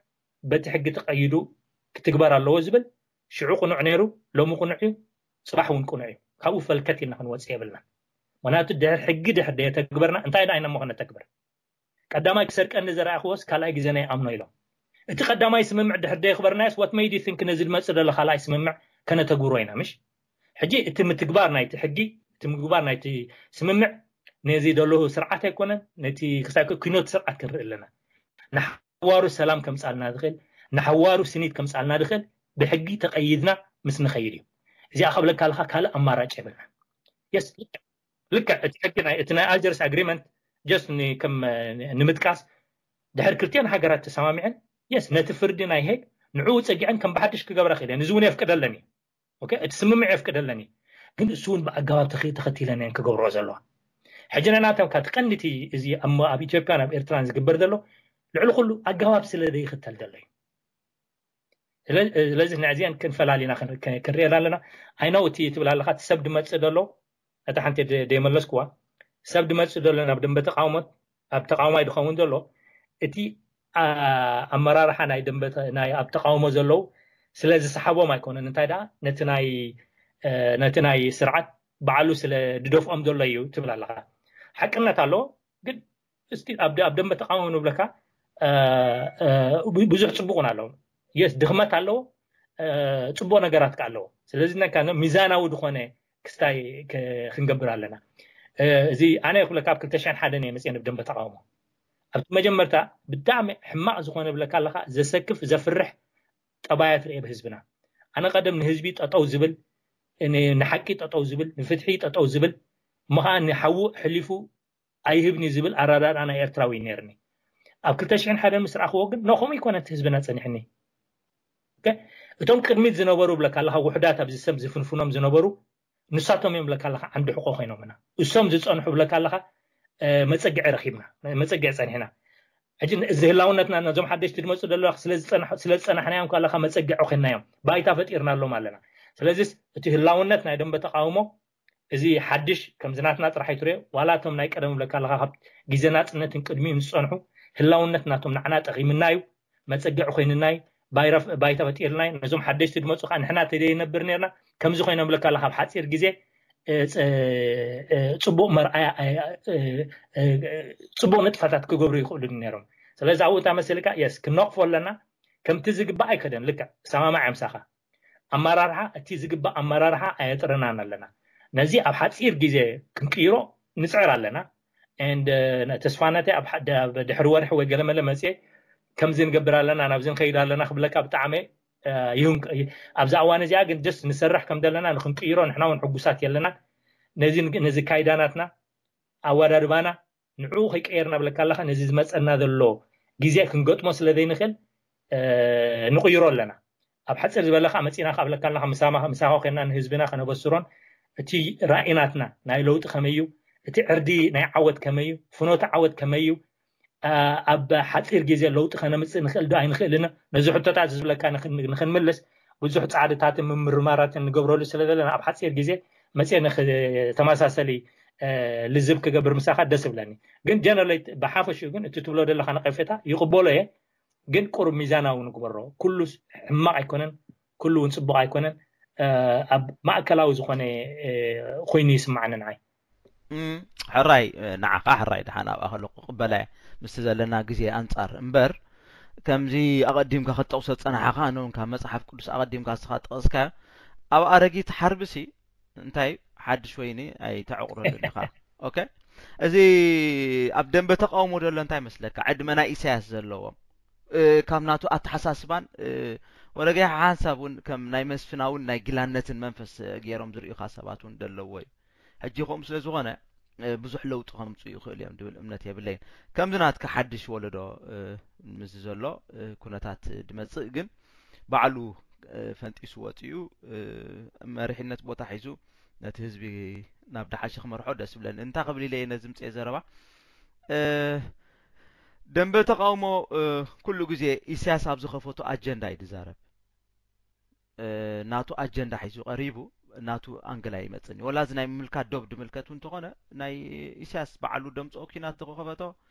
በቲ ሕጊ ተቀይዱ ክትግበር ኣለዎ ዝብል ሽዑ ቅኑዕ ነይሩ፣ ሎሚ ቅኑዕ እዩ፣ ፅባሕ እውን ቅኑዕ እዩ። ካብኡ ፈልከት ኢልና ክንወፅእ የብልና። ምክንያቱ ድሕር ሕጊ ድሕር ደየተግበርና እንታይ ዳ ኢናሞ ከነተግብር? ቀዳማይ ክሰርቀኒ ዘረኣኽዎስ ካልኣይ ግዜ ናይ ኣምኖ ኢሎም። እቲ ቀዳማይ ስምምዕ ድሕር ደየኽበርናዮስ what made you think ነዚ ዝመፅእ ዘሎ ካልኣይ ስምምዕ ከነተግብሮ ኢና ምሽ? ሕጂ እቲ ምትግባር ናይቲ ሕጊ እቲ ምግባር ናይቲ ስምምዕ ነዚ ደለሁ ስርዓት ኣይኮነን። ነቲ ክሳይ ኩኖት ስርዓት ክንርኢ ኣለና። ንሓዋሩ ሰላም ከምፃልና ዝኽእል ንሓዋሩ ስኒት ከምፃልና ዝኽእል ብሕጊ ተቀይድና ምስ ንኸይድ እዩ። እዚኣ ከብለካ ኣለካ ካልእ ኣማራጭ የብልና። የስ ልክዕ እቲ ሕጊ ናይ እቲ ናይ ኣልጀርስ ኣግሪመንት ጀስት ከም ንምጥቃስ ድሕር ክልቲኦን ሃገራት ተሰማሚዐን የስ ነቲ ፍርዲ ናይ ሄግ ንዕኡ ፀጊዐን ከም ብሓድሽ ክገብራ ክእለን እዚ እውን የፍቅደለን እዩ። እቲ ስምምዕ የፍቅደለን እዩ። ግን እሱ እውን ብኣገባብ ተኸቲለን እየን ክገብርኦ ዘለዋ። ሕጂ ንናቶም ካብ ቀንዲቲ እዚ ኣብ ኢትዮጵያን ኣብ ኤርትራን ዝግበር ዘሎ ልዕሊ ኩሉ ኣገባብ ስለ ዘይኽተል ዘሎ እዩ። ስለዚ ንዕዚአን ክንፈላሊና ክንሪኤን ኣለና። ኣይነው እቲ ትብል ኣለካ እቲ ሰብ ድመፅእ ዘሎ እታ ሓንቲ ደይመለስኩዋ ሰብ ድመፅእ ዘሎ ናብ ደንበ ተቃውሞት ኣብ ተቃውማይ ድኸውን ዘሎ እቲ ኣመራርሓ ናይ ደንበ ናይ ኣብ ተቃውሞ ዘለዉ ስለ ዝሰሓቦም ኣይኮነን። እንታይ ደኣ ነቲ ናይ ነቲ ናይ ስርዓት ባዕሉ ስለ ድደፍኦም ዘሎ እዩ ትብል ኣለካ። ሓቅነት ኣለዎ። ግን እስቲ ኣብ ደንበ ተቃውሞ ንብለካ ብዙሕ ፅቡቅ እውን ኣለዎ። የስ ድኽመት ኣለዎ፣ ፅቡቅ ነገራት ከ ኣለዎ። ስለዚ ነካ ሚዛናዊ ዝኾነ ክስታይ ክንገብር ኣለና። እዚ ኣነ ክብለካ ኣብ ክልተ ሽሕን ሓደን እየ መፅአ ብደንበ ተቃውሞ። ኣብቲ መጀመርታ ብጣዕሚ ሕማቅ ዝኾነ ብለካ ኣለካ ዘሰክፍ ዘፍርሕ ጠባያት ርኤ ብህዝብና። ኣነ ቀደም ንህዝቢ ጠጠው ዝብል ንሓቂ ጠጠው ዝብል ንፍትሒ ጠጠው ዝብል እሞ ከዓ ንሓዉ ሕሊፉ ኣይህብኒ ዝብል ኣራዳድኣ ናይ ኤርትራዊ ነይርኒ። ኣብ ክልተ ሽሕን ሓደን ምስ ረኣኽዎ ግን ነኸምኡ ይኮነ እቲ ህዝብና ጸኒሕኒ። እቶም ቅድሚት ዝነበሩ ብለካ ኣለኻ ውሕዳት ኣብዚ ሰብ ዝፍንፍኖም ዝነበሩ ንሳቶም እዮም ብለካ ኣለኻ ዓንዲ ሕቆ ኮይኖምና። እሶም ዝጸንሑ ብለካ ኣለኻ መፀግዒ ረኪብና፣ መፀግዒ ፀኒሕና። ሕጂ እዚ ህላውነትና ነዞም ሓደሽቲ ዝመፁ ዘለዋ ስለዝፀናሕናዮም ካለካ መፀግዒ ኮይናዮም ባይታ ፈጢርናሎም ኣለና። ስለዚስ እቲ ህላውነት ናይ ደንበ ተቃውሞ እዚ ሓድሽ ከምዚ ናትና ጥራሕ ኣይትሪኦ። ዋላ እቶም ናይ ቀደም ብለካ ኣለካ ካብ ግዜ ናፅነትን ቅድሚኡ ዝፀንሑ ህላውነት ናቶም ንዓና ጠቂምና እዩ፣ መፀግዒ ኮይንና እዩ፣ ባይታ ፈጢርና እዩ። ነዞም ሓደሽቲ ዝመፁ ከዓ ንሕና ተደይነብር ነርና ከምዚ ኮይኖም ብለካ ኣለካ ኣብ ሓፂር ግዜ ፅቡቅ መርኣያ ፅቡቅ ንጥፈታት ክገብሩ ይኽእሉ ነሮም። ስለዚ ኣብኡ እታ መሰልካ የስ ክነቕፎ ኣለና። ከምቲ ዝግባእ ኣይከደን ልክዕ ሰማማዕ ምሳኻ ኣመራርሓ እቲ ዝግባእ ኣመራርሓ ኣየጥረናን ኣለና። ነዚ ኣብ ሓፂር ግዜ ክንቅይሮ ንፅዕር ኣለና። ተስፋነተ ድሕሪ ወርሒ ወይ ገለመለ መፅኤ ከምዚ ንገብር ኣለና ናብዚ ንኸይድ ኣለና ክብለካ ብጣዕሚ ይሁን። ኣብዛ እዋን እዚኣ ግን ደስ ንሰርሕ ከም ዘለና ንክንቅይሮ ንሕና እውን ሕጉሳት የለና። ነዚ ካይዳናትና ኣወዳድባና ንዕኡ ከይቀየርና ብለካ ኣለካ ነዚ ዝመፀና ዘሎ ግዜ ክንገጥሞ ስለ ዘይንኽእል ንቕይሮ ኣለና። ኣብ ሓፂር ዝበለካ መፂና ካብ ለካ ኣለካ ምሳኻ ኮይና ንህዝብና ከነበስሮን እቲ ራእይናትና ናይ ለውጢ ከመዩ፣ እቲ ዕርዲ ናይ ዓወት ከመዩ፣ ፍኖተ ዓወት ከመዩ፣ ኣብ ሓፂር ግዜ ለውጢ ከነምፅእ ንኽእል ዶ ኣይንኽእልን? ነዚ ሕቶታት ዝብለካ ንኽንምልስ ብዙሕ ፃዕድታትን ምምርማራትን ንገብረሉ ስለ ዘለና ኣብ ሓፂር ግዜ መፅየ ተመሳሰሊ ልዝብ ክገብር ምሳኻ ደስ ይብለኒ። ግን ጀነሬት ብሓፈሽኡ ግን እቲ ትብሎ ዘለካ ነቀፌታ ይቕበሎ እየ። ግን ቁሩብ ሚዛናዊ ንግበሮ። ኩሉ ሕማቕ ኣይኮነን፣ ኩሉ እውን ፅቡቕ ኣይኮነን። ኣብ ማእከላዊ ዝኾነ ኮይኑ ይስማዓኒ ንዓይ። ሕራይ ንዓኻ ሕራይ ደሓን ኣብኣ ከለኩ ክቕበላ እየ ምስቲ ዘለና ግዜ ኣንጻር እምበር ከምዚ ኣቐዲምካ ክትጠቕሶ ዝጸናሕኻ ኣነ እውን ካብ መጽሓፍ ቅዱስ ኣቐዲምካ ንስኻ ጠቐስካዮ ኣብ ኣረጊት ሓርቢሲ እንታይ ሓድሽ ወይኒ ኣይተዕቑረሉን ኢኻ። ኦኬ እዚ ኣብ ደንበ ተቃውሞ ዘሎ እንታይ መስለካ ዕድመ ናይ ኢሳያስ ዘለዎም ካብ ናቱ ኣተሓሳስባን ወረገ ሓንሳብ እውን ከም ናይ መስፍናውን ናይ ጊላነትን መንፈስ ገይሮም ዝርእዩኻ ሰባት እውን ዘለውዎ እዩ። ሕጂ ከምኡ ስለ ዝኾነ ብዙሕ ለውጢ ከምፅኡ ይኽእሉ እዮም ዝብል እምነት የብለይን። ከምዚ ናትካ ሓድሽ ወለዶ ምስ ዘሎ ኩነታት ድመፅእ ግን ባዕሉ ፈንጢሱ ወፂኡ መሪሕነት ቦታ ሒዙ ነቲ ህዝቢ ናብ ደሓሽ ክመርሖ ደስ ይብለኒ። እንታይ ክብል ኢለ እየ ነዚ ምፅኤ ዘረባ ደንበ ተቃውሞ ኩሉ ግዜ ኢሳያስ ኣብ ዝኸፈቱ ኣጀንዳ እዩ ዝዛረብ። ናቱ ኣጀንዳ ሒዙ ቀሪቡ ናቱ ኣንግል ኣይመፅን እዩ። ወላ እዚ ናይ ምምልካት ዶብ ድምልከት እውን እንተኾነ ናይ ኢሳያስ በዓሉ ደምፅኦ ኪናት ተኸፈቶ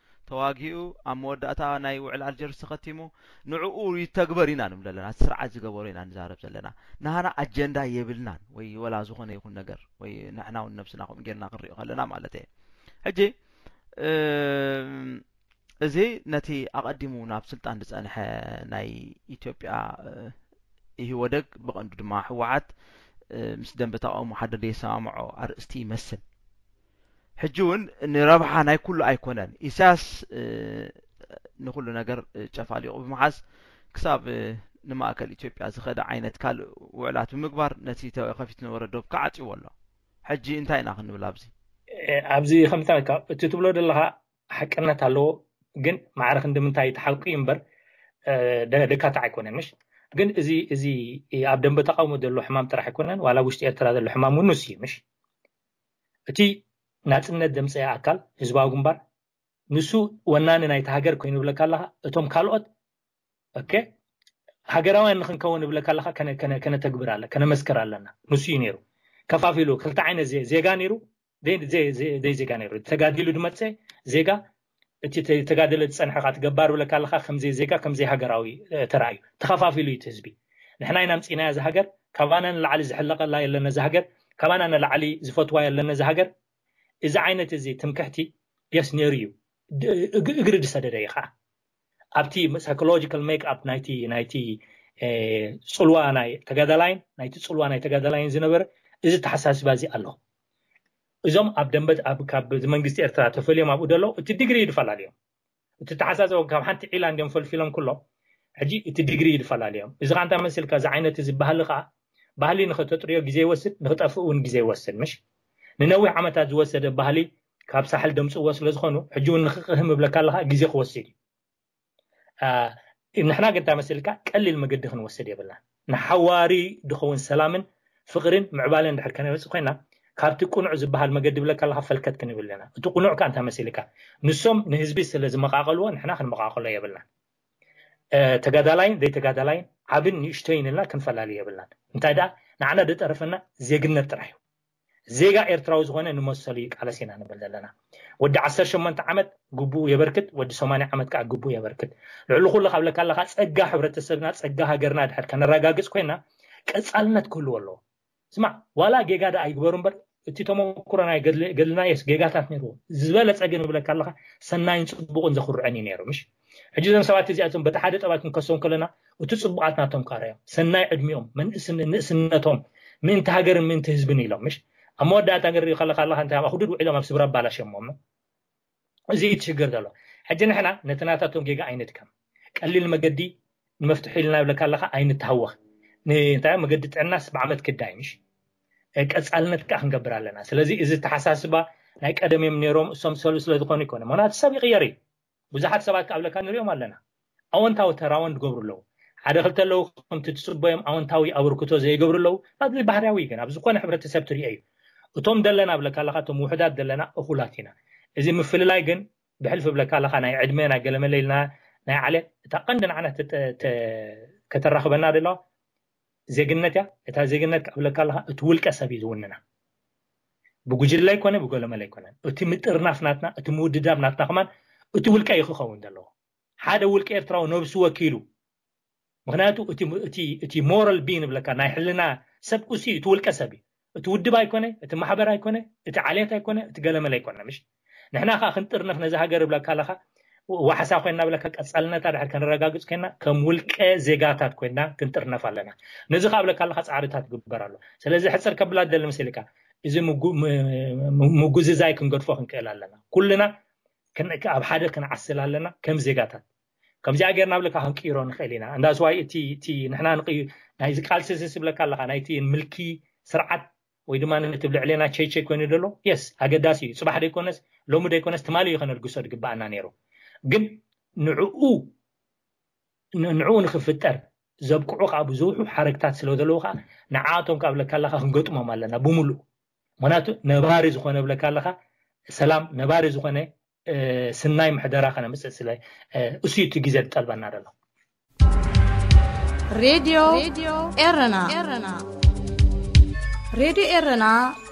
ተዋጊኡ ኣብ መወዳእታ ናይ ውዕል ኣልጀርስ ተኸቲሙ ንዕኡ ይተግበር ኢና ንብል ዘለና እቲ ስርዓት ዝገበሮ ኢና ንዛረብ ዘለና። ንሃና ኣጀንዳ የብልናን ወይ ወላ ዝኾነ ይኹን ነገር ወይ ንሕና እውን ነብስና ከምኡ ጌርና ክንሪኦ ከለና ማለት እየ። ሕጂ እዚ ነቲ ኣቐዲሙ ናብ ስልጣን ዝጸንሐ ናይ ኢትዮጵያ ኢህወደግ ብቐንዱ ድማ ህወሓት ምስ ደንበ ተቃውሞ ሓደ ዘይሰማምዖ ኣርእስቲ ይመስል። ሕጂ እውን ንረብሓ ናይ ኩሉ ኣይኮነን። ኢሳያስ ንኩሉ ነገር ጨፋሊቑ ብምሓዝ ክሳብ ንማእከል ኢትዮጵያ ዝኸደ ዓይነት ካልእ ውዕላት ብምግባር ነቲ ተኸፊቱ ዝነበረ ዶብ ክዓጽዎ ኣሎ። ሕጂ እንታይ ኢና ክንብል ኣብዚ? ኣብዚ ከምታ እቲ ትብሎ ዘለካ ሓቅነት ኣለዎ፣ ግን ማዕረ ክንዲ ምንታይ ተሓቂ እምበር ደካታ ኣይኮነን ምሽ። ግን እዚ እዚ ኣብ ደንበ ተቃውሞ ዘሎ ሕማም ጥራሕ ኣይኮነን፣ ዋላ ውሽጢ ኤርትራ ዘሎ ሕማም እውን ንሱ እዩ ምሽ። እቲ ናፅነት ዘምፀአ ኣካል ህዝባዊ ግንባር ንሱ ወናኒ ናይቲ ሃገር ኮይኑ ብለካ ኣለካ። እቶም ካልኦት ኦኬ ሃገራውያን ንክንከውን ንብለካ ኣለካ፣ ከነተግብር ኣለ ከነመስከር ኣለና። ንሱ እዩ ነይሩ ከፋፊሉ ክልተ ዓይነት ዜጋ ነይሩ፣ ዘይዜጋ ነይሩ። ተጋዲሉ ድመፀ ዜጋ እቲ ተጋደለ ዝፀንሐ ካ ትገባር ብለካ ኣለካ። ከምዘይ ዜጋ ከምዘይ ሃገራዊ ተራእዩ ተኸፋፊሉ እዩ ህዝቢ። ንሕና ኢና ምፅኢና እዚ ሃገር። ካባና ንላዕሊ ዝሕለቀላ የለን እዚ ሃገር። ካባና ንላዕሊ ዝፈትዋ የለን እዚ ሃገር። እዚ ዓይነት እዚ ትምክሕቲ የስ ነይሩ እዩ። እግሪ ዝሰደደ እዩ ከዓ ኣብቲ ሳይኮሎጂካል ሜክ ኣፕ ናይቲ ናይቲ ፅልዋ ናይ ተጋዳላይን ናይቲ ፅልዋ ናይ ተጋዳላይን ዝነበረ እዚ ተሓሳስባ እዚ ኣሎ። እዞም ኣብ ደንበ ካብ መንግስቲ ኤርትራ ተፈልዮም ኣብኡ ደለው እቲ ዲግሪ ይፈላለዮም። እቲ ተሓሳስባ ካብ ሓንቲ ዒላ እንዲም ፈልፊሎም ኩሎም ሕጂ እቲ ዲግሪ ይፈላለዮም። እዚ ከ እንታይ መሲልካ እዚ ዓይነት እዚ ባህሊ ከዓ ባህሊ ንኸተጥርዮ ግዜ ይወስድ፣ ንክጠፍእ እውን ግዜ ይወስድ። ምሽ ንነዊሕ ዓመታት ዝወሰደ ባህሊ ካብ ሳሕል ደምፅዎ ስለዝኾኑ ሕጂ እውን ንክቅህም እብለካ ኣለካ ግዜ ክወስድ እዩ። ንሕና ግን እንታይ መሲልካ ቀሊል መገዲ ክንወስድ የብልና። ንሓዋሪ ድኸውን ሰላምን ፍቅርን ምዕባለን ድሕር ከነበፅእ ኮይና ካብቲ ቅኑዕ ዝበሃል መገዲ ብለካ ኣለካ ፈልከት ክንብል ኣለና። እቲ ቅኑዕ ከ እንታይ መሲልካ? ንሶም ንህዝቢ ስለ ዝመቓቐልዎ ንሕና ክንመቓቐሎ የብልና። ተጋዳላይን ዘይተጋዳላይን ዓብን ንእሽቶይን ኢልና ክንፈላለ የብልናን። እንታይ ደኣ ንዓና ደጠረፈና ዜግነት ጥራሕ እዩ። ዜጋ ኤርትራዊ ዝኾነ ንመሰሉ ይቃለስ ኢና ንብል ዘለና። ወዲ ዓሰርተ ሸሞንተ ዓመት ግቡ የበርክት፣ ወዲ ሰማንያ ዓመት ከዓ ግቡ የበርክት። ልዕሊ ኩሉ ካብ ለካ ኣለካ ጸጋ ሕብረተሰብና፣ ጸጋ ሃገርና ድሕር ከነረጋግጽ ኮይና ቀጻልነት ክህልዎ ኣለዎ። ስማዕ፣ ዋላ ጌጋ ደኣ ኣይግበሩ እምበር፣ እቲ ተመክሮ ናይ ገድሊ- ገድልና የስ ጌጋታት ነይርዎ። ዝበለጸ ግን እብለካ ኣለካ ሰናይን ጽቡቕን ዘኹርዐን እዩ ነይሩ። ምሽ ሕጂ እዞም ሰባት እዚኣቶም በቲ ሓደ ጠባይ ክንከሶም ከለና እቲ ጽቡቓት ናቶም ካረዮም ሰናይ ዕድሚኦም መንእስን ንእስነቶም ምእንቲ ሃገርን ምእንቲ ህዝብን ኢሎም። ምሽ ኣብ መወዳእታ ግን ሪኢ ከለካ ኣለካ እንታይ ኣብ ኣኽዱድ ውዒሎም ኣብ ስብራ ኣባላሸሞ። እዚ ትሽግር ዘሎ። ሕጂ ንሕና ነቲ ናታቶም ጌጋ ኣይንድከም። ቀሊል መገዲ ንመፍትሒ ኢልና ይብለካ ኣለካ ኣይንተሃወኽ። እንታይ መገዲ ጥዕናስ ብዓመት ክዳይ ምሽ ቀጻልነት ከዓ ክንገብር ኣለና። ስለዚ እዚ ተሓሳስባ ናይ ቀደም እዮም ነይሮም እሶም ሰሉ ስለ ዝኾኑ ይኮነ። ምክንያቱ ሰብ ይቕየር እዩ። ብዙሓት ሰባት ክኣብለካ ንሪኦም ኣለና። ኣወንታዊ ተራውን ዝገብሩ ኣለዉ። ሓደ ክልተ ኣለዉ ከምቲ ትጽበዮም ኣወንታዊ ኣበርክቶ ዘይገብሩ ኣለዉ። ኣብዚ ባህርያዊ ግን ኣብ ዝኾነ ሕብረተሰብ ትሪኦ እዩ። እቶም ደለና ብለካ ኣለካ እቶም ውሑዳት ደለና እኹላት ኢና። እዚ ምፍልላይ ግን ብሕልፊ ብለካ ኣለካ ናይ ዕድመ ናይ ገለመለ ኢልና ናይ ዓለ እታ ቀንዲ ንዓና ተተ- ተ- ከተራኽበና ደለዋ ዜግነት እያ። እታ ዜግነት ክኣብለካ ኣለካ እቲ ውልቀ ሰብ እዩ ዝውንና። ብጉጅለ ኣይኮነ ብገለመለ ኣይኮነ። እቲ ምጥርናፍ ናትና እቲ ምውድዳብ ናትና ከማን እቲ ውልቀ እዩ ክኸውን ዘለዎ። ሓደ ውልቀ ኤርትራዊ ነብሱ ወኪሉ ምክንያቱ እቲ እቲ ሞራል ቢን ብለካ ናይ ሕልና ሰብ እሱ እቲ ውልቀ ሰብ እዩ። እቲ ውድብ ኣይኮነ፣ እቲ ማሕበር ኣይኮነ፣ እቲ ዓሌት ኣይኮነ፣ እቲ ገለመለ ኣይኮነ። ምሽ ንሕና ከዓ ክንጥርነፍ ነዚ ሃገር ብለካ ኣለካ ዋሕሳ ኮይና ብለካ ቀጻልነታ ድሕር ከነረጋግጽ ኮይና ከም ውልቀ ዜጋታት ኮይና ክንጥርነፍ ኣለና። ነዚ ከዓ ብለካ ኣለካ ጻዕርታት ግበር ኣሎ። ስለዚ ሕጽር ከብላ ደሊ መሲልካ እዚ ምጉ- ም- ም- ምጉዝዛይ ክንገድፎ ክንክእል ኣለና። ኩልና ከን- ኣብ ሓደ ክንዓስል ኣለና ከም ዜጋታት። ከምዚኣ ጌርና ብለካ ክንቅይሮ ንኽእል ኢና። እንዳስዋይ እቲ እቲ ንሕና ንቕዩ ናይዚ ቃልሲ ዝስብለካ ኣለካ ናይቲ ምልኪ ስርዓት ወይ ድማ ነቲ ብልዕሌና ቸይቸይ ኮይኑ ዘሎ የስ ኣገዳሲ እዩ። ጽባሕ ደይኮነስ ሎሚ ደይኮነስ ትማሊ እዩ ከነልግሶ ዝግባኣና ነይሩ። ግን ንዕኡ ን- ንዕኡ ንክፍጠር ዘብቅዑ ከዓ ብዙሑ ሓረግታት ስለ ዘለዉ ከዓ ንዓቶም ካብ ለካ ኣለካ ክንገጥሞም ኣለና ብምሉእ። ምክንያቱ ነባሪ ዝኾነ ብለካ ኣለካ ሰላም ነባሪ ዝኾነ ስናይ ምሕደራ ከነምፅእ ስለ እሱ እቲ ግዜ ዝጠልበና ዘሎ። ሬድዮ ኤረና። ሬድዮ ኤረና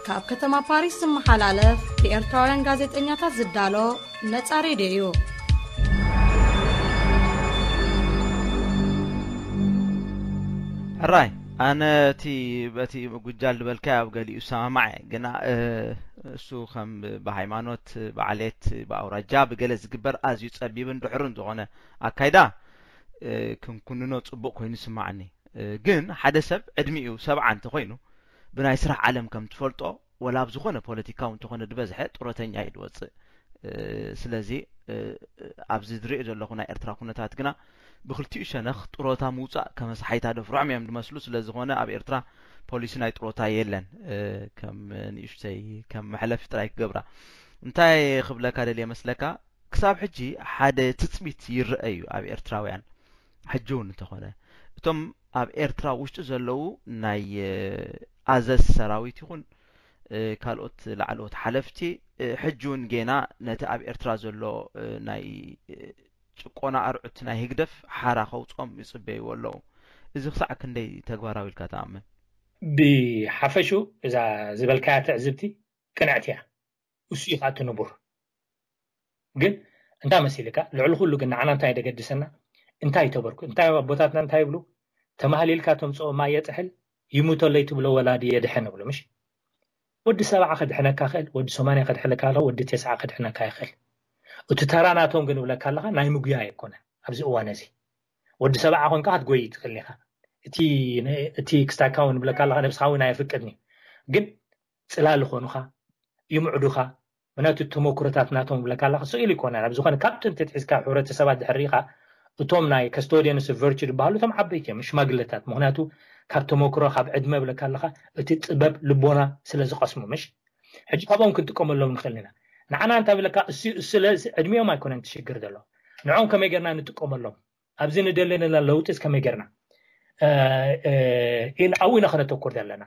ካብ ከተማ ፓሪስ ዝመሓላለፍ ብኤርትራውያን ጋዜጠኛታት ዝዳሎ ነጻ ሬድዮ እዩ። ሕራይ ኣነ እቲ በቲ ምጉጃል ዝበልካዮ ኣብ ገሊኡ ሰማማዕ እየ፣ ግና እሱ ከም ብሃይማኖት፣ ብዓሌት፣ ብኣውራጃ፣ ብገለ ዝግበር ኣዝዩ ጸቢብን ድሑርን ዝኾነ ኣካይዳ ክንኩንኖ ጽቡቕ ኮይኑ ይስምዓኒ። ግን ሓደ ሰብ ዕድሚኡ ሰብዓ እንተኾይኑ ብናይ ስራሕ ዓለም ከም ትፈልጦ ወላ ኣብ ዝኾነ ፖለቲካዊ እንተኾነ ዝበዝሐ ጡረተኛ እዩ ዝወፅእ። ስለዚ ኣብዚ ዝሪኦ ዘለኹ ናይ ኤርትራ ኩነታት ግና ብክልቲኡ ሸነኽ ጡረታ ምውፃእ ከመሳሓይታ ደፍርዖም እዮም ዝመስሉ። ስለዝኾነ ኣብ ኤርትራ ፖሊሲ ናይ ጡረታ የለን። ከም ንእሽተይ ከም መሕለፊ ጥራይ ክገብራ። እንታይ ክብለካ ደልየ መስለካ፣ ክሳብ ሕጂ ሓደ ትፅቢት ይረአ እዩ ኣብ ኤርትራውያን። ሕጂ እውን እንተኾነ እቶም ኣብ ኤርትራ ውሽጢ ዘለዉ ናይ ኣዘዝ ሰራዊት ይኹን ካልኦት ላዕለዎት ሓለፍቲ ሕጂ እውን ጌና ነቲ ኣብ ኤርትራ ዘሎ ናይ ጭቆና ኣርዑት ናይ ህግደፍ ሓራ ከውፅኦም ይፅበይዎ ኣለዉ። እዚ ክሳዕ ክንደይ ተግባራዊ ኢልካ ትኣምን? ብሓፈሹ እዛ ዝበልካያ ትዕዝብቲ ቅንዕቲ እያ። እሱ እዩ ከዓ እቲ ንቡር። ግን እንታይ መሲልካ ልዕሊ ኩሉ ግን ንዓና እንታይ ደገድሰና? እንታይ ተበርኩ እንታይ ኣቦታትና እንታይ ይብሉ? ተማህሊልካ ተምፅኦ ማይ የጥሕል፣ ይሙተለይ ትብሎ ወላዲ የድሕን እብሉ። ምሽ ወዲ ሰብዓ ከድሕነካ ይኽእል፣ ወዲ ሰማንያ ከድሕነካ ይኽእል፣ ወዲ ተስዓ ከድሕነካ ይኽእል። እቲ ተራ ናቶም ግን እብለካ ኣለካ ናይ ምጉያ ኣይኮነ። ኣብዚ እዋን እዚ ወዲ ሰብዓ ኮንካ ክትጎይ ትኽእል ኢኻ። እቲ እቲ ክስታካ እውን እብለካ ኣለካ ነብስኻ እውን ኣየፍቅድን እዩ። ግን ፅላል ይኾኑኻ፣ ይምዕዱኻ። ምክንያቱ ተመክሮታት ናቶም እብለካ ኣለካ ስኢሉ ይኮነ ኣብ ዝኾነ ካብ ጥንቲ ትሒዝካ ሕብረተሰባት ድሕር ሪኢኻ እቶም ናይ custodians of virtue ዝበሃሉ እቶም ዓበይቲ እዮም ሽማግለታት። ምክንያቱ ካብ ተመክሮ ካብ ዕድመ እብለካ ኣለካ እቲ ጥበብ ልቦና ስለ ዝቐስሙ ምሽ ሕጂ ካብኦም ክንጥቀመሎም ንኽእል ኢና። ንዓና እንታይ ብለካ እሱ እሱ ስለ ዕድሚኦም ኣይኮነን ትሽግር ዘሎ። ንዖም ከመይ ጌርና ንጥቀመሎም ኣብዚ ንደለና ለውጢ ከመይ ጌርና ኣብኡ ኢና ከነተኩር ዘለና።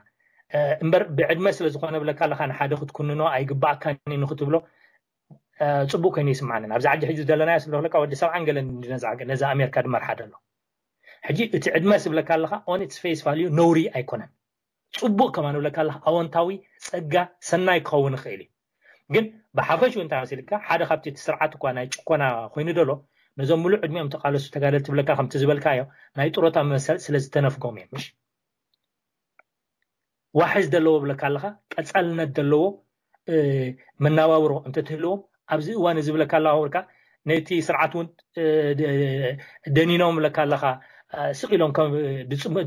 እምበር ብዕድመ ስለ ዝኾነ ብለካ ኣለካ ንሓደ ክትኩንኖ ኣይግባእካን እዩ ንክትብሎ ጽቡቅ ኮይኑ ይስማዓንን። ኣብዚ ዓዲ ሕጂ ዘለናዮ ስለ ክለካ ወዲ ሰብዓን ገለን ነዛ ኣሜሪካ ድመርሓ ደሎ። ሕጂ እቲ ዕድመ ስብለካ ኣለካ on its face value ነውሪ ኣይኮነን። ጽቡቅ ከማን ብለካ ኣለካ ኣወንታዊ ጸጋ ሰናይ ክኸውን ይኽእል እዩ። ግን ብሓፈሽኡ እንታይ መሲልካ ሓደ ካብቲ እቲ ስርዓት እኳ ናይ ጭኮና ኮይኑ ደሎ ነዞም ሙሉእ ዕድሚኦም ተቃለሱ ተጋደልቲ ብለካ ከምቲ ዝበልካዮ ናይ ጥሮታ መሰል ስለ ዝተነፍጎም እዮም። ምሽ ዋሕዝ ዘለዎ ብለካ ኣለካ ቀጻልነት ዘለዎ መናባብሮ እንተትህልዎም ኣብዚ እዋን እዚ ብለካ ኣለካ ነቲ ስርዓት እውን ደኒኖም ብለካ ኣለካ ስቕ ኢሎም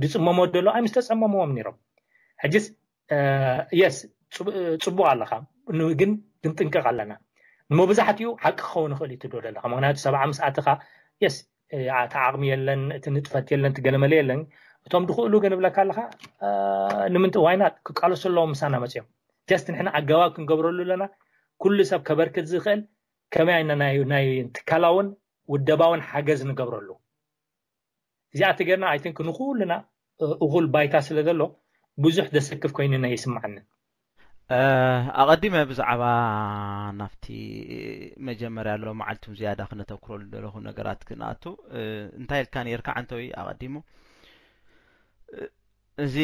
ድፅመሞ ደሎ ኣይምስ ተፀመምዎም ነይሮም። ሕጅስ የስ ጽቡቕ ኣለካ ግን ክንጥንቀቕ ኣለና። ንመብዛሕትኡ ሓቂ ክኸውን ይኽእል እዩ ትብሎ ዘለካ ምክንያቱ ሰብዓ ምስ ኣተኻ የስ እቲ ዓቕሚ የለን እቲ ንጥፈት የለን ትገለመለ የለን። እቶም ድኽእሉ ግን ብለካ ኣለካ ንምንት ዋይናት ክቃለሱ ኣለዎም ምሳና መፅኦም ጀስት ንሕና ኣገባብ ክንገብረሉ ኣለና። ኩሉ ሰብ ከበርክት ዝኽእል ከመይ ኣይና ናይ ትካላውን ውደባውን ሓገዝ ንገብረሉ። እዚኣ ተገርና ኣይትን ክንኩልና እኹል ባይታ ስለ ዘሎ ብዙሕ ዘሰክፍ ኮይኑና ይስማዓኒ። ኣቐዲመ ብዛዕባ ናብቲ መጀመርያ ኣሎ መዓልቱም ዝያዳ ክነተኩረሉ ዘለኹ ነገራት ክንኣቱ እንታይ ኢልካ ነርካ ዓንተዊ ኣቐዲሙ እዚ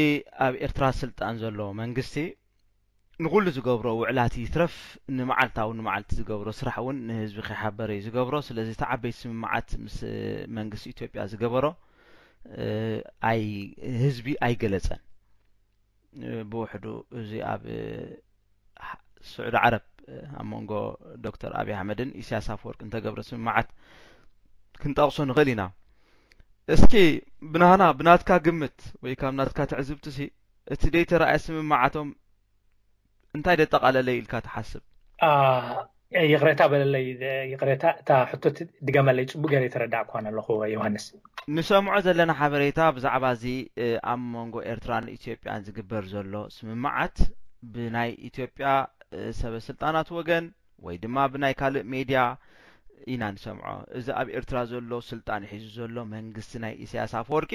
ኣብ ኤርትራ ስልጣን ዘሎ መንግስቲ ንኩሉ ዝገብሮ ውዕላት ይትረፍ ንመዓልታዊ ንመዓልቲ ዝገብሮ ስራሕ እውን ንህዝቢ ከይሓበረ እዩ ዝገብሮ። ስለዚ እቲ ዓበይቲ ስምምዓት ምስ መንግስቲ ኢትዮጵያ ዝገበሮ ኣይ ህዝቢ ኣይገለጸን። ብውሕዱ እዚ ኣብ ስዑዲ ዓረብ ኣብ መንጎ ዶክተር ኣብይ ኣሕመድን ኢሳያስ ኣፈወርቂ እንተገብረ ስምምዓት ክንጠቕሶ ንኽእል ኢና። እስኪ ብናህና ብናትካ ግምት ወይ ካብ ናትካ ትዕዝብቲ ሲ እቲ ደይተረኣየ ስምምዓቶም እንታይ ደጠቓለለ ኢልካ ትሓስብ? ይቕሬታ በለለይ ይቕሬታ እታ ሕቶ ድገመለይ ጽቡቅ ገይረ የተረዳእኳን ኣለኹ ዮሃንስ። ንሰምዖ ዘለና ሓበሬታ ብዛዕባ እዚ ኣብ መንጎ ኤርትራን ኢትዮጵያን ዝግበር ዘሎ ስምምዓት ብናይ ኢትዮጵያ ሰበ ስልጣናት ወገን ወይ ድማ ብናይ ካልእ ሜድያ ኢና ንሰምዖ። እዚ ኣብ ኤርትራ ዘሎ ስልጣን ሒዙ ዘሎ መንግስቲ ናይ ኢሳያስ ኣፈወርቂ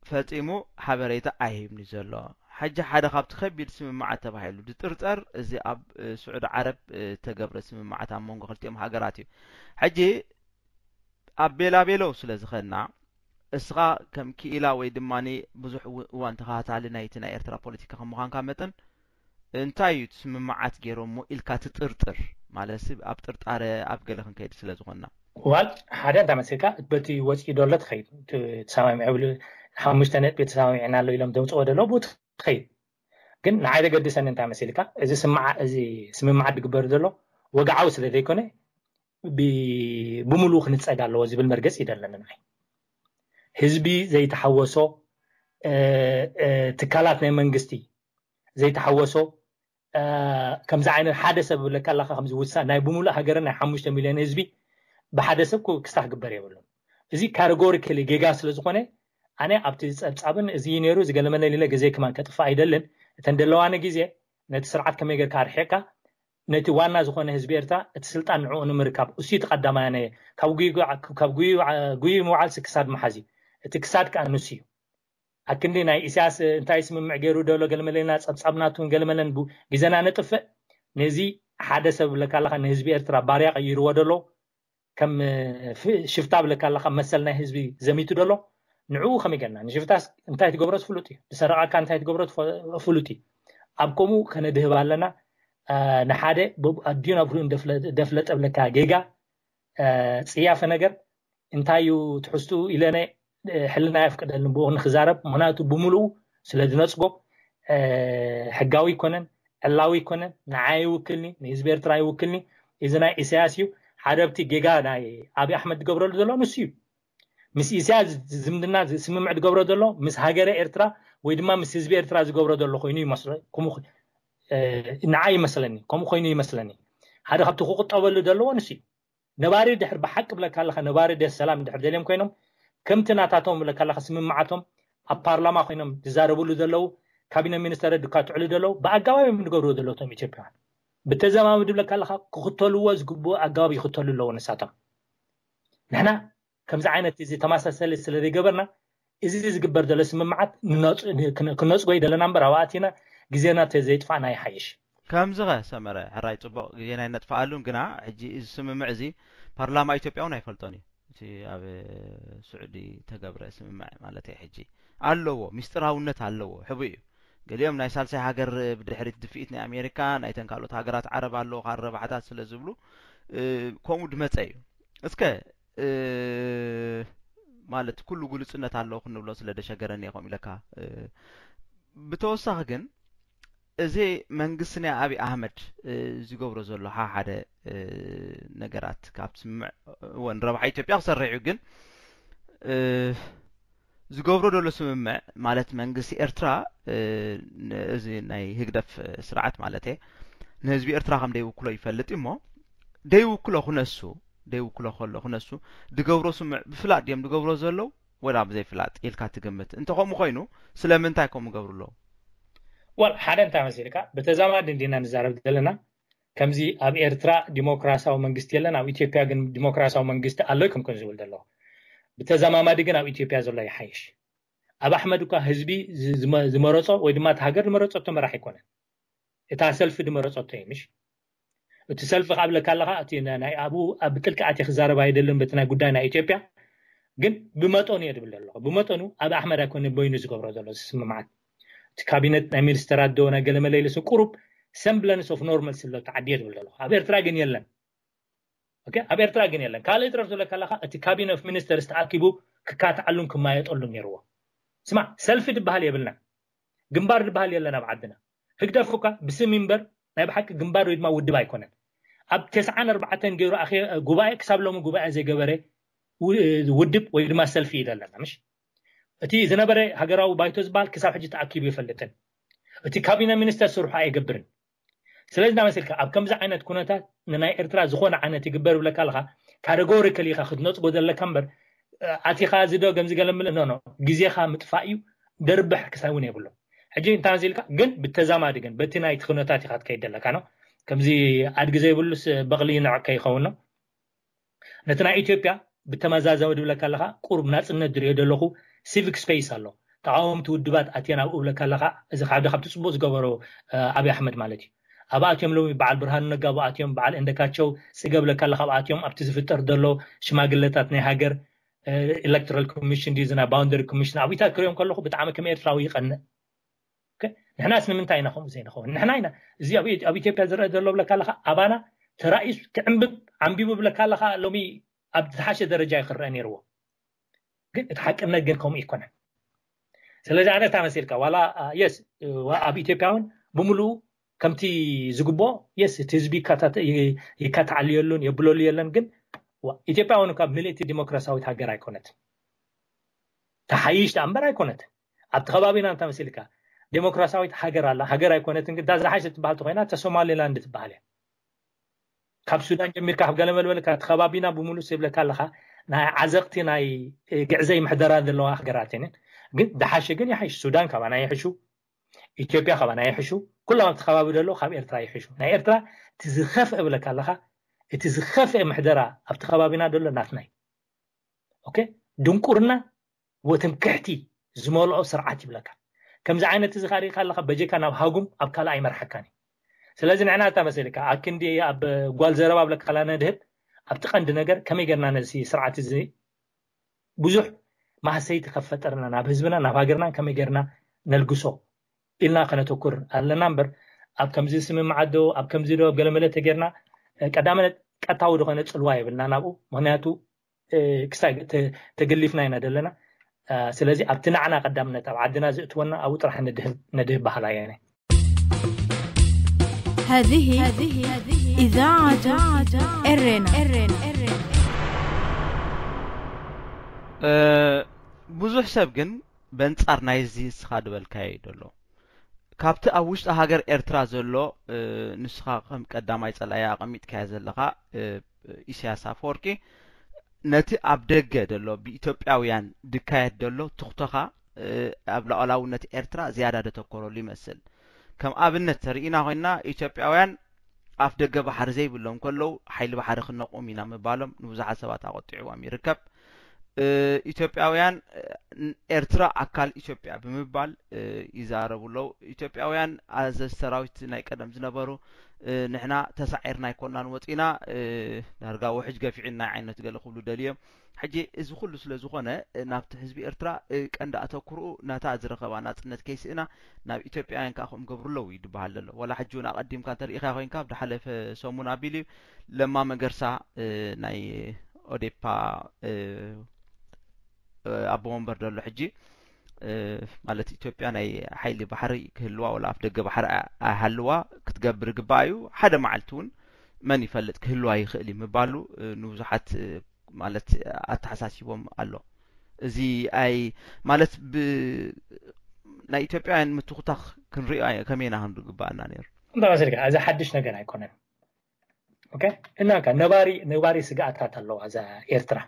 ፈጺሙ ሓበሬታ ኣይህብኒ ዘሎ። ሕጂ ሓደ ካብቲ ከቢድ ስምምዓት ተባሂሉ ዝጥርጠር እዚ ኣብ ስዑዲ ዓረብ ተገብረ ስምምዓት ኣብ መንጎ ክልቲኦም ሃገራት እዩ። ሕጂ ኣብ ቤላቤለው ስለ ዝኸድና እስኻ ከም ክኢላ ወይ ድማ ብዙሕ እዋን ተኸታታሊ ናይቲ ናይ ኤርትራ ፖለቲካ ከም ምዃንካ መጠን እንታይ እዩ እቲ ስምምዓት ገይሮሞ ኢልካ ትጥርጥር? ማለት ኣብ ጥርጣረ ኣብ ገለ ክንከይድ ስለ ዝኾንና። ዋል ሓደ እንታ መሲልካ በቲ ወፂኡ ደሎ ትኸይድ ተሰማሚዐ ሓሙሽተ ነጥቢ ተሰማሚዕና ኣሎ ኢሎም ዘውፅኦ ደሎ ብኡ ትኸይድ። ግን ንዓይ ዘገድሰኒ እንታይ መሲልካ እዚ ስምምዓት ዝግበር ዘሎ ወግዓዊ ስለ ዘይኮነ ብምሉኡ ክንፀግ ኣለዎ ዝብል መርገፂ ይደለኒ ንዓይ። ህዝቢ ዘይተሓወሶ ትካላት ናይ መንግስቲ ዘይተሓወሶ ከምዚ ዓይነት ሓደ ሰብ ብለካ ኣለካ ከምዚ ውሳን ናይ ብምሉእ ሃገርን ናይ ሓሙሽተ ሚልዮን ህዝቢ ብሓደ ሰብ ክስታ ክግበር የብሉን። እዚ ካተጎሪካሊ ጌጋ ስለ ዝኾነ ኣነ ኣብቲ ፀብፃብን እዚ ነይሩ ዝገለመለ ኢለ ግዜ ክማን ከጥፍእ ኣይደልን። እተን ደለዋኒ ግዜ ነቲ ስርዓት ከመይ ጌርካ ኣርሒቕካ ነቲ ዋና ዝኾነ ህዝቢ ኤርትራ እቲ ስልጣን ንዕኡ ንምርካብ እሱ እቲ ቀዳማይ ኣነ ካብ ጉዩ ምውዓል ክሳድ ምሓዝ እዩ። እቲ ክሳድ ከዓ ንሱ እዩ። ኣክንዲ ናይ ኢሳያስ እንታይ ስምምዕ ገይሩ ደሎ ገለመለና ፀብፃብናቱን ገለመለን ግዘና ነጥፍእ ነዚ ሓደ ሰብ ብለካ ኣለካ ንህዝቢ ኤርትራ ባርያ ቀይርዎ ደሎ ከም ሽፍታ ብለካ ኣለካ መሰል ናይ ህዝቢ ዘሚቱ ደሎ ንዕኡ ከመይ ገና ንሽፍታስ እንታይ ትገብሮስ ፍሉጥ እዩ። ዝሰረቃካ እንታይ ትገብሮ ፍሉጥ እዩ። ኣብ ከምኡ ከነድህብ ኣለና። ንሓደ ኣዲዩን ኣብሪኡን ደፍለጠ ብለካ ጌጋ ፅያፈ ነገር እንታይ እዩ ትሕዝትኡ ኢለነ ሕልና የፍቅደልን ብኡ ንክዛረብ ምክንያቱ ብምሉኡ ስለ ዝነፅጎ ሕጋዊ ይኮነን ዕላዊ ይኮነን ንዓይ ይውክልኒ ንህዝቢ ኤርትራ ይውክልኒ። እዚ ናይ ኢሳያስ እዩ። ሓደ ኣብቲ ጌጋ ናይ ኣብይ ኣሕመድ ዝገብረሉ ዘሎ ንሱ እዩ። ምስ ኢሳያስ ዝምድና ስምምዕ ዝገብሮ ዘሎ ምስ ሃገረ ኤርትራ ወይ ድማ ምስ ህዝቢ ኤርትራ ዝገብሮ ዘሎ ኮይኑ ይመስሎ ንዓይ ይመስለኒ ከምኡ ኮይኑ ይመስለኒ። ሓደ ካብቲ ክቁጠበሉ ዘለዎ ንሱ እዩ። ነባሪ ድሕር ብሓቂ ብለካ ኣለካ ነባሪ ደስ ሰላም ድሕር ደልዮም ኮይኖም ከምቲ ናታቶም ብለካ ኣለካ ስምምዓቶም ኣብ ፓርላማ ኮይኖም ዝዛረብሉ ዘለዉ ካቢነ ሚኒስተር ድካ ትዕሉ ዘለዉ ብኣጋባብ እዮም ዝገብርዎ ዘለዉ እቶም ኢትዮጵያውያን ብተዘማምድ ብለካ ኣለካ ክክተልዎ ዝግብኡ ኣጋባብ ይክተሉ ኣለዉ ንሳቶም። ንሕና ከምዚ ዓይነት እዚ ተመሳሰሊ ስለ ዘይገበርና እዚ ዝግበር ዘሎ ስምምዓት ንነጽ- ን- ክነ- ክነጽጎ ይደለና እምበር ኣብኣቲና ግዜና ተዘይጥፋእና ይሓይሽ። ከምዚ ኸ ሰመረ ሕራይ ጽቡቕ ግዜና ይነጥፍኣሉን፣ ግና ሕጂ እዚ ስምምዕ እዚ ፓርላማ ኢትዮጵያ እውን ኣይፈልጦን እዩ። እቲ ኣብ ስዑዲ ተገብረ ስምምዕ ማለት ሕጂ ኣለዎ፣ ሚስጥራውነት ኣለዎ፣ ሕቡ እዩ። ገሊኦም ናይ ሳልሳይ ሃገር ብድሕሪት ድፍኢት ናይ ኣሜሪካ ናይተን ካልኦት ሃገራት ዓረብ ኣለዎ ካብ ረባሕታት ስለ ዝብሉ ከምኡ ድመፀ እዩ። እስከ ማለት ኩሉ ግልፅነት ኣለዎ ክንብሎ ስለ ደሸገረኒ እየ ከምኡ ኢለካ። ብተወሳኺ ግን እዚ መንግስቲ ናይ ኣብይ ኣህመድ ዝገብሮ ዘሎ ሓደ ነገራት ካብ ስምምዕ እውን ረብሓ ኢትዮጵያ ክሰርሕ እዩ፣ ግን ዝገብሮ ዘሎ ስምምዕ ማለት መንግስቲ ኤርትራ እዚ ናይ ህግደፍ ስርዓት ማለት ንህዝቢ ኤርትራ ከም ደይውክሎ ይፈልጥ እሞ ደይውክሎ ክነሱ ደይውክሎ ከሎ ክነሱ ድገብሮ ስምምዕ ብፍላጥ ድዮም ድገብሮ ዘለዉ ወላ ብዘይፍላጥ ኢልካ ትግምት? እንተኸምኡ ኮይኑ ስለምንታይ ከምኡ ገብሩ ኣለዉ? ወል ሓደ እንታይ መሲልካ ብተዛማዲ እንዲና ንዛረብ ዘለና ከምዚ ኣብ ኤርትራ ዲሞክራሲያዊ መንግስቲ የለን፣ ኣብ ኢትዮጵያ ግን ዲሞክራሲያዊ መንግስቲ ኣሎ ይክምክን ዝብል ዘሎ። ብተዛማማዲ ግን ኣብ ኢትዮጵያ ዘሎ ይሓይሽ። ኣብ ኣሕመድ እኳ ህዝቢ ዝመረጾ ወይ ድማ እቲ ሃገር ዝመረጸቶ መራሕ ኣይኮነን። እታ ሰልፊ ዝመረጸቶ እዩ ምሽ። እቲ ሰልፊ ካብ ለካ ኣለካ እቲ ናይ ኣብኡ ኣብ ጥልቂ ኣትየ ክዛረብ ኣይደልን በቲ ናይ ጉዳይ ናይ ኢትዮጵያ ግን ብመጠኑ እየ ዝብል ዘለኹ። ብመጠኑ ኣብ ኣሕመድ ኣይኮነ በይኑ ዝገብሮ ዘሎ ስምምዓት። እቲ ካቢነት ናይ ሚኒስተራት ዶ ናይ ገለመለ ኢለስ ቁሩብ ሰምብለንስ ኦፍ ኖርመል ስለ ተዓድየ ዝብል ዘለኹ። ኣብ ኤርትራ ግን የለን። ኦኬ፣ ኣብ ኤርትራ ግን የለን። ካልእ ትረፍ ዝብለካ ኣለካ እቲ ካቢነ ኦፍ ሚኒስተርስ ተኣኪቡ ክካትዓሉን ክማየጠሉን ነይርዎ። ስማ ሰልፊ ዝበሃል የብልና፣ ግንባር ዝበሃል የለን ኣብ ዓድና። ህግደፍ እኳ ብስም እምበር ናይ ብሓቂ ግንባር ወይ ድማ ውድብ ኣይኮነን። ኣብ ተስዓን ኣርባዕተን ገይሩ ኣኸ ጉባኤ ክሳብ ሎሚ ጉባኤ ዘይገበረ ውድብ ወይ ድማ ሰልፊ እዩ ዘለና ምሽ። እቲ ዝነበረ ሃገራዊ ባይቶ ዝበሃል ክሳብ ሕጂ ተኣኪቡ ይፈልጥን እቲ ካቢነ ሚኒስተር ስርሑ ኣይገብርን። ስለዚ እናመሰልካ ኣብ ከምዚ ዓይነት ኩነታት ንናይ ኤርትራ ዝኾነ ዓይነት ይግበር ብለካ ኣለካ ካተጎሪካሊ ኢካ ክትነፅጎ ዘለካ እምበር ኣቲኻ እዚ ዶ ከምዚ ገለምል ኖ ኖ ግዜኻ ምጥፋእ እዩ። ደርብሕ ክሳይ እውን የብሎ። ሕጂ እንታይ መሲልካ ግን ብተዛማዲ ግን በቲ ናይቲ ኩነታት ኢካ ትከይድ ዘለካ ነው። ከምዚ ኣድጊ ዘይብሉስ በቕሊ ይንዕቅ ከይኸውን ነው። ነቲ ናይ ኢትዮጵያ ብተመዛዘቢ ድብለካ ኣለካ ቁሩብ ናፅነት ዝሪኦ ዘለኹ ሲቪክ ስፔስ ኣሎ። ተቃወምቲ ውድባት ኣትየን ኣብኡ ብለካ ኣለካ እዚ ሓደ ካብቲ ፅቡቅ ዝገበሮ ኣብይ ኣሕመድ ማለት እዩ። ኣብኣትዮም ሎሚ በዓል ብርሃኑ ነጋ ኣብኣትዮም በዓል እንደካቸው ፅገ ብለካ ኣለካ ኣብኣትዮም ኣብቲ ዝፍጠር ዘሎ ሽማግለታት ናይ ሃገር ኤሌክቶራል ኮሚሽን ድዩ ዝና ባውንደሪ ኮሚሽን ኣብኢታት ክሪኦም ከለኹ ብጣዕሚ ከም ኤርትራዊ ይቀንእ። ንሕናስ ንምንታይ ኢና ከምኡ ዘይንኸውን? ንሕና ኢና እዚ ኣብ ኢትዮጵያ ዝረአ ዘሎ ብለካ ኣለካ ኣባና ተራእዩስ ክዕንብብ ዓንቢቡ ብለካ ኣለካ ሎሚ ኣብ ዝሓሸ ደረጃ እዩ ክረአ ነይርዎ። ግን እቲ ሓቅነት ግን ከምኡ ይኮነን። ስለዚ ኣነ እንታይ መሲልካ ዋላ የስ ኣብ ኢትዮጵያ እውን ብምሉኡ ከምቲ ዝግብኦ የስ እቲ ህዝቢ ይካታተል የሉን የብለሉ የለን። ግን ኢትዮጵያ እውን ካብ ምልእቲ ዲሞክራሲያዊት ሃገር ኣይኮነትን። ተሓይሽ ደኣ እምበር ኣይኮነትን። ኣብቲ ከባቢና እንታይ መሲልካ ዴሞክራሲያዊት ሃገር ኣላ ሃገር ኣይኮነትን ግን ዳዝሓሽ ትበሃል ተኮይና እታ ሶማሌላንድ ትበሃል እያ። ካብ ሱዳን ጀሚርካ ካብ ገለ መልበልካ እቲ ከባቢና ብምሉእ ይብለካ ኣለካ ናይ ዓዘቕቲ ናይ ግዕዘይ ምሕደራ ዘለዋ ሃገራት እየን። ግን ደሓሸ ግን ይሓይሽ ሱዳን ካባና ይሕሹ ኢትዮጵያ ካባና ይሕሹ ኩሎም ኣብቲ ከባቢ ዘሎ ካብ ኤርትራ ይሕሹ። ናይ ኤርትራ እቲ ዝኸፍአ ብለካ ኣለካ እቲ ዝኸፍአ ምሕደራ ኣብቲ ከባቢና ዘሎ ናትና እዩ። ኦኬ ድንቁርና ወትምክሕቲ ዝመልኦ ስርዓት ይብለካ። ከምዚ ዓይነት እዚ ካሪካ ኣለካ በጀካ ናብ ሃጉም ኣብ ካልእ ኣይመርሓካን እዩ። ስለዚ ንዕና እታ መሰልካ ኣብ ክንዲ ኣብ ጓል ዘረባ ብለካ ላ ነድህብ ኣብቲ ቀንዲ ነገር ከመይ ጌርና ነዚ ስርዓት እዚ ብዙሕ ማህሰይቲ ከፈጠርና ናብ ህዝብና ናብ ሃገርና ከመይ ጌርና ነልግሶ ኢልና ከነተኩር ኣለና እምበር ኣብ ከምዚ ስምምዓት ዶ ኣብ ከምዚ ዶ ገለመለ ተጌርና ቀዳመ ቀጥታዊ ዝኾነ ፅልዋ የብልና ናብኡ። ምክንያቱ ክሳይ ተገሊፍና ኢና ዘለና። ስለዚ ኣብቲ ንዓና ቀዳምነት ኣብ ዓድና ዘእትወና ኣብኡ ጥራሕ ነድህብ ባህላ እየ። هذه إذاعة إرينا. ብዙሕ ሰብ ግን በንጻር ናይዚ እስኻ ዝበልካዮ እዩ ዘሎ። ካብቲ ኣብ ውሽጢ ሃገር ኤርትራ ዘሎ ንስኻ ከም ቀዳማይ ጸላኢ ኣቐሚጥካዮ ዘለኻ ኢሳያስ ኣፈወርቂ ነቲ ኣብ ደገ ዘሎ ብኢትዮጵያውያን ድካየድ ዘሎ ትኽተኻ ኣብ ሉዓላውነት ኤርትራ ዝያዳ ደተኮረሉ ይመስል። ከም ኣብነት ተርኢና ኮይና ኢትዮጵያውያን ኣፍ ደገ ባሕሪ ዘይብሎም ከለዉ ሓይሊ ባሕሪ ክነቑም ኢና ምባሎም ንብዙሓት ሰባት ኣቖጢዕዎም ይርከብ። ኢትዮጵያውያን ኤርትራ ኣካል ኢትዮጵያ ብምባል ይዛረቡ ኣለዉ። ኢትዮጵያውያን ኣዘዝ ሰራዊት ናይ ቀደም ዝነበሩ ንሕና ተሳዒርና ኣይኮናን ወፂና፣ ዳርጋ ውሕጅ ገፊዕና ዓይነት ገለ ክብሉ ደልዮም። ሕጂ እዚ ኩሉ ስለ ዝኾነ ናብቲ ህዝቢ ኤርትራ ቀንዲ ኣተኩርኡ ነታ ዝረኸባ ናፅነት ከይስእና ናብ ኢትዮጵያውያን ከዓ ከምኡ ገብሩ ኣለዉ እዩ ዝበሃል ዘሎ። ዋላ ሕጂ እውን ኣቐዲምካ እንተሪኢኻ ኮይንካ ኣብ ዝሓለፈ ሰሙን ኣቢሉ እዩ ለማ መገርሳ ናይ ኦዴፓ ኣቦ ወንበር ዘሎ ሕጂ ማለት ኢትዮጵያ ናይ ሓይሊ ባሕሪ ክህልዋ ወላ ኣፍ ደገ ባሕሪ ኣይሃልዋ ክትገብር ይግባእ እዩ። ሓደ መዓልቲ እውን መን ይፈልጥ ክህልዋ ይኽእል እዩ ምባሉ ንብዙሓት ማለት ኣተሓሳሲቦም ኣሎ። እዚ ኣይ ማለት ብ ናይ ኢትዮጵያውያን ምትኹታኽ ክንሪኦ ከመይና ክንግባኣና ነይሩ። እንዳ መሰልካ እዚ ሓድሽ ነገር ኣይኮነን። ኦኬ እና ከ ነባሪ ነባሪ ስግኣታት ኣለዋ እዛ ኤርትራ።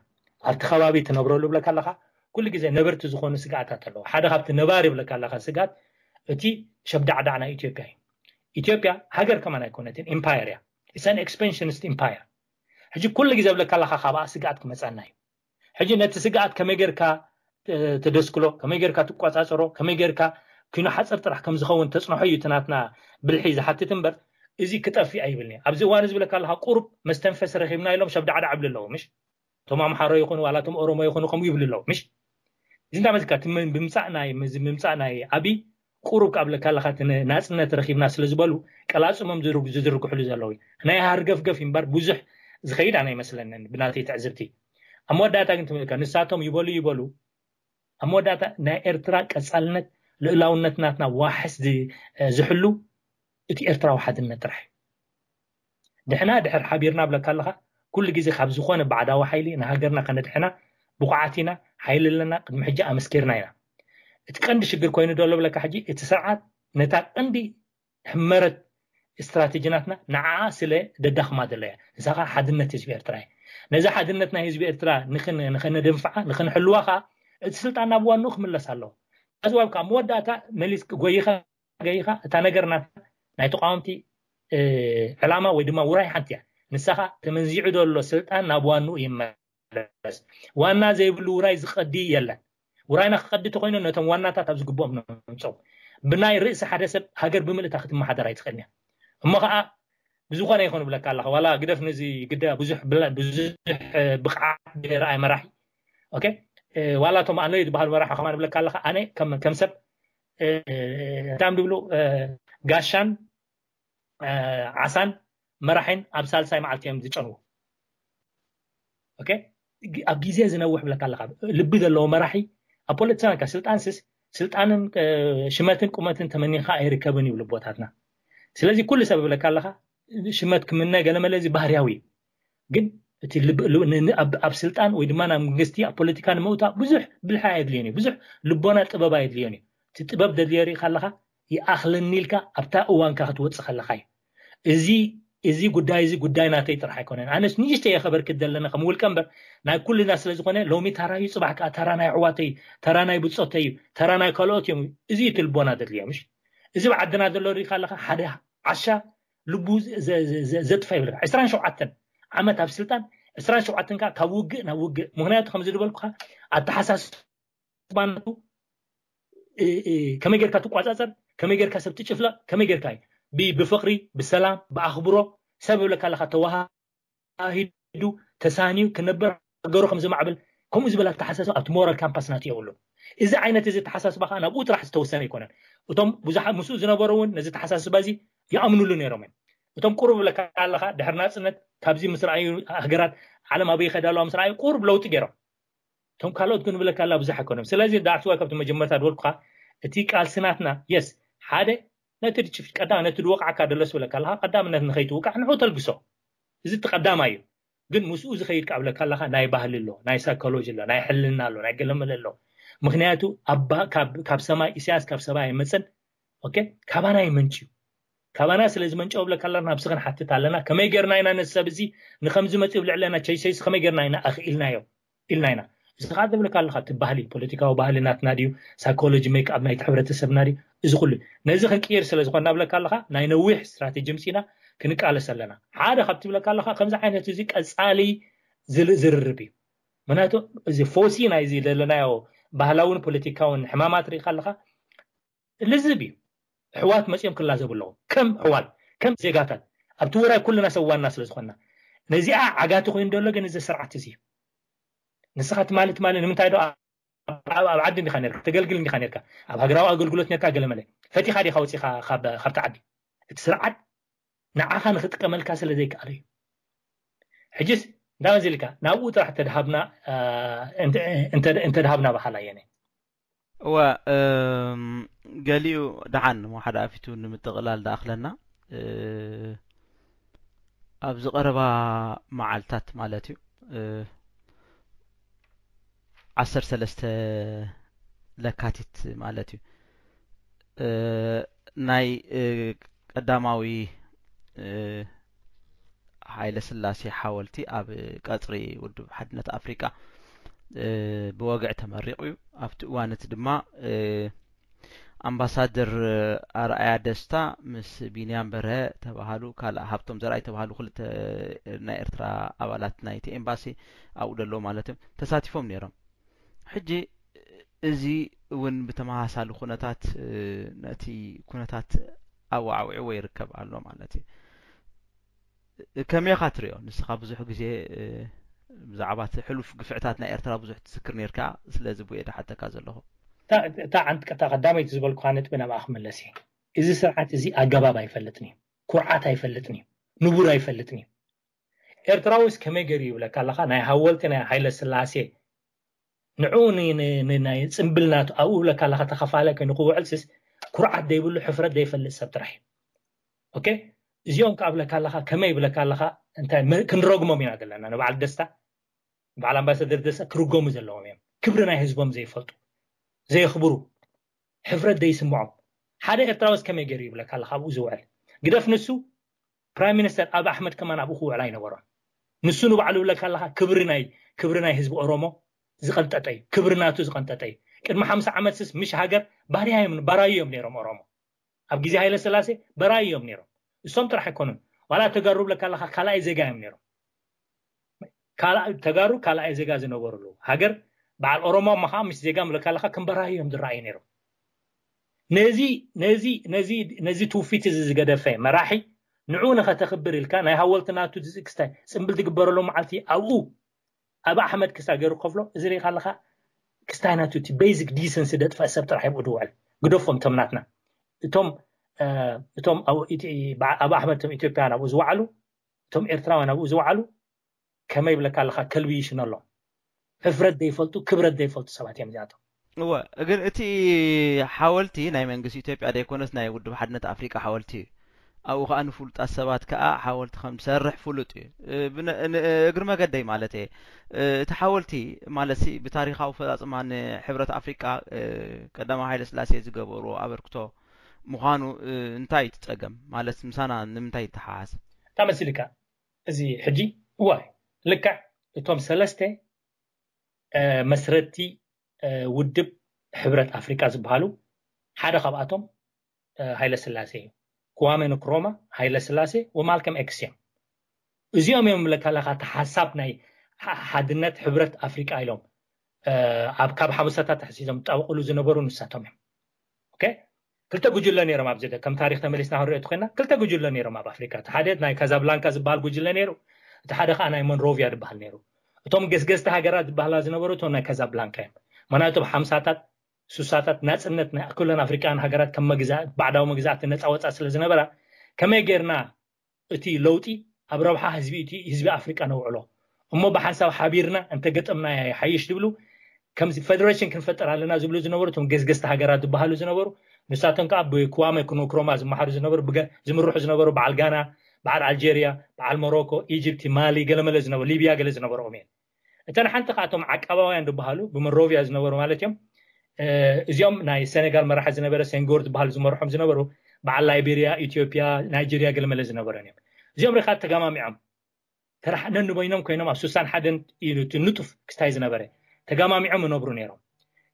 ኣብቲ ከባቢ ትነብረሉ ብለካ ኣለኻ ኩሉ ግዜ ነበርቲ ዝኾኑ ስግኣታት ኣለዋ። ሓደ ካብቲ ነባሪ ብለካ ኣለኻ ስግኣት እቲ ሸብዳዕዳዕ ናይ ኢትዮጵያ እዩ። ኢትዮጵያ ሃገር ከማን ኣይኮነትን፣ ኢምፓየር እያ። ኢትስ ኣን ኤክስፓንሽኒስት ኢምፓየር። ሕጂ ኩሉ ግዜ ብለካ ኣለኻ ካብኣ ስግኣት ክመፀና እዩ። ሕጂ ነቲ ስግኣት ከመይ ጌርካ ተደስክሎ፣ ከመይ ጌርካ ትቆፃፀሮ፣ ከመይ ጌርካ ኪኖ ሓፀር ጥራሕ ከም ዝኸውን ተፅንሖ እዩ እቲ ናትና ብልሒ ዝሓትት እምበር እዚ ክጠፍእ ኣይብልኒ። ኣብዚ እዋን እዚ ብለካ ኣለካ ቁሩብ መስተንፈሲ ረኺብና ኢሎም ሸብዳዕዳዕ ይብሉ ኣለዉ። ምሽ እቶም ኣምሓሮ ይኹኑ ዋላ እቶም ኦሮሞ ይኹኑ ከምኡ ይብሉ ኣለዉ። ምሽ እዚ እንታይ መዝካ እቲ ም- ብምጻእ ናይ ምዝ- ምምጻእ ናይ ኣብይ ቁሩብ ካብ ለካ ኣለካ እቲ ነ- ናጽነት ረኺብና ስለ ዝበሉ ቀላጽሞም ዝርግ- ዝዝርግሕሉ ዘለዉ እዩ። ናይ ሃርገፍገፍ እምበር ብዙሕ ዝኸይድ ኣነ ኣይመስለንን ብናተይ ትዕዝብቲ። ኣብ መወዳእታ ግን ትምልካ ንሳቶም ይበሉ ይበሉ ኣብ መወዳእታ ናይ ኤርትራ ቀጻልነት ልእላውነት ናትና ዋሕስ ዝ- ዝሕሉ እቲ ኤርትራዊ ሓድነት ጥራሕ እዩ። ድሕና ድሕር ሓቢርና ብለካ ኣለኻ ኩሉ ግዜ ካብ ዝኾነ ባዕዳዊ ሓይሊ ንሃገርና ከነድሕና ብቑዓት ኢና፣ ሓይሊ ኣለና፣ ቅድሚ ሕጂ ኣመስኪርና ኢና። እቲ ቀንዲ ሽግር ኮይኑ ደሎ ብለካ ሕጂ እቲ ስርዓት ነታ ቀንዲ ሕመረት ስትራቴጂናትና ንዓኣ ስለ ደዳኽማ ደሎ እያ። ንሳ ከዓ ሓድነት ህዝቢ ኤርትራ እያ። ነዛ ሓድነት ናይ ህዝቢ ኤርትራ ንኽን- ንኸነደንፍዓ ንኽንሕልዋ ከዓ እቲ ስልጣን ናብ ዋንኡ ክምለስ ኣለዎ። ኣዝዋብ ከዓ መወዳእታ መሊስ ጎይኻ ገይኻ እታ ነገር ናታ ናይ ተቃወምቲ ዕላማ ወይ ድማ ውራይ ሓንቲ እያ። ንሳኻ ተመንዚዑ ዘሎ ስልጣን ናብ ዋንኡ ይመለስ። ዋና ዘይብሉ ውራይ ዝቐዲ የለን። ውራይና ክቐዲ ተኮይኑ ነቶም ዋናታት ኣብ ዝግብኦም ነምፀው። ብናይ ርእሲ ሓደ ሰብ ሃገር ብምልእታ ክትመሓደር ኣይትኽእልን እያ። እሞ ከዓ ብዝኾነ ይኾን ብለካ ኣለኻ ዋላ ግደፍ ነዚ ግዳ ብዙሕ ብላ- ብዙሕ ብቕዓት ዘይረኣይ መራሒ ኦኬ ዋላ እቶም ኣለዩ ዝበሃሉ መራሒ ከማን ብለካ ኣለኻ ኣነ ከም ከም ሰብ እታም ድብሉ ጋሻን ዓሳን መራሒን ኣብ ሳልሳይ መዓልቲ እዮም ዝጨንዉ። ኦኬ ኣብ ግዜ ዝነውሕ ብለካ ኣለካ ልቢ ዘለዎ መራሒ ኣብ ፖለቲካ ስልጣን ስስ ስልጣንን ሽመትን ቁመትን ተመኒኻ ኣይርከብን ይብሉ ኣቦታትና። ስለዚ ኩሉ ሰብ ብለካ ኣለካ ሽመት ክምነ ገለመለ እዚ ባህርያዊ እዩ። ግን እቲ ኣብ ስልጣን ወይ ድማ ናብ መንግስቲ ኣብ ፖለቲካ ንምውታእ ብዙሕ ብልሒ ኣየድልዮን እዩ። ብዙሕ ልቦና ጥበብ ኣየድልዮን እዩ። እቲ ጥበብ ደድልዮ ሪኢካ ኣለካ ይኣኽለኒ ኢልካ ኣብታ እዋንካ ክትወፅእ ከለካ እዩ። እዚ እዚ ጉዳይ እዚ ጉዳይ ናተይ ጥራሕ ኣይኮነን። ኣነስ ንእሽተይ የኸበርክት ዘለና ከም ውልቀ እምበር ናይ ኩልና ስለ ዝኾነ ሎሚ ታራዩ ፅባሕ ከዓ ተራ ናይ ኣሕዋተይ ተራ ናይ ብፆተይ እዩ ተራ ናይ ካልኦት እዮም። እዚ እቲ ልቦና ደድልዮ ምሽ እዚ ብዓድና ዘሎ ሪኢካ ኣለካ ሓደ ዓሻ ልቡ ዘጥፋ ይብለካ ዕስራን ሸውዓተን ዓመት ኣብ ስልጣን ዕስራን ሸውዓተን ከዓ ካብ ውግእ ናብ ውግእ ምክንያቱ ከምዚ ዝበልኩካ ኣተሓሳስባነቱ ከመይ ጌርካ ትቋፃፀር ከመይ ጌርካ ሰብ ትጭፍለቅ ከመይ ጌርካ እዩ ብፍቅሪ ብሰላም ብኣኽብሮ ሰብ ይብለካ ኣለካ ተዋሃሂዱ ተሳንዩ ክነብር ሃገሩ ከም ዘማዕብል ከምኡ ዝበለ ኣተሓሳስባ ኣብቲ ሞራል ካምፓስ ናት የብሉን። እዚ ዓይነት እዚ ኣተሓሳስባ ከዓ ናብኡ ጥራሕ ዝተወሰነ ኣይኮነን። እቶም ብዙሓት ምስኡ ዝነበሩ እውን ነዚ ኣተሓሳስባ እዚ ይኣምኑሉ ነይሮም እዮም። እቶም ቁሩብ ብለካ ኣለካ ድሕሪ ናፅነት ካብዚ ምስ ረኣዩ ሃገራት ዓለም ኣበይ ይኸዳ ኣለዋ ምስ ረኣዩ ቁሩብ ለውጢ ገይሮም። እቶም ካልኦት ግን ብለካ ኣላ ብዙሕ ኣይኮኖም። ስለዚ ዳዕትዋ ካብቲ መጀመርታ ድበልኩካ እቲ ቃልሲ ናትና የስ ሓደ ነቲ ድጭፍ ቀዳም ነቲ ድወቃዕካ ደለስ ብለካ ኣለካ ቀዳምነት ንኸይትውቃዕ ንዑ ተልግሶ። እዚ እቲ ቀዳማ እዩ። ግን ምስኡ ዝኸይድ ካብ ብለካ ኣለካ ናይ ባህሊ ኣሎ ናይ ሳይኮሎጂ ኣሎ ናይ ሕልና ኣሎ ናይ ገለመለ ኣሎ። ምክንያቱ ካብ ሰማይ ኢሳያስ ካብ ሰማይ ኣይመፅን። ኦኬ ካባና ይመንጭ እዩ። ካባና ስለ ዝመንጨው ብለካ ኣለና ናብዚ ክንሓትት ኣለና ከመይ ጌርና ኢና ነዚ ሰብ እዚ ንከምዚ መፅኡ ብልዕለና ቸይሰይስ ከመይ ጌርና ኢና ኣኽኢልናዮ ኢልና ኢና። እዚ ከዓ ዝብለካ ኣለካ እቲ ባህሊ ፖለቲካዊ ባህሊ ናትና ድዩ ሳይኮሎጂ ሜክኣብ ናይቲ ሕብረተሰብና ድዩ እዚ ኩሉ ነዚ ክንቅይር ስለ ዝኾንና ብለካ ኣለካ ናይ ነዊሕ ስትራቴጂ ምፂና ክንቃለስ ኣለና። ሓደ ካብ ትብለካ ኣለካ ከምዚ ዓይነት እዚ ቀፃሊ ዝርርብ እዩ። ምክንያቱ እዚ ፈውሲ ናይዚ ዘለናዮ ባህላውን ፖለቲካውን ሕማማት ርኢኻ ኣለኻ። ልዝብ እዩ። ኣሕዋት መፂኦም ክላዘቡ ኣለዎም ከም ኣሕዋት፣ ከም ዜጋታት። ኣብቲ ውራይ ኩልና ሰብ ዋና ስለ ዝኾንና፣ ነዚኣ ዓጋቲ ኮይኑ ዘሎ ግን እዚ ስርዓት እዚ እዩ። ንስኻ ትማሊ ትማሊ ንምንታይ ዶ ኣብ ዓዲ እንዲኻ ነርካ፣ ተገልግል እንዲኻ ነርካ፣ ኣብ ሃገራዊ ኣገልግሎት ነርካ፣ ገለመለ ፈቲኻ ዲኻ ወፂኻ ካብቲ ዓዲ? እቲ ስርዓት ንዓኻ ንክጥቀመልካ ስለ ዘይከኣለ እዩ። ሕጅስ እንዳ መዚልካ ናብኡ ጥራሕ እንተድሃብና በሃላ እየነ። እወ፣ ገሊኡ ደሓን ሞ ሓደ ኣፊቱ ንምጥቕላል ደኣኽለና፣ ኣብዚ ቀረባ መዓልታት ማለት እዩ፣ ዓሰርተ ሰለስተ ለካቲት ማለት እዩ፣ ናይ ቀዳማዊ ሃይለ ስላሴ ሓወልቲ ኣብ ቀፅሪ ውድብ ሓድነት ኣፍሪቃ ብወግዒ ተመሪቑ እዩ። ኣብቲ እዋን እቲ ድማ ኣምባሳደር ኣርኣያ ደስታ ምስ ቢንያም በርሀ ተባሃሉ፣ ካልእ ሃብቶም ዘርኣይ ተባሃሉ ክልተ ናይ ኤርትራ ኣባላት ናይቲ ኤምባሲ ኣብኡ ደለዉ ማለት እዮም ተሳቲፎም ነይሮም። ሕጂ እዚ እውን ብተመሳሳሊ ኩነታት ነቲ ኩነታት ኣዋዕዊዕዎ ይርከብ ኣሎ ማለት እዩ። ከመይ ኢኻ ትሪኦ ንስኻ? ብዙሕ ግዜ ብዛዕባ እቲ ሕሉፍ ግፍዕታት ናይ ኤርትራ ብዙሕ ትዝክር ነርካ፣ ስለዚ ብኡ እየ ዝሓተካ ዘለኹ። እታ ዓንትቀታ ቀዳመይቲ ዝበልኩኻ ነጥቢ ናብኣ ክምለስ እየ። እዚ ስርዓት እዚ ኣገባብ ኣይፈልጥን እዩ፣ ኩርዓት ኣይፈልጥን እዩ፣ ንቡር ኣይፈልጥን እዩ። ኤርትራዊስ ከመይ ገይሩ ይብለካ ኣለኻ? ናይ ሃወልቲ ናይ ሃይለ ስላሴ ንዑ ናይ ጽምብል ናቱ ኣብኡ ብለካ ኣለኻ ተኸፋለ ኮይኑ ክውዕል ስስ ኩርዓት ዘይብሉ ሕፍረት ዘይፈልጥ ሰብ ጥራሕ እዩ። ኦኬ፣ እዚኦም ከዓ ብለካ ኣለኻ ከመይ ብለካ ኣለኻ እንታይ ክንረግሞም ኢና ዘለና? ንበዓል ደስታ ንበዓል ኣምባሳደር ደስታ ክርገሙ ዘለዎም እዮም። ክብሪ ናይ ህዝቦም ዘይፈልጡ፣ ዘየኽብሩ፣ ሕፍረት ዘይስምዖም ሓደ ኤርትራዊስ ከመይ ገይሩ ይብለካ ኣለኻ ኣብኡ ዝውዕል? ግደፍ ንሱ ፕራይም ሚኒስተር ኣብ ኣሕመድ ከማን ኣብኡ ክውዕል ኣይነበሮን። ንሱ ንባዕሉ ብለካ ኣለኻ ክብሪ ናይ ክብሪ ናይ ህዝቢ ኦሮሞ ዝቐንጠጠ እዩ። ክብሪ ናቱ ዝቐንጠጠ እዩ። ቅድሚ ሓምሳ ዓመት ስስ ምሽ ሃገር ባርያ እዮም ባራዩ እዮም ነይሮም ኦሮሞ። ኣብ ግዜ ሃይለ ስላሴ በራዩ እዮም ነይሮም። እሶም ጥራሕ ኣይኮኑን። ዋላ ተጋሩ ብለካ ኣለኻ ካልኣይ ዜጋ እዮም ነይሮም። ተጋሩ ካልኣይ ዜጋ ዝነበሩሉ ሃገር በዓል ኦሮሞ እሞ ከዓ ምስ ዜጋ ብለካ ኣለኻ ከም በራዩ እዮም ዝረኣዩ ነይሮም። ነዚ ነዚ ነዚ ነዚ ትውፊት እዚ ዝገደፈ መራሒ ንዑ ንኸተኽብር ኢልካ ናይ ሃወልቲ ናቱ ክስታይ ፅምብል ዝግበረሉ መዓልቲ ኣብኡ ኣብ ኣሕመድ ክስታይ ገይሩ ክኸፍሎ እዚ ርኢኻ ኣለኻ። ክስታይ ናቱ እቲ ቤዚክ ዲሰንሲ ደጥፋእ ሰብ ጥራሕ ይብኡ ድውዕል ግደፎም እቶም ናትና እቶም እቶም ኣብ ኣሕመድ እቶም ኢትዮጵያውያን ኣብኡ ዝወዓሉ እቶም ኤርትራውያን ኣብኡ ዝወዓሉ ከመይ ይብለካ ኣለኻ ከልቢ ይሽነሎም። ሕፍረት ዘይፈልጡ ክብረት ዘይፈልጡ ሰባት እዮም እዚኣቶም። እወ፣ ግን እቲ ሓወልቲ ናይ መንግስቲ ኢትዮጵያ ዘይኮነስ ናይ ውድብ ሓድነት ኣፍሪቃ ሓወልቲ እዩ። ኣብኡ ከዓ ንፍሉጣት ሰባት ከዓ ሓወልቲ ከም ዝሰርሕ ፍሉጥ እዩ። እግሪ መገደይ ማለት እየ። እቲ ሓወልቲ ማለት ብታሪካዊ ፈፃፅማ ንሕብረት ኣፍሪቃ ቀዳማዊ ሃይለ ስላሴ ዝገበርዎ ኣበርክቶ ምዃኑ እንታይ እዩ እቲ ፀገም? ማለት ምሳና ንምንታይ ይተሓሓዝ? እንታይ መሲልካ? እዚ ሕጂ እዋይ ልክዕ እቶም ሰለስተ መስረቲ ውድብ ሕብረት ኣፍሪቃ ዝበሃሉ ሓደ ካብኣቶም ሃይለ ስላሴ እዩ። ክዋሜ ንክሮማ፣ ሃይለ ስላሴ ወማልከም ኤክስ እዮም። እዚኦም እዮም ምለካ ለካ እቲ ሓሳብ ናይ ሓድነት ሕብረት ኣፍሪቃ ኢሎም ኣብ ካብ ሓበሳታት ተሕሲዞም ጣበቅሉ ዝነበሩ ንሳቶም እዮም። ክልተ ጉጅለ ነይሮም ኣብዚ ከም ታሪክ ተመሊስና ክንሪኦ ትኮይና ክልተ ጉጅለ ነይሮም ኣብ ኣፍሪካ። እቲ ሓደ ናይ ካዛብላንካ ዝበሃል ጉጅለ ነይሩ፣ እቲ ሓደ ከዓ ናይ ሞንሮቪያ ዝበሃል ነይሩ። እቶም ገስገስቲ ሃገራት ዝበሃላ ዝነበሩ እቶም ናይ ካዛብላንካ እዮም። ምክንያቱ ኣብ ሓምሳታት ሱሳታት ናፅነት ናይ ኩለን ኣፍሪካውያን ሃገራት ከም መግዛእ ባዕዳዊ መግዛእቲ ነፃ ወፃ ስለ ዝነበራ ከመይ ጌርና እቲ ለውጢ ኣብ ረብሓ ህዝቢ እቲ ህዝቢ ኣፍሪቃ ነውዕሎ እሞ ብሓንሳብ ሓቢርና እንተገጠምና ይሓይሽ ዝብሉ ከምዚ ፌደሬሽን ክንፈጥር ኣለና ዝብሉ ዝነበሩ እቶም ገዝገዝቲ ሃገራት ዝበሃሉ ዝነበሩ ንሳቶም ከዓ ብክዋመ ክኖክሮማ ዝመሓሩ ዝነበሩ ዝምርሑ ዝነበሩ በዓል ጋና በዓል ኣልጀርያ በዓል ሞሮኮ ኢጅፕቲ ማሊ ገለመለ ዝነበሩ ሊብያ ገለ ዝነበርኦም እየን። እተን ሓንቲ ካብቶም ዓቃባውያን ዝበሃሉ ብመሮቪያ ዝነበሩ ማለት እዮም። እዚኦም ናይ ሴኔጋል መራሒ ዝነበረ ሴንጎር ዝበሃሉ ዝመርሖም ዝነበሩ በዓል ላይቤሪያ ኢትዮጵያ ናይጄሪያ ገለመለ ዝነበረን እዮም። እዚኦም ርካ ተጋማሚዖም ተራሕነን ንበይኖም ኮይኖም ኣብ ሱሳን ሓደን ኢሉ እቲ ንጡፍ ክስታይ ዝነበረ ተጋማሚዖም ይነብሩ ነይሮም።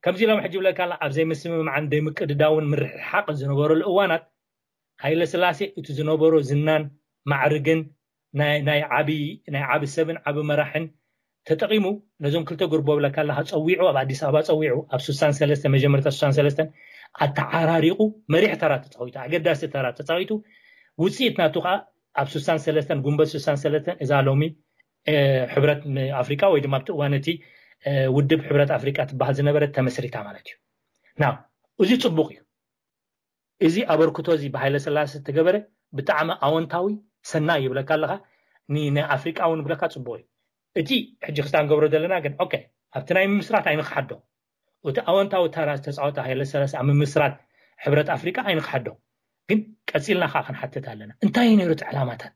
ከምዚ ኢሎም ሕጂ ብለካ ኣብ ዘይምስምማዕን ዘይምቅድዳውን ምርሕሓቅን ዝነበረሉ እዋናት ሃይለ ስላሴ እቲ ዝነበሮ ዝናን ማዕርግን ናይ ዓቢ ናይ ዓቢ ሰብን ዓቢ መራሕን ተጠቒሙ ነዞም ክልተ ጉርቦ ብለካ ኣለካ ጸዊዑ፣ ኣብ ኣዲስ ኣበባ ጸዊዑ፣ ኣብ ስሳን ሰለስተ መጀመርታ ስሳን ሰለስተን ኣተዓራሪቑ መሪሕ ተራ ተጻዊቱ፣ ኣገዳሲ ተራ ተጻዊቱ። ውፅኢት ናቱ ከዓ ኣብ ስሳን ሰለስተን፣ ጉንበት ስሳን ሰለስተን እዛ ሎሚ ሕብረት ኣፍሪቃ ወይ ድማ ኣብቲ እዋን እቲ ውድብ ሕብረት ኣፍሪቃ ትበሃል ዝነበረት ተመስሪታ ማለት እዩ። ና፣ እዚ ፅቡቅ እዩ። እዚ ኣበርክቶ እዚ ብሃይለ ስላሴ ዝተገበረ ብጣዕሚ ኣወንታዊ ሰናይ ይብለካ ኣለካ። ንኣፍሪቃ እውን ብለካ ፅቡቅ እዩ። እቲ ሕጂ ክስታ ንገብሮ ዘለና ግን ኦኬ፣ ኣብቲ ናይ ምምስራት ኣይንክሓዶ። እቲ ኣወንታዊ ተራ ዝተፃወተ ሃይለ ስላሴ ኣብ ምምስራት ሕብረት ኣፍሪቃ ኣይንክሓዶ። ግን ቀፂልና ከዓ ክንሓትት ኣለና፣ እንታይ እዩ ነይሩ እቲ ዕላማታት?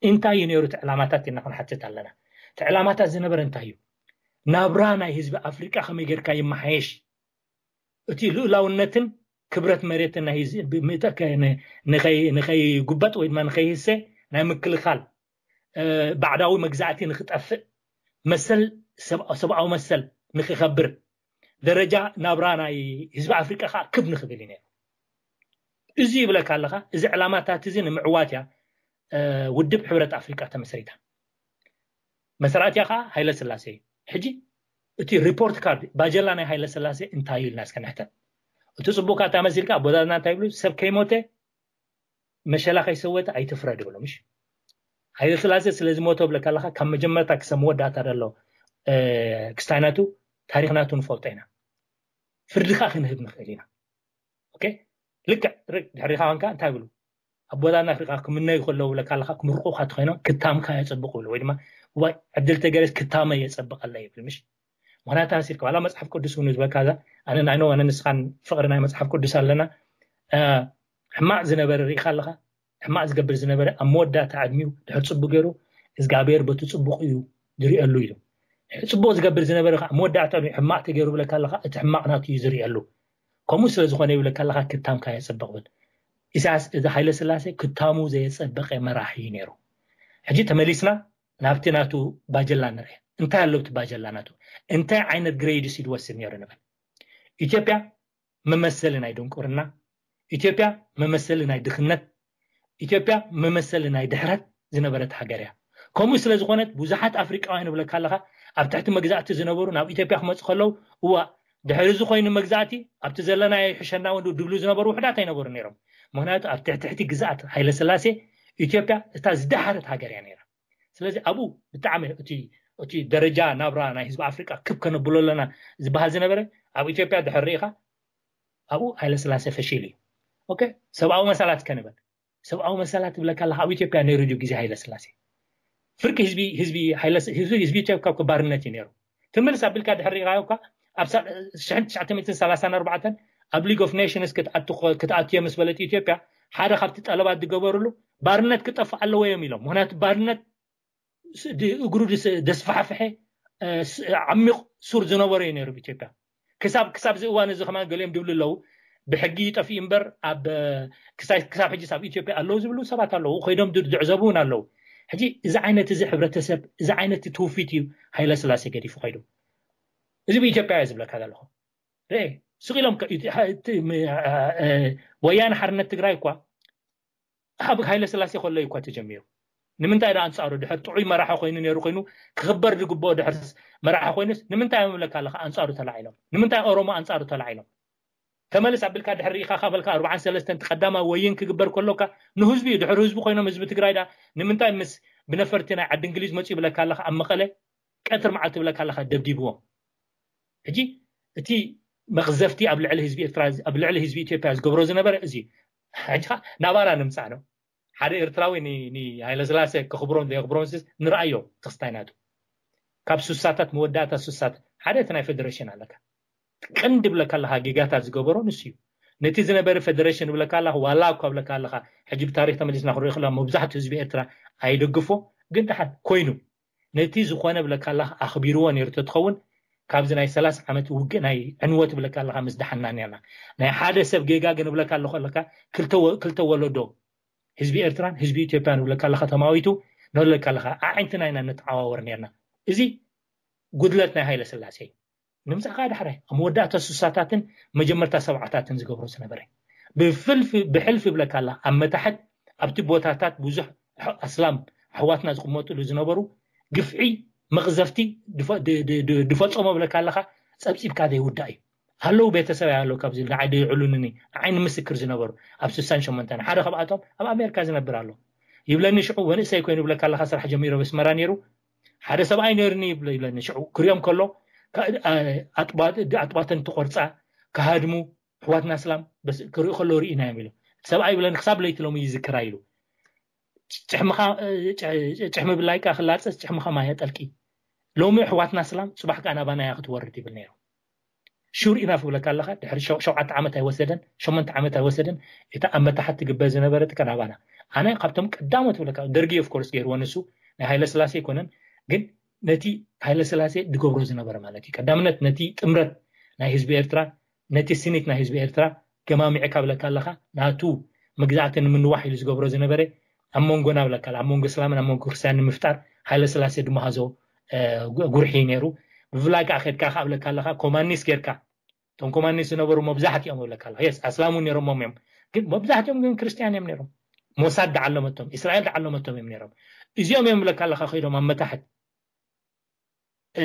እንታይ እዩ ነይሩ እቲ ዕላማታት ኢልና ክንሓትት ኣለና። እቲ ዕላማታት ዝነበረ እንታይ እዩ? ናብራ ናይ ህዝቢ ኣፍሪቃ ከመይ ጌርካ ይመሓየሽ? እቲ ልኡላውነትን ክብረት መሬትን ንኸይጉበጥ ወይ ድማ ንኸይህሰ ናይ ምክልኻል፣ ባዕዳዊ መግዛእቲ ንክጠፍእ፣ መሰል ሰብኣዊ መሰል ንክከብር፣ ደረጃ ናብራ ናይ ህዝቢ ኣፍሪቃ ከዓ ክብ ንክብል እዩ ነይሩ። እዚ ይብለካ ኣለካ፣ እዚ ዕላማታት እዚ ንምዕዋት እያ ውድብ ሕብረት ኣፍሪቃ ተመስሪታ። መስራትያ ከዓ ሃይለ ስላሴ እዩ። ሕጂ እቲ ሪፖርት ካርድ ባጀላ ናይ ሃይለ ስላሴ እንታይ እዩ ኢልና እስከ ንሕተት። እቲ ፅቡቅ ካታ መሲልካ ኣቦታትና እንታይ ይብሉ? ሰብ ከይሞተ መሸላ ከይሰወተ ኣይትፍረድ ይብሉ። ምሽ ሃይለ ስላሴ ስለ ዝሞተ ብለካ ኣለካ፣ ካብ መጀመርታ ክሰብ መወዳእታ ደሎ ክስታይናቱ ታሪክናቱ ንፈልጦ ኢና። ፍርዲ ከዓ ክንህብ ንኽእል ኢና። ልክዕ ድሕሪኻ ኮንካ እንታይ ብሉ? ኣቦታትና ኣፍሪቃ ክምነዩ ከለዉ ብለካ ኣለካ፣ ክምርቁካ ተኮይኖም ክታምካ የጸብቅ ብሉ፣ ወይ ድማ ዋይ ዕድል ተገረስ ክታመ የጸብቀለ ይብል። ምሽ ምክንያቱ ኣሲልካ ዋላ መጽሓፍ ቅዱስ እውን ዝበልካ እዛ ኣነ ናይ ኣነ ንስኻን ፍቅሪ ናይ መጽሓፍ ቅዱስ ኣለና። ሕማቅ ዝነበረ ርኢካ ኣለካ፣ ሕማቅ ዝገብር ዝነበረ ኣብ መወዳእታ ዕድሚኡ ድሕር ጽቡቅ ገይሩ እግዚኣብሔር በቲ ጽቡቅ እዩ ዝሪእሉ ኢሉ። ጽቡቅ ዝገብር ዝነበረ ከዓ መወዳእታ ዕድሚኡ ሕማቅ ተገይሩ ብለካ ኣለካ፣ እቲ ሕማቅ ናቱ እዩ ዝሪእሉ። ከምኡ ስለ ዝኾነ ይብለካ ኣለካ ክታምካ የጸብቅ ብል። ኢሳያስ እዚ ሃይለ ስላሴ ክታሙ ዘየጸበቀ መራሒ እዩ ነይሩ። ሕጂ ተመሊስና ናብቲ ናቱ ባጀላ ንርአ። እንታይ ኣለውቲ ባጀላ ናቱ? እንታይ ዓይነት ግሬድስ እዩ ዝወስድ ነይሩ ንበል? ኢትዮጵያ መመሰሊ ናይ ድንቁርና፣ ኢትዮጵያ መመሰሊ ናይ ድኽነት፣ ኢትዮጵያ መመሰሊ ናይ ድሕረት ዝነበረት ሃገር እያ። ከምኡ ስለ ዝኾነት ብዙሓት ኣፍሪቃውያን እብለካ ኣለካ ኣብ ትሕቲ መግዛእቲ ዝነበሩ ናብ ኢትዮጵያ ክመፁ ከለዉ እዋ ድሕሪ እዚ ኮይኑ መግዛእቲ ኣብቲ ዘለናዮ ይሕሸና እውን ድብሉ ዝነበሩ ውሕዳት ኣይነበሩ ነይሮም። ምክንያቱ ኣብ ትሕትሕቲ ግዛኣት ሃይለ ስላሴ ኢትዮጵያ እታ ዝደሓረት ሃገር እያ ነይራ። ስለዚ ኣብኡ ብጣዕሚ እቲ ደረጃ ናብራ ናይ ህዝቢ ኣፍሪቃ ክብ ከነብሎ ኣለና ዝበሃል ዝነበረ ኣብ ኢትዮጵያ ድሕር ርኢኻ ኣብኡ ሃይለ ስላሴ ፈሺሉ እዩ። ሰብኣዊ መሰላት ከንበል ሰብኣዊ መሰላት ትብለካ ኣለካ ኣብ ኢትዮጵያ ነይሩ ድዩ ግዜ ሃይለ ስላሴ? ፍርቂ ህዝቢ ህዝቢ ህዝቢ ኢትዮጵያ ካብ ባርነት እዩ ነይሩ። ትምልስ ኣቢልካ ድሕር ርኢኻዮ እኳ ኣብ ትሽዓተ ሚእትን ሰላሳን ኣርባዕተን ኣብ ሊግ ኦፍ ኔሽንስ ክትኣትዮ ምስ በለት ኢትዮጵያ ሓደ ካብቲ ጠለባት ዝገበርሉ ባርነት ክጠፍእ ኣለዎ እዮም ኢሎም። ምክንያቱ ባርነት እግሩ ደስፋሕፍሐ ዓሚቕ ሱር ዝነበረ እዩ ነይሩ ኢትዮጵያ። ክሳብ ክሳብ እዚ እዋን እዚ ከማን ገሊኦም ድብሉ ኣለዉ ብሕጊ ይጠፍኡ እምበር ኣብ ክሳብ ሕጂ ኣብ ኢትዮጵያ ኣለዉ ዝብሉ ሰባት ኣለዉ። ከይዶም ዝዕዘቡ እውን ኣለዉ። ሕጂ እዚ ዓይነት እዚ ሕብረተሰብ እዚ ዓይነት ትውፊት እዩ ሃይለ ስላሴ ገዲፉ ከይዱ። እዚ ብኢትዮጵያ እየ ዝብለካ ዘለኹ። ርኤ ስቕ ኢሎም ወያነ ሓርነት ትግራይ እኳ ኣብ ሃይለ ስላሴ ከሎ እዩ እኳ ተጀሚሩ። ንምንታይ ዳ ኣንፃሩ ድሕር ጥዑይ መራሒ ኮይኑ ነይሩ ኮይኑ ክኽበር ዝግብኦ ድሕር መራሒ ኮይኑስ ንምንታይ እዮም ብለካ ኣለካ ኣንፃሩ ተላዒሎም? ንምንታይ ኦሮሞ ኣንፃሩ ተላዒሎም? ተመልስ ኣቢልካ ድሕር ርኢካ ካበልካ ኣርባዓን ሰለስተን ቀዳማይ ወይን ክግበር ከሎካ ንህዝቢ እዩ። ድሕር ህዝቢ ኮይኖም ህዝቢ ትግራይ ዳ ንምንታይ ምስ ብነፈርቲ ናይ ዓዲ እንግሊዝ መፅኡ ብለካ ኣለካ ኣብ መቐለ ቀትር መዓልቲ ብለካ ኣለካ ደብዲብዎም። ሕጂ እቲ መቕዘፍቲ ኣብ ልዕሊ ህዝቢ ኤርትራ ኣብ ልዕሊ ህዝቢ ኢትዮጵያ ዝገብሮ ዝነበረ እዚ ሕጂ ናባና ንምፃእ ነው። ሓደ ኤርትራዊ ንሃይለስላሴ ክኽብሮን ዘየኽብሮን ንርኣዮ። ተክስታይ ናቱ ካብ ሱሳታት መወዳእታ ሱሳት ሓደ እቲ ናይ ፌደሬሽን ኣለካ ቀንዲ ብለካ ኣለካ ጌጋታት ዝገበሮ ንሱ እዩ። ነቲ ዝነበረ ፌደሬሽን ብለካ ኣለካ ዋላ እኳ ብለካ ኣለካ ሕጂ ብታሪክ ተመሊስና ክንሪኦ ከለና መብዛሕትኡ ህዝቢ ኤርትራ ኣይደግፎ ግን ደሓን ኮይኑ ነቲ ዝኾነ ብለካ ኣለካ ኣኽቢርዎ ነይሩ ተትኸውን ካብዚ ናይ ሰላሳ ዓመት ውግእ ናይ ዕንወት ብለካ ኣለካ ምስ ደሓንና ነርና። ናይ ሓደ ሰብ ጌጋ ግን ብለካ ኣለኹ ኣለካ ክልተ ወለዶ ህዝቢ ኤርትራን ህዝቢ ኢትዮጵያን ብለካ ኣለካ ተማዊቱ ንብለካ ኣለካ ኣዒንትና ኢና ንተዓዋወር ነርና። እዚ ጉድለት ናይ ሃይለ ስላሴ እዩ። ንምጻእ ከኣ ዳሕራይ ኣብ መወዳእታ ስሳታትን መጀመርታ ሰብዓታትን ዝገብሮ ዝነበረ ብፍልፊ ብሕልፊ ብለካ ኣላ ኣብ መታሕት ኣብቲ ቦታታት ብዙሕ ኣስላም ኣሕዋትና ዝቕመጥሉ ዝነበሩ ግፍዒ መቕዘፍቲ ድፈ- ድ- ድ- ድ- ድፈጸሞ ብለካ ኣለኻ። ጸብጺብካ ዘይውዳእ እዩ። ኣለዉ ቤተሰብ ኣለዉ ካብዚ ንዓይ ድዕሉንኒ ንዓይ ንምስክር ዝነበሩ ኣብ ስሳን ሸሞንተን ሓደ ካብኣቶም ኣብ ኣሜሪካ ዝነብር ኣሎ። ይብለኒ ሽዑ ወንእሰይ ኮይኑ ብለካ ኣለኻ ስራሕ ጀሚሮ በስመራ ነይሩ ሓደ ሰብኣይ ነይሩኒ ይብለ- ይብለኒ ሽዑ ክሪኦም ከሎ ካ- ኣ- ኣጥባ- ኣጥባተን ትቆርፃ ክሃድሙ ኣሕዋትና እስላም በስ ክሪኡ ከለዉ ርኢናዮም ኢሉ። እቲ ሰብኣይ ይብለኒ ክሳብ ለይቲ ሎሚ ይዝክራ ኢሉ። ጭሕምኻ ጭሕ- ጭሕሚ ብላይካ ክላፀስ ጭሕምኻ ማይ ኣጠልቂ። ሎሚ ኣሕዋትና እስላም ፅባሕ ከዓ ናባና እያ ክትወርድ ይብል ነይሩ። ሹር ኢናፍ ብለካ ኣለኻ ድሕሪ ሸው- ሸውዓተ ዓመት ኣይወሰደን ሸሞንተ ዓመት ኣይወሰደን። እቲ ኣብ መታሕት ትግበር ዝነበረ ጥቀ ናባና ኣነ ካብቶም ቀዳሞት ብለካ ደርጊ ኦፍኮርስ ገይርዎ ንሱ ናይ ሃይለ ስላሴ ኣይኮነን ግን ነቲ ሃይለ ስላሴ ድገብሮ ዝነበረ ማለት እዩ ቀዳምነት ነቲ ጥምረት ናይ ህዝቢ ኤርትራ ነቲ ስኒት ናይ ህዝቢ ኤርትራ ገማሚዕካ ብለካ ኣለኻ ናቱ መግዛእቲ ንምንዋሕ ኢሉ ዝገብሮ ዝነበረ ኣብ መንጎና ብለካ ኣብ መንጎ እስላምን ኣብ መንጎ ክርስትያን ንምፍጣር ሃይለ ስላሴ ድመሃዞ እ፣ ጉ- ጉርሒ እዩ ነይሩ። ብፍላይ ከዓ ከድካ ከዓ ብለካ ኣለኻ ኮማኒስ ጌርካ እቶም ኮማኒስ ዝነበሩ መብዛሕትኦም ብለካ ኣለኻ የስ ኣስላም እውን ነይሮሞም እዮም ግን መብዛሕትኦም ግን ክርስትያን እዮም ነይሮም። ሞሳድ ደዓለመቶም እስራኤል ደዓለመቶም እዮም ነይሮም። እዚኦም እዮም ብለካ ኣለኻ ከይዶም ኣብ መታሕት እ፣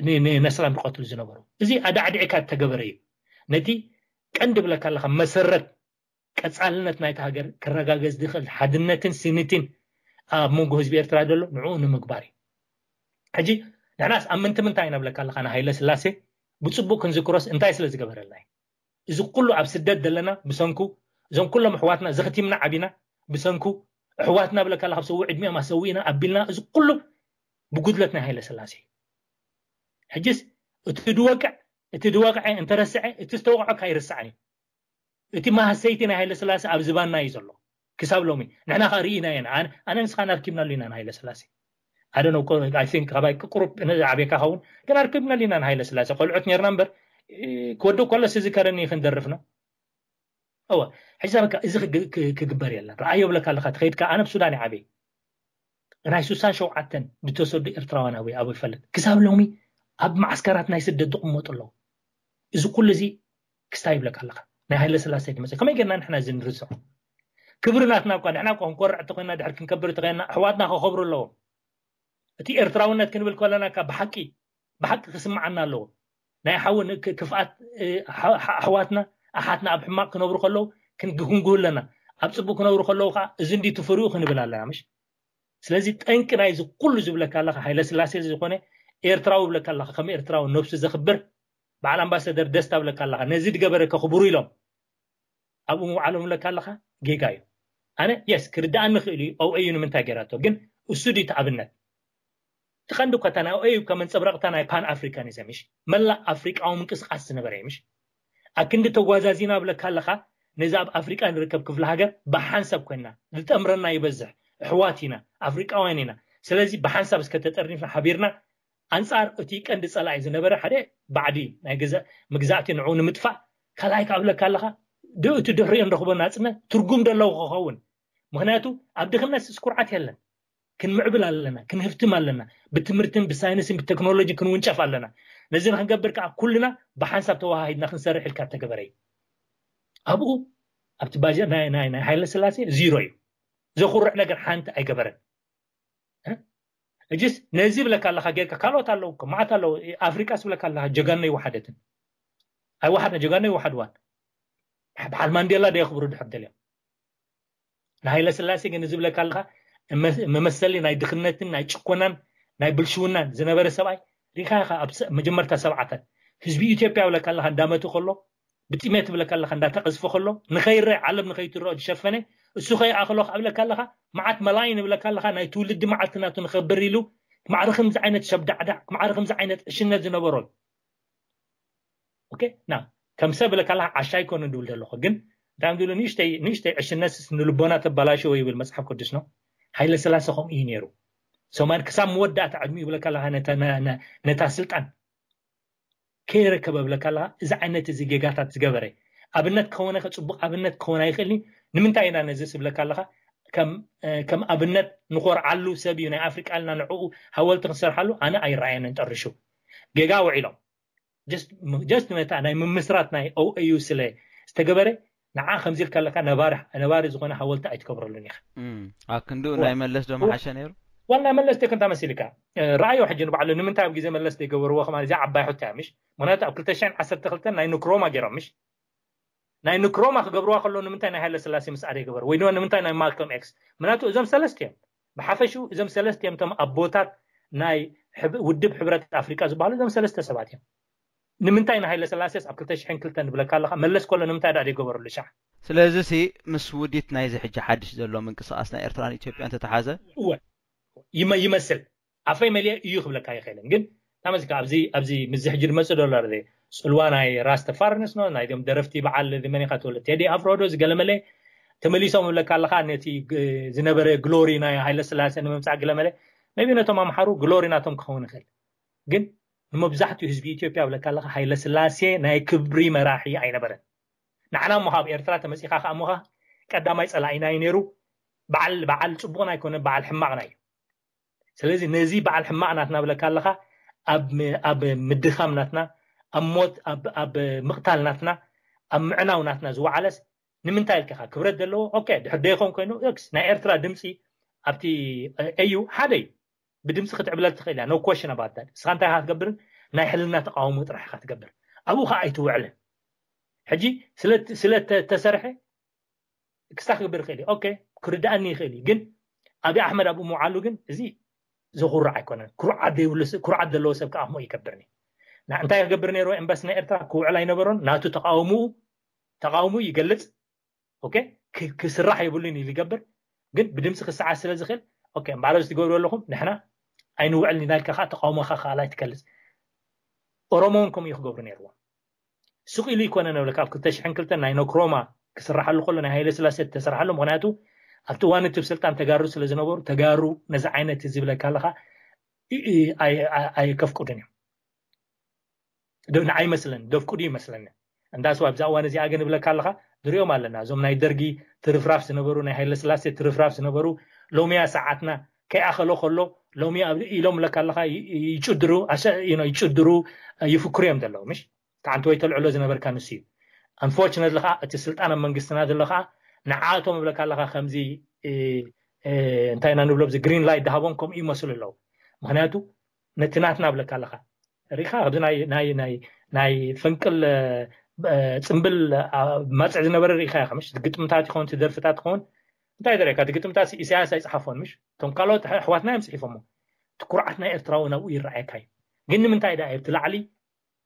ን- ን- ነስላም ዝቐትሉ ዝነበሩ። እዚ ኣዳዕዲዕካ እተገበረ እዩ። ነቲ ቀንዲ ብለካ ኣለኻ መሰረት ቀፃልነት ናይቲ ሃገር ክረጋገፅ ዝኽእል ሓድነትን ስኒትን ኣብ መንጎ ህዝቢ ኤርትራ ዘሎ ንዕኡ ንምግባር እዩ። ሕጂ ንሕናስ ኣብ ምንቲ ምንታይ ኢና ብለካ ኣለኻ ንሃይለ ስላሴ ብፅቡቅ ክንዝክሮስ እንታይ ስለ ዝገበረልና እዩ? እዚ ኩሉ ኣብ ስደት ዘለና ብሰንኩ እዞም ኩሎም ኣሕዋትና ዘኽቲምና ዓቢና ብሰንኩ ኣሕዋትና ብለካ ኣለኻ ብሰዊ ዕድሚኦም ኣሰዊእና ኣቢልና እዚ ኩሉ ብጉድለት ናይ ሃይለ ስላሴ እዩ። ሕጅስ እቲ ድወቅዕ እቲ ድወቅዐ እንተረስዐ እቲ ዝተወቅዖ ካይርስዓን እዩ። እቲ ማህሰይቲ ናይ ሃይለ ስላሴ ኣብ ዝባና እዩ ዘሎ ክሳብ ሎሚ ንሕና ከዓ ርኢና የና ኣነ ንስኻን ኣርኪብናሉ ኢና ንሃይለ ስላሴ ኣደነ ካባይ ቅሩብ ዓብየካ ኸውን ግን ኣርኪብናሉ ኢና ንሃይለ ስላሴ ቆልዑት ነርና እምበር ክወድእ ከሎ ስዝከረኒ ክንደርፍ ነው። እወ ሕጂ በቃ እዚ ክግ- ክ- ክግበር የለን ረኣዮ ብለካ ኣለካ ትኸይድካ ኣነ ብሱዳን ይዓበይ ናይ ሱሳን ሸውዓተን ዝተሰዱ ኤርትራውያን ኣበይ ኣበይ ይፈልጥ ክሳብ ሎሚ ኣብ ማዓስከራት ናይ ስደት ዝቕመጡ ኣለዉ። እዚ ኩሉ እዚ ክስታይ ይብለካ ኣለካ ናይ ሃይለ ስላሴ ክመፅእ ከመይ ጌርና ንሕና እዚ ንርዝዖ ክብሪ ናትና እኳ ንሕና እኳ ክንኮርዕ ተኮይና ድሕር ክንከብር ተኮይና ኣሕዋትና ክኸብሩ ኣለዎም። እቲ ኤርትራውነት ክንብል ከለና ካ ብሓቂ ብሓቂ ክስምዓና ኣለዎ። ናይ ሓውን ክፍኣት ኣሕዋትና ኣሓትና ኣብ ሕማቕ ክነብሩ ከለዉ ክንግህንግሁ ኣለና። ኣብ ፅቡቅ ክነብሩ ከለዉ ከዓ እዚ እንዲ ትፍርኡ ክንብል ኣለና ምሽ። ስለዚ ጠንቂ ናይዚ ኩሉ ዝብለካ ኣለካ ሃይለ ስላሴ ዝኾነ ኤርትራዊ ብለካ ኣለካ ከም ኤርትራዊ ነብሱ ዘኽብር በዓል ኣምባሳደር ደስታ ብለካ ኣለካ ነዚ ድገበረ ከኽብሩ ኢሎም ኣብኡ ምውዓሎም ብለካ ኣለካ ጌጋ እዩ። ኣነ የስ ክርዳኣኒ ክእል እዩ ኦኤዩ ንምንታይ ገይራቶ ግን እሱ ድዩ እቲ ኣብነት ትቐንዲ እኳ እታ ናይ ኦኤዩ ከመንፀብረቕታ ናይ ፓን ኣፍሪካኒዝም ምሽ መላእ ኣፍሪቃዊ ምንቅስቃስ ዝነበረ እዩ ምሽ ኣክንዲ ተጓዛዚና ብለካ ኣለካ ነዚ ኣብ ኣፍሪቃ ንርከብ ክፍለ ሃገር ብሓንሳብ ኮይና ዝጠምረና ይበዝሕ ኣሕዋት ኢና ኣፍሪቃውያን ኢና ስለዚ ብሓንሳብ እስከተጠርኒፍና ሓቢርና ኣንጻር እቲ ቀንዲ ጸላኢ ዝነበረ ሓደ ባዕዲ ናይ ገዛእ መግዛእቲ ንዕኡ ንምጥፋእ ካልኣይ ክኣብለካ ኣለኻ እቲ ድሕሪኡ ንረኽቦ ናጽነት ትርጉም ደለዎ ክኸውን ምኽንያቱ ኣብ ድኽነት ስስ ኩርዓት የለን ክንምዕብል ኣለና ክንህፍትም ኣለና ብትምህርትን ብሳይንስን ብቴክኖሎጂ ክንውንጨፍ ኣለና ነዚ ንክንገብር ከዓ ኩልና ብሓንሳብ ተወሃሂድና ክንሰርሕ ኢልካ ተገበረ እዩ ኣብኡ ኣብቲ ባጀት ናይ ናይ ናይ ሃይለ ስላሴ ዚሮ እዩ ዘኹርዕ ነገር ሓንቲ ኣይገበረን እጅስ ነዚ ብለካ ኣለካ ጌርካ ካልኦት ኣለዉ እኮ መዓት ኣለዉ ኣፍሪቃ ስብለካ ኣለካ ጀጋኖ ይወሓደትን ኣይወሓድና ጀጋኖ ይወሓድዋን በዓል ማንዴላ ዶ የኽብሩ ድሕር ደልዮም ንሃይለ ስላሴ ግን ዝብለካ ኣለካ መመሰሊ ናይ ድኽነትን ናይ ጭኮናን ናይ ብልሽውናን ዝነበረ ሰብኣይ ሪካ ኢካ ኣብ መጀመርታ ሰብዓታት ህዝቢ ኢትዮጵያ ብለካ ኣለካ እንዳመቱ ከሎ ብጥሜት ብለካ ኣለካ እንዳተቀዝፈ ከሎ ንኸይረ ዓለም ንኸይትረኦ ዝሸፈነ እሱ ከይኣኽሎ ክብለካ ኣለካ መዓት መላይን ብለካ ኣለካ ናይ ትውልዲ መዓልቲ ናቱ ንኸብር ኢሉ ማዕሪ ከምዚ ዓይነት ሸብዳዕዳዕ ማዕሪ ከምዚ ዓይነት ዕሽነት ዝነበሮ ና ከም ሰብ ብለካ ኣለካ ዓሻ ይኮነ ድብል ዘለኹ ግን እንታይ ድብሉ ንእሽተይ ንእሽተይ ዕሽነትስ ንልቦና ተባላሸዎ ይብል መፅሓፍ ቅዱስ ነው ሃይለ ስላሴ ከምኡ እዩ ነይሩ ሶማል ክሳብ መወዳእታ ዕድሚኡ ብለካ ኣለካ ነታ ስልጣን ከይረከበ ብለካ ኣለካ እዚ ዓይነት እዚ ጌጋታት ዝገበረ ኣብነት ከኾነ ፅቡቅ ኣብነት ክኸውን ኣይኽእልኒ ንምንታይ ኢና ነዚ ስብለካ ኣለካ ከም ኣብነት ንኮርዓሉ ሰብ እዩ ናይ ኣፍሪቃ ልና ንዕኡ ሃወልቲ ክንሰርሓሉ ኣነ ኣይረኣየንን ጠርሹ ጌጋ ውዒሎም ጀስት ነታ ናይ ምምስራት ናይ ኦኤዩ ስለ ዝተገበረ ንዓ ከምዚ ኢልካ ኣለካ ነባሪ ዝኾነ ሃወልቲ ኣይትገብረሉን ኢኻ ኣብ ክንድኡ ናይ መለስ ዶ መሓሸ ነይሩ ዋላ መለስ ቴክ እንታ መሲልካ ረኣዮ ሕጂ ንባዕሉ ንምንታይ ኣብ ግዜ መለስ ዘይገበርዎ ከማ እዚኣ ዓባይ ሕቶ እያ ምሽ? ምክንያቱ ኣብ ክልተ ሽሕን ዓሰርተ ክልተን ናይ ንክሮማ ገይሮም ምሽ? ናይ ንክሮማ ክገብርዋ ከሎ ንምንታይ ናይ ሃይለ ስላሴ ምስኣ ዘይገበሩ ወይ ድማ ንምንታይ ናይ ማልኮም ኤክስ? ምክንያቱ እዞም ሰለስተ እዮም ብሓፈሽኡ እዞም ሰለስተ እዮም እቶም ኣቦታት ናይ ውድብ ሕብረት ኣፍሪቃ ዝበሃሉ እዞም ሰለስተ ሰባት እዮም። ንምንታይ ንሃይለ ስላሴስ ኣብ ክልተ ሽሕን ክልተን ንብለካ ኣለካ መለስ ከሎ ንምንታይ ዳ ዘይገበረሉ ሻዕ? ስለዚ ሲ ምስ ውዲት ናይዚ ሕጂ ሓድሽ ዘሎ ምንቅስቃስ ናይ ኤርትራን ኢትዮጵያን ተተሓዘ እወ ይመ- ይመስል ኣፈይ መሊአ እዩ ክብለካ ይኽእልን ግን ታመዚካ ኣብዚ ኣብዚ ምዚ ሕጂ ዝመፅእ ዘሎ ረ ፅልዋ ናይ ራስ ተፋርንስ ነው ናይ ም ደረፍቲ በዓል መኒካ ተወለ ቴዲ ኣፍሮ ዶ ዝገለመለ ተመሊሶም ብለካ ኣለካ ነቲ ግ- ዝነበረ ግሎሪ ናይ ሃይለ ስላሴ ንምምፃእ ገለመለ ቢ ነቶም ኣምሓሩ ግሎሪ ናቶም ክኸውን ይኽእል ግን ንመብዛሕትኡ ህዝቢ ኢትዮጵያ ብለካ ኣለካ ሃይለ ስላሴ ናይ ክብሪ መራሒ ኣይነበረን ንዓና እሞ ካብ ኤርትራ ተመፂኻ ከዓ እሞኻ ቀዳማይ ፀላኢና እዩ ነይሩ በዓል በዓል ፅቡቕና ኣይኮነ በዓል ሕማቕና እዩ ስለዚ ነዚ በዓል ሕማቕ ናትና ብለካ ኣለካ ኣብ ምድኻም ናትና ኣብ ሞት ኣብ ምቕታል ናትና ኣብ ምዕናው ናትና ዝወዓለስ ንምንታይ ኢልካ ክብረት ዘለዎ ኦኬ ድሕር ደይኮን ኮይኑ ስ ናይ ኤርትራ ድምፂ ኣብቲ ኤዩ ሓደ እዩ ብድምፂ ክትዕብለል ትኽእል እያ no question about that እስኻ እንታይ ክትገብርን ናይ ሕልና ተቃውሞ ጥራሕ ኢኻ ትገብር ኣብኡ ከዓ ኣይትውዕልን ሕጂ ስለተሰርሐ ክስታ ክገብር ይኽእል እዩ ኦኬ ክርድኣኒ ይኽእል እዩ ግን ኣብይ ኣሕመድ ኣብኡ ምውዓሉ ግን እዚ ዘኹርዕ ኣይኮነን ኩርዓት ዘይብሉ ኩርዓት ዘለዎ ሰብ ከዓ ምኡ ይገብርኒ እንታይ ክገብር ነይርዎ ኤምባሲ ናይ ኤርትራ ክውዕል ኣይነበሮን ናቱ ተቃውምኡ ተቃውምኡ ይገልፅ ኦኬ ክስራሕ የብሉን ኢሉ ይገብር ግን ብድምፂ ክሰዓት ስለ ዝኽእል ኦኬ እምበኣር እዚ ትገብሩ ኣለኹም ንሕና ኣይንውዕል ኢና ኢልካ ከዓ ተቃውሞካ ከዓ ኣይትገልፅ ኦሮሞ እውን ከምኡ ክገብሩ ነይርዎም ሱቅ ኢሉ ይኮነ ነብለካ ኣብ ክልተ ሽሕን ክልተን ናይ ኖክሮማ ክስራሓሉ ከሎ ናይ ሃይለ ስላሴ ተሰርሓሉ ምክንያቱ ኣብቲ እዋን እቲ ስልጣን ተጋሩ ስለ ዝነበሩ ተጋሩ ነዚ ዓይነት እዚ ብለካ ኣለካ ኣይከፍቅዱን እዮም ንዓይ መስለን ደፍቅዱ ይመስለኒ እንዳ ስዋ ብዛ እዋን እዚኣ ግን ብለካ ኣለካ ንሪኦም ኣለና እዞም ናይ ደርጊ ትርፍራፍ ዝነበሩ ናይ ሃይለ ስላሴ ትርፍራፍ ዝነበሩ ሎሚያ ሰዓትና ከይኣኸሎ ከሎ ሎሚ ኣብ ኢሎም ብለካ ኣለካ ይጭድሩ ይጭድሩ ይፍክሩ እዮም ዘለዉ ምሽ ተዓንቲ ወይ ተልዕሎ ዝነበርካ ንሱ እዩ unfortunately ከዓ እቲ ስልጣን ኣብ መንግስትና ዘሎ ከዓ ንዓቶም ብለካ ኣለካ ከምዚ እንታይ ኢና ንብሎ ዚ green light ድሃቦም ከምኡ ይመስሉ ኣለዉ ምክንያቱ ነቲ ናትና ብለካ ኣለካ ሪካ ኣብዚ ናይ ናይ ናይ ናይ ፈንቅል ፅምብል ማፅዕ ዝነበረ ሪካ ኢካ ምሽ ግጥምታት ይኸውን ደርፍታት ይኸውን እንታይ ደረካ ግጥምታት ኢሳያስ ኣይፅሓፎን ምሽ እቶም ካልኦት ኣሕዋትና እዮም ፅሒፎሞ እቲ ኩርዓት ናይ ኤርትራዊ ናብኡ ይረኣየካ እዩ ግን ንምንታይ ዳ እቲ ላዕሊ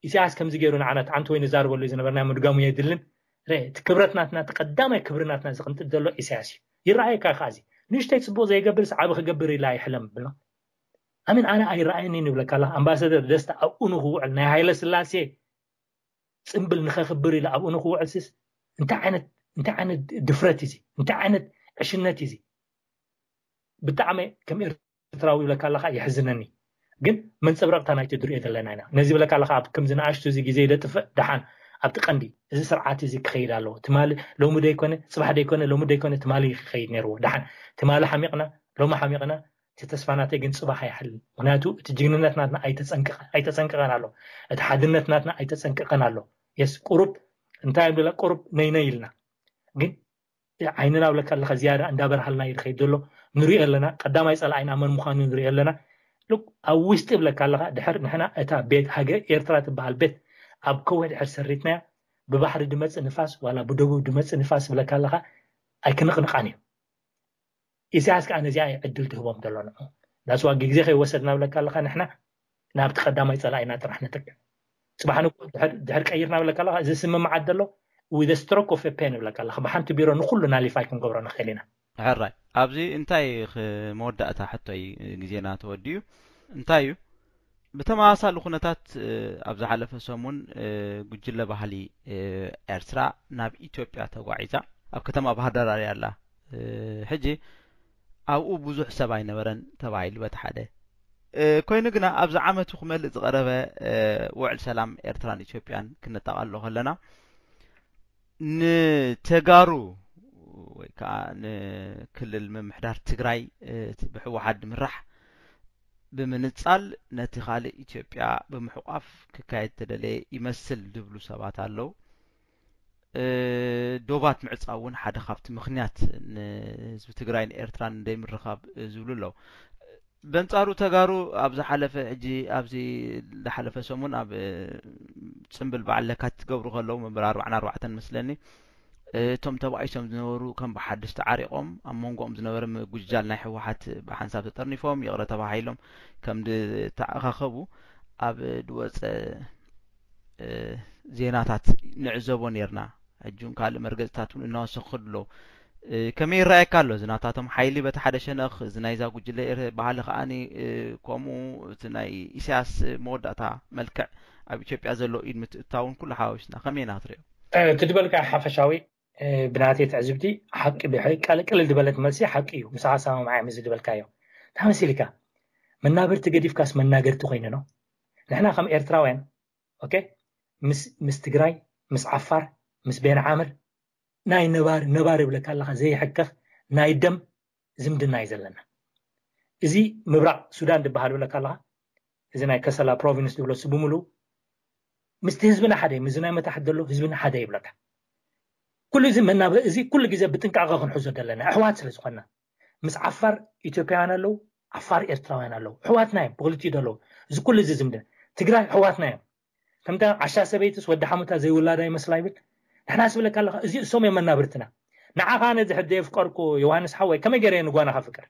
ኢሳያስ ከምዚ ገይሩ ንዓና ተዓንቲ ወይ ንዛርበሉ ዝነበርና ምድጋሙ የድልን ረ እቲ ክብረት ናትና እቲ ቀዳማይ ክብሪ ናትና ዝቅንጥጥ ዘሎ ኢሳያስ እዩ ይረኣየካ ከዚ ንእሽተይ ፅቡቅ ዘይገብር ሰዓቢ ክገብር ኢላ ኣይሕለም ብሎ ኣሚን ኣነ ኣይረኣየኒ ንብለካ ኣለካ ኣምባሳደር ደስታ ኣብኡ ንክውዕል ናይ ሃይለ ስላሴ ፅምብል ንኸክብር ኢለ ኣብኡ ንክውዕል ስስ እንታይ ዓይነት እንታይ ዓይነት ድፍረት እዩ እንታይ ዓይነት ዕሽነት እዩ ብጣዕሚ ከም ኤርትራዊ ይብለካ ኣለካ የሕዝነኒ ግን መንፀብረቅታ ናይቲ ድሪኦ ዘለና ኢና ነዚ ይብለካ ኣለካ ኣብ ከምዚ ንኣሽቱ እዚ ግዜ ይደጥፍእ ደሓን ኣብቲ ቀንዲ እዚ ስርዓት እዚ ክኸይድ ኣለዎ ትማሊ ሎሚ ደይኮነ ፅባሕ ደይኮነ ሎሚ ደይኮነ ትማሊ ክኸይድ ነይርዎ ደሓን ትማሊ ሓሚቕና ሎሚ ሓሚቕና እቲ ተስፋ ናተይ ግን ፅባሕ ኣይሓልን ምክንያቱ እቲ ጅግንነት ናትና ኣይተፀንቀቀን ኣሎ እቲ ሓድነት ናትና ኣይተፀንቀቀን ኣሎ የስ ቁሩብ እንታይ ም ቁሩብ ነይነይ ኢልና ግን ዓይንና ብለካ ኣለካ ዝያዳ እንዳበርሃልና ይድኸይድ ዘሎ ንሪኦ ኣለና ቀዳማይ ፀላኢና መን ምዃኑ ንሪኦ ኣለና ኣብ ውሽጢ ብለካ ኣለካ ድሕር ንሕና እታ ቤት ሃገር ኤርትራ ትበሃል ቤት ኣብ ከውሒ ድሕር ሰሪትናያ ብባሕሪ ድመፅእ ንፋስ ዋላ ብደቡብ ድመፅእ ንፋስ ብለካ ኣለካ ኣይክንቕንቃን እዩ ኢሳያስ ከዓ ነዚኣ ዕድል ትህቦም ዘሎ ንዑ እንዳስዋ ግዜ ከይወሰድና ብለካ ኣለካ ንሕና ናብቲ ቀዳማይ ፀላኢና ጥራሕ ንጥቅዕ ፅባሕ ንግሆ ድሕር ቀይርና ብለካ ኣለካ እዚ ስምምዓት ዘሎ with stroke of pen ብለካ ኣለካ ብሓንቲ ቢሮ ንኩሉ ናሊፋይ ክንገብሮ ንኽእል ኢና ሕራይ ኣብዚ እንታይ መወዳእታ ሕቶይ ግዜና ተወዲኡ እንታይ እዩ ብተመሳሳሊ ኩነታት ኣብ ዝሓለፈ ሰሙን ጉጅለ ባህሊ ኤርትራ ናብ ኢትዮጵያ ተጓዒዛ ኣብ ከተማ ባህርዳር ኣርያ ኣላ ሕጂ ኣብኡ ብዙሕ ሰብ ኣይነበረን ተባሂሉ በቲ ሓደ ኮይኑ ግና ኣብዚ ዓመቱ ክመልእ ዝቐረበ ውዕል ሰላም ኤርትራን ኢትዮጵያን ክነጠቓሎ ከለና ንተጋሩ ወይ ከዓ ንክልል ምምሕዳር ትግራይ ብሕወሓት ድምራሕ ብምንፃል ነቲ ካልእ ኢትዮጵያ ብምሕቋፍ ክካየድ ተደለየ ይመስል ዝብሉ ሰባት ኣለዉ። ዶባት ምዕፃው እውን ሓደ ካብቲ ምኽንያት ንህዝቢ ትግራይን ኤርትራን እንደይምርኻብ ዝብሉ ኣለዉ። በንጻሩ ተጋሩ ኣብ ዝሓለፈ፣ ሕጂ ኣብዚ ዝሓለፈ ሰሙን ኣብ ጽምብል በዓል ለካቲት ትገብሩ ከለዉ፣ መበል ኣርባዕን ኣርባዕተን መስለኒ፣ እቶም ተባኢሶም ዝነበሩ ከም ብሓድሽ ተዓሪቖም፣ ኣብ መንጎኦም ዝነበረ ምጉጅጃል ናይ ህወሓት ብሓንሳብ ተጠርኒፎም ይቕረ ተባሂሎም ከም ዝተኣኻኸቡ ኣብ ዝወፀ ዜናታት ንዕዘቦ ነርና። ሕጂ ካልእ መርገፅታት እውን እናወሰኹ ከድሎ። ከመይ ይረኣየካ ኣሎ? እዚ ናታቶም ሓይሊ በቲ ሓደ ሸነኽ፣ እዚ ናይዛ ጉጅለ ባህሊ ከዓኒ፣ ከምኡ እቲ ናይ ኢሳያስ መወዳእታ መልክዕ ኣብ ኢትዮጵያ ዘሎ ኢድ ምትእታውን ኩሉ ሓዋዊስና ከመይ ኢና ክትሪኦ? እቲ ዝበልካ ሓፈሻዊ፣ ብናተይ ትዕዝብቲ ሓቂ፣ ቀልቅል ዝበለት መልሲ ሓቂ እዩ። ምስ ሓሳብ ማዓም እዚ ዝበልካዮ ተመሲልካ፣ መናበርቲ ገዲፍካስ መናገርቲ ኮይንኖ። ንሕና ከም ኤርትራውያን፣ ኦኬ፣ ምስ ትግራይ፣ ምስ ዓፋር፣ ምስ ቤን ዓምር ናይ ነባር ነባር ይብለካ ኣለካ፣ ዘይሕከኽ ናይ ደም ዝምድና እዩ ዘለና። እዚ ምብራቕ ሱዳን ዝበሃል ይብለካ ኣለካ፣ እዚ ናይ ከሰላ ፕሮቪንስ ዝብሎ ሱ ብምሉ ምስቲ ህዝብና ሓደ፣ ምስዚ ናይ መታሕት ዘሎ ህዝብና ሓደ ይብለካ። ኩሉ እዚ መናበ እዚ ኩሉ ግዜ ብጥንቃቐ ክንሕዞ ዘለና፣ ኣሕዋት ስለ ዝኾንና። ምስ ዓፋር ኢትዮጵያውያን ኣለዉ፣ ዓፋር ኤርትራውያን ኣለዉ፣ ኣሕዋትና እዮም ብክልቲኡ ዘለዉ። እዚ ኩሉ እዚ ዝምድና ትግራይ ኣሕዋትና እዮም። ከምታ ዓሻ ሰበይትስ ወዲ ሓሙታ ዘይውላዳ ይመስላ ይብል። ንሕና ስብለካ ኣለካ፣ እዚ እሶም እዮም መናብርትና። ንዓኻ ነዚ ሕደ የፍቀርኩ ዮሃንስ ሓወይ፣ ከመይ ገይረ ንጓና ከፍቅር?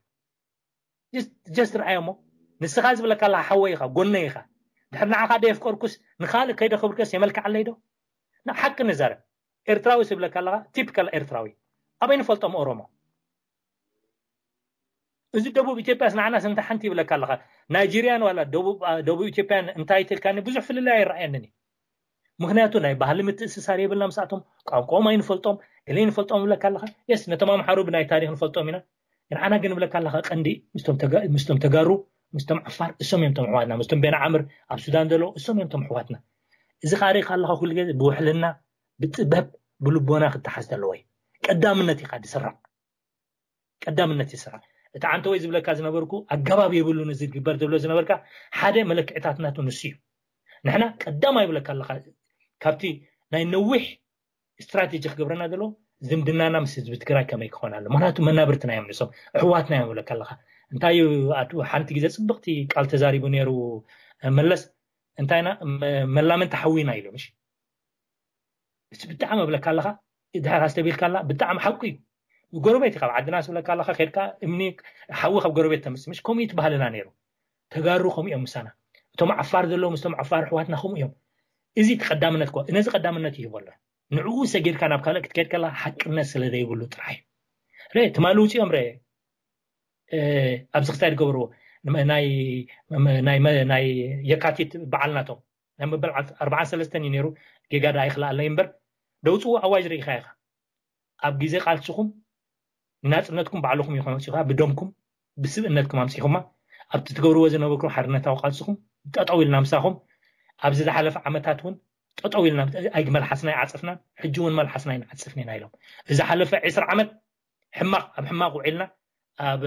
ጀስት ርኣዮ እሞ፣ ንስኻ ዝብለካ ኣለካ ሓወይ ኢኻ፣ ጎነይ ኢኻ። ድሕር ንዓኻ ደ የፍቀርኩስ ንኻልእ ከይደ ክብርከስ የመልክዓለይ ዶ? ንሓቂ ንዛረብ። ኤርትራዊ ስብለካ ኣለካ፣ ቲፒካል ኤርትራዊ። ኣበይ ንፈልጦም ኦሮሞ? እዚ ደቡብ ኢትዮጵያስ ንዓናስ እንተ ሓንቲ ይብለካ ኣለኻ። ናይጄርያን ዋላ ደቡብ ኢትዮጵያን እንታይ ትልካኒ ብዙሕ ፍልልይ ኣይረኣየንን እዩ። ምክንያቱ ናይ ባህሊ ምትእስሳር የብልና ምስኣቶም፣ ቋንቋኦም ኣይንፈልጦም፣ ገለ ይንፈልጦም ይብለካ ኣለኻ። የስ፣ ነቶም ኣምሓሩ ብናይ ታሪክ ንፈልጦም ኢና። ንዓና ግን ይብለካ ኣለኻ ቀንዲ ምስቶም ተጋሩ፣ ምስቶም ዓፋር እሶም እዮም ቶም ኣሕዋትና፣ ምስቶም ቤን ዓምር ኣብ ሱዳን ዘለዉ እሶም እዮም ቶም ኣሕዋትና። እዚ ካሪካ ኣለኻ ኩሉ ግዜ ብውሕልና፣ ብጥበብ፣ ብልቦና ክተሓዝ ኣለዎ እዩ። ቀዳምነት ኢኻ ዝስራዕ። ቀዳምነት ይስራዕ። እቲ ዓንተ ወይ ዝብለካ ዝነበርኩ ኣገባብ የብሉን እዚ ዝግበር ዝብሎ ዝነበርካ ሓደ መለክዕታት ናቱ ንሱ እዩ። ንሕና ቀዳማይ ይብለካ ኣለኻ ካብቲ ናይ ነዊሕ ስትራቴጂ ክገብረና ዘሎ ዝምድናና ምስ ህዝቢ ትግራይ ከመይ ክኾን ኣሎ። ምክንያቱ መናብርትና እዮም ንሶም፣ ኣሕዋትና እዮም ይብለካ ኣለኻ። እንታይ እዩ ኣቱ ሓንቲ ግዜ ጽብቕቲ ቃል ተዛሪቡ ነይሩ መለስ፣ እንታይና መላምን ተሓዊና ኢሉ ምሽ እቲ ብጣዕሚ እብለካ ኣለኻ፣ ድሕር ኣስተቢልካ ኣላ ብጣዕሚ ሓቁ እዩ። ጎረቤት እዩ፣ ካብ ዓድና ስብለካ ኣለኻ፣ ከድካ እምኒ ሓዊ ካብ ጎረቤት ተምስ ምሽ ከምኡ እዩ እቲ ባህልና ነይሩ። ተጋሩ ከምኡ እዮም ምሳና። እቶም ዓፋር ዘለዉ ምስቶም ዓፋር ኣሕዋትና ከምኡ እዮም። እዚ እቲ ቀዳምነት እኮ ነዚ ቀዳምነት ይህቦ ኣሎ። ንዕኡ ሰጊድካ ናብ ካልእ ክትከድ ከላ ሓቅነት ስለ ዘይብሉ ጥራሕ እዩ። ረ ትማሊ ውፅኦም ረ ኣብዚ ክሳይ ዝገብርዎ ናይ የካቲት በዓል ናቶም ናይ መበል ኣርባዓን ሰለስተን እዩ ነይሩ። ጌጋ ዳ ኣይክልኣለይ እምበር ደውፅዎ ኣዋጅ ርኢኻ ኢኻ። ኣብ ግዜ ቃልስኹም ንናፅነትኩም ባዕልኹም ኢኹም ኣምፂኹ ብደምኩም ብስብእነትኩም ኣምፂኹማ። ኣብቲ ትገብርዎ ዝነበርኩም ሓርነታዊ ቃልስኹም ጠጠው ኢልና ምሳኹም። ኣብዚ ዝሓለፈ ዓመታት እውን ጠጠው ኢልና ኣይመልሓስና ይዓፅፍናን ሕጂ እውን መልሓስና ይንዓፅፍን ኢና ኢሎም። እዚ ሓለፈ ዕስራ ዓመት ሕማቕ ኣብ ሕማቕ ውዒልና ኣብ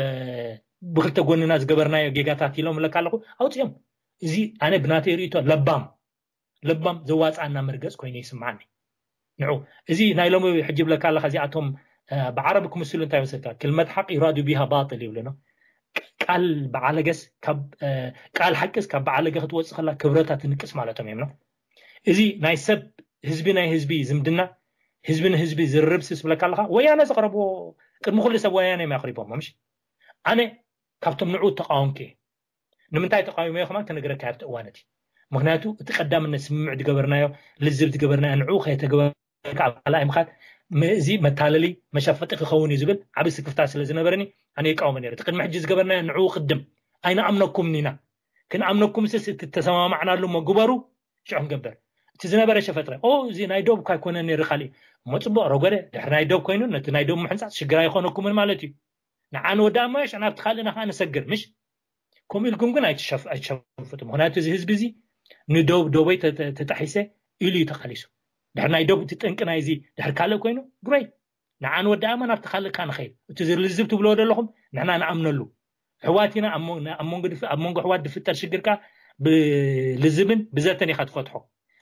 ብክልተ ጎንና ዝገበርናዮ ጌጋታት ኢሎም ብለካ ኣለኹ ኣውፅኦም። እዚ ኣነ ብናተይ ርእቶ ለባም ለባም ዘዋፅኣና መርገፅ ኮይኑ ይስምዓኒ። ንዑ እዚ ናይ ሎሚ ሕጂ ብለካ ኣለካ እዚኣቶም ብዓረብ ክምስሉ እንታይ መሰልካ ክልመት ሓቅ ይራዱ ቢሃ ባጥል ይብሉ ነው። ቃል በዓለገስ ቃል ሓቅስ ካብ በዓለገ ክትወፅእ ከላ ክብረታ ትንቅስ ማለቶም እዮም ነው። እዚ ናይ ሰብ ህዝቢ ናይ ህዝቢ ዝምድና ህዝቢ ንህዝቢ ዝርርብ ስስ ብለካ ኣለካ ወያነ ዘቕረብዎ ቅድሚ ኩሉ ሰብ ወያነ እዮም ኣቕሪቦም ምሽ ኣነ ካብቶም ንዑ ተቃወምኩ እየ። ንምንታይ ተቃዊሞ እየ ከማን ክነግረካ ኣብቲ እዋን እቲ ምክንያቱ እቲ ቀዳምነት ስምምዕ ዝገበርናዮ ልዝብ ዝገበርናዮ ንዑ ከየተገበርካ ኣብ ካልኣይ ምካድ እዚ መታለሊ መሸፈጢ ክኸውን እዩ ዝብል ዓብ ስክፍታ ስለ ዝነበረኒ ኣነ ይቃወሞ ነይረ። እቲ ቅድሚ ሕጂ ዝገበርናዮ ንዑ ቅድም ኣይንኣምነኩም ኢና ክንኣምነኩም ስስ እቲ ተሰማማዕናሉ እሞ ግበሩ ሽዑ ክንገብር። እቲ ዝነበረ ሸፈጥረ ኦ እዚ ናይ ዶብ እኳ ኣይኮነ ነይሩ ካልእ እሞ ፅቡቅ ረጎደ ድሕሪ ናይ ዶብ ኮይኑ ነቲ ናይ ዶብ ምሕንፃፅ ሽግር ኣይኮነኩምን ማለት እዩ። ንዓን ወዳእሞ ሽዑ ናብቲ ካልእና ከዓ ንሰግር ምሽ ከምኡ ኢልኩም ግን ኣይትሸፍጡ ምክንያቱ እዚ ህዝቢ እዚ ንዶብ ዶበይ ተጣሒሰ ኢሉ እዩ ተቃሊሱ። ድሕሪ ናይ ዶብ እቲ ጠንቂ ናይ እዚ ድሕሪ ካልእ ኮይኑ ግረይ ንዓን ወዳእሞ ናብቲ ካልእካ ንኸይድ እቲ ዝልዝብ ትብልዎ ዘለኹም ንሕና ንኣምነሉ ኣሕዋት ኢና ኣብ መንጎ ኣሕዋት ዝፍጠር ሽግርካ ብልዝብን ብዘተን ኢኻ ትፈትሖ።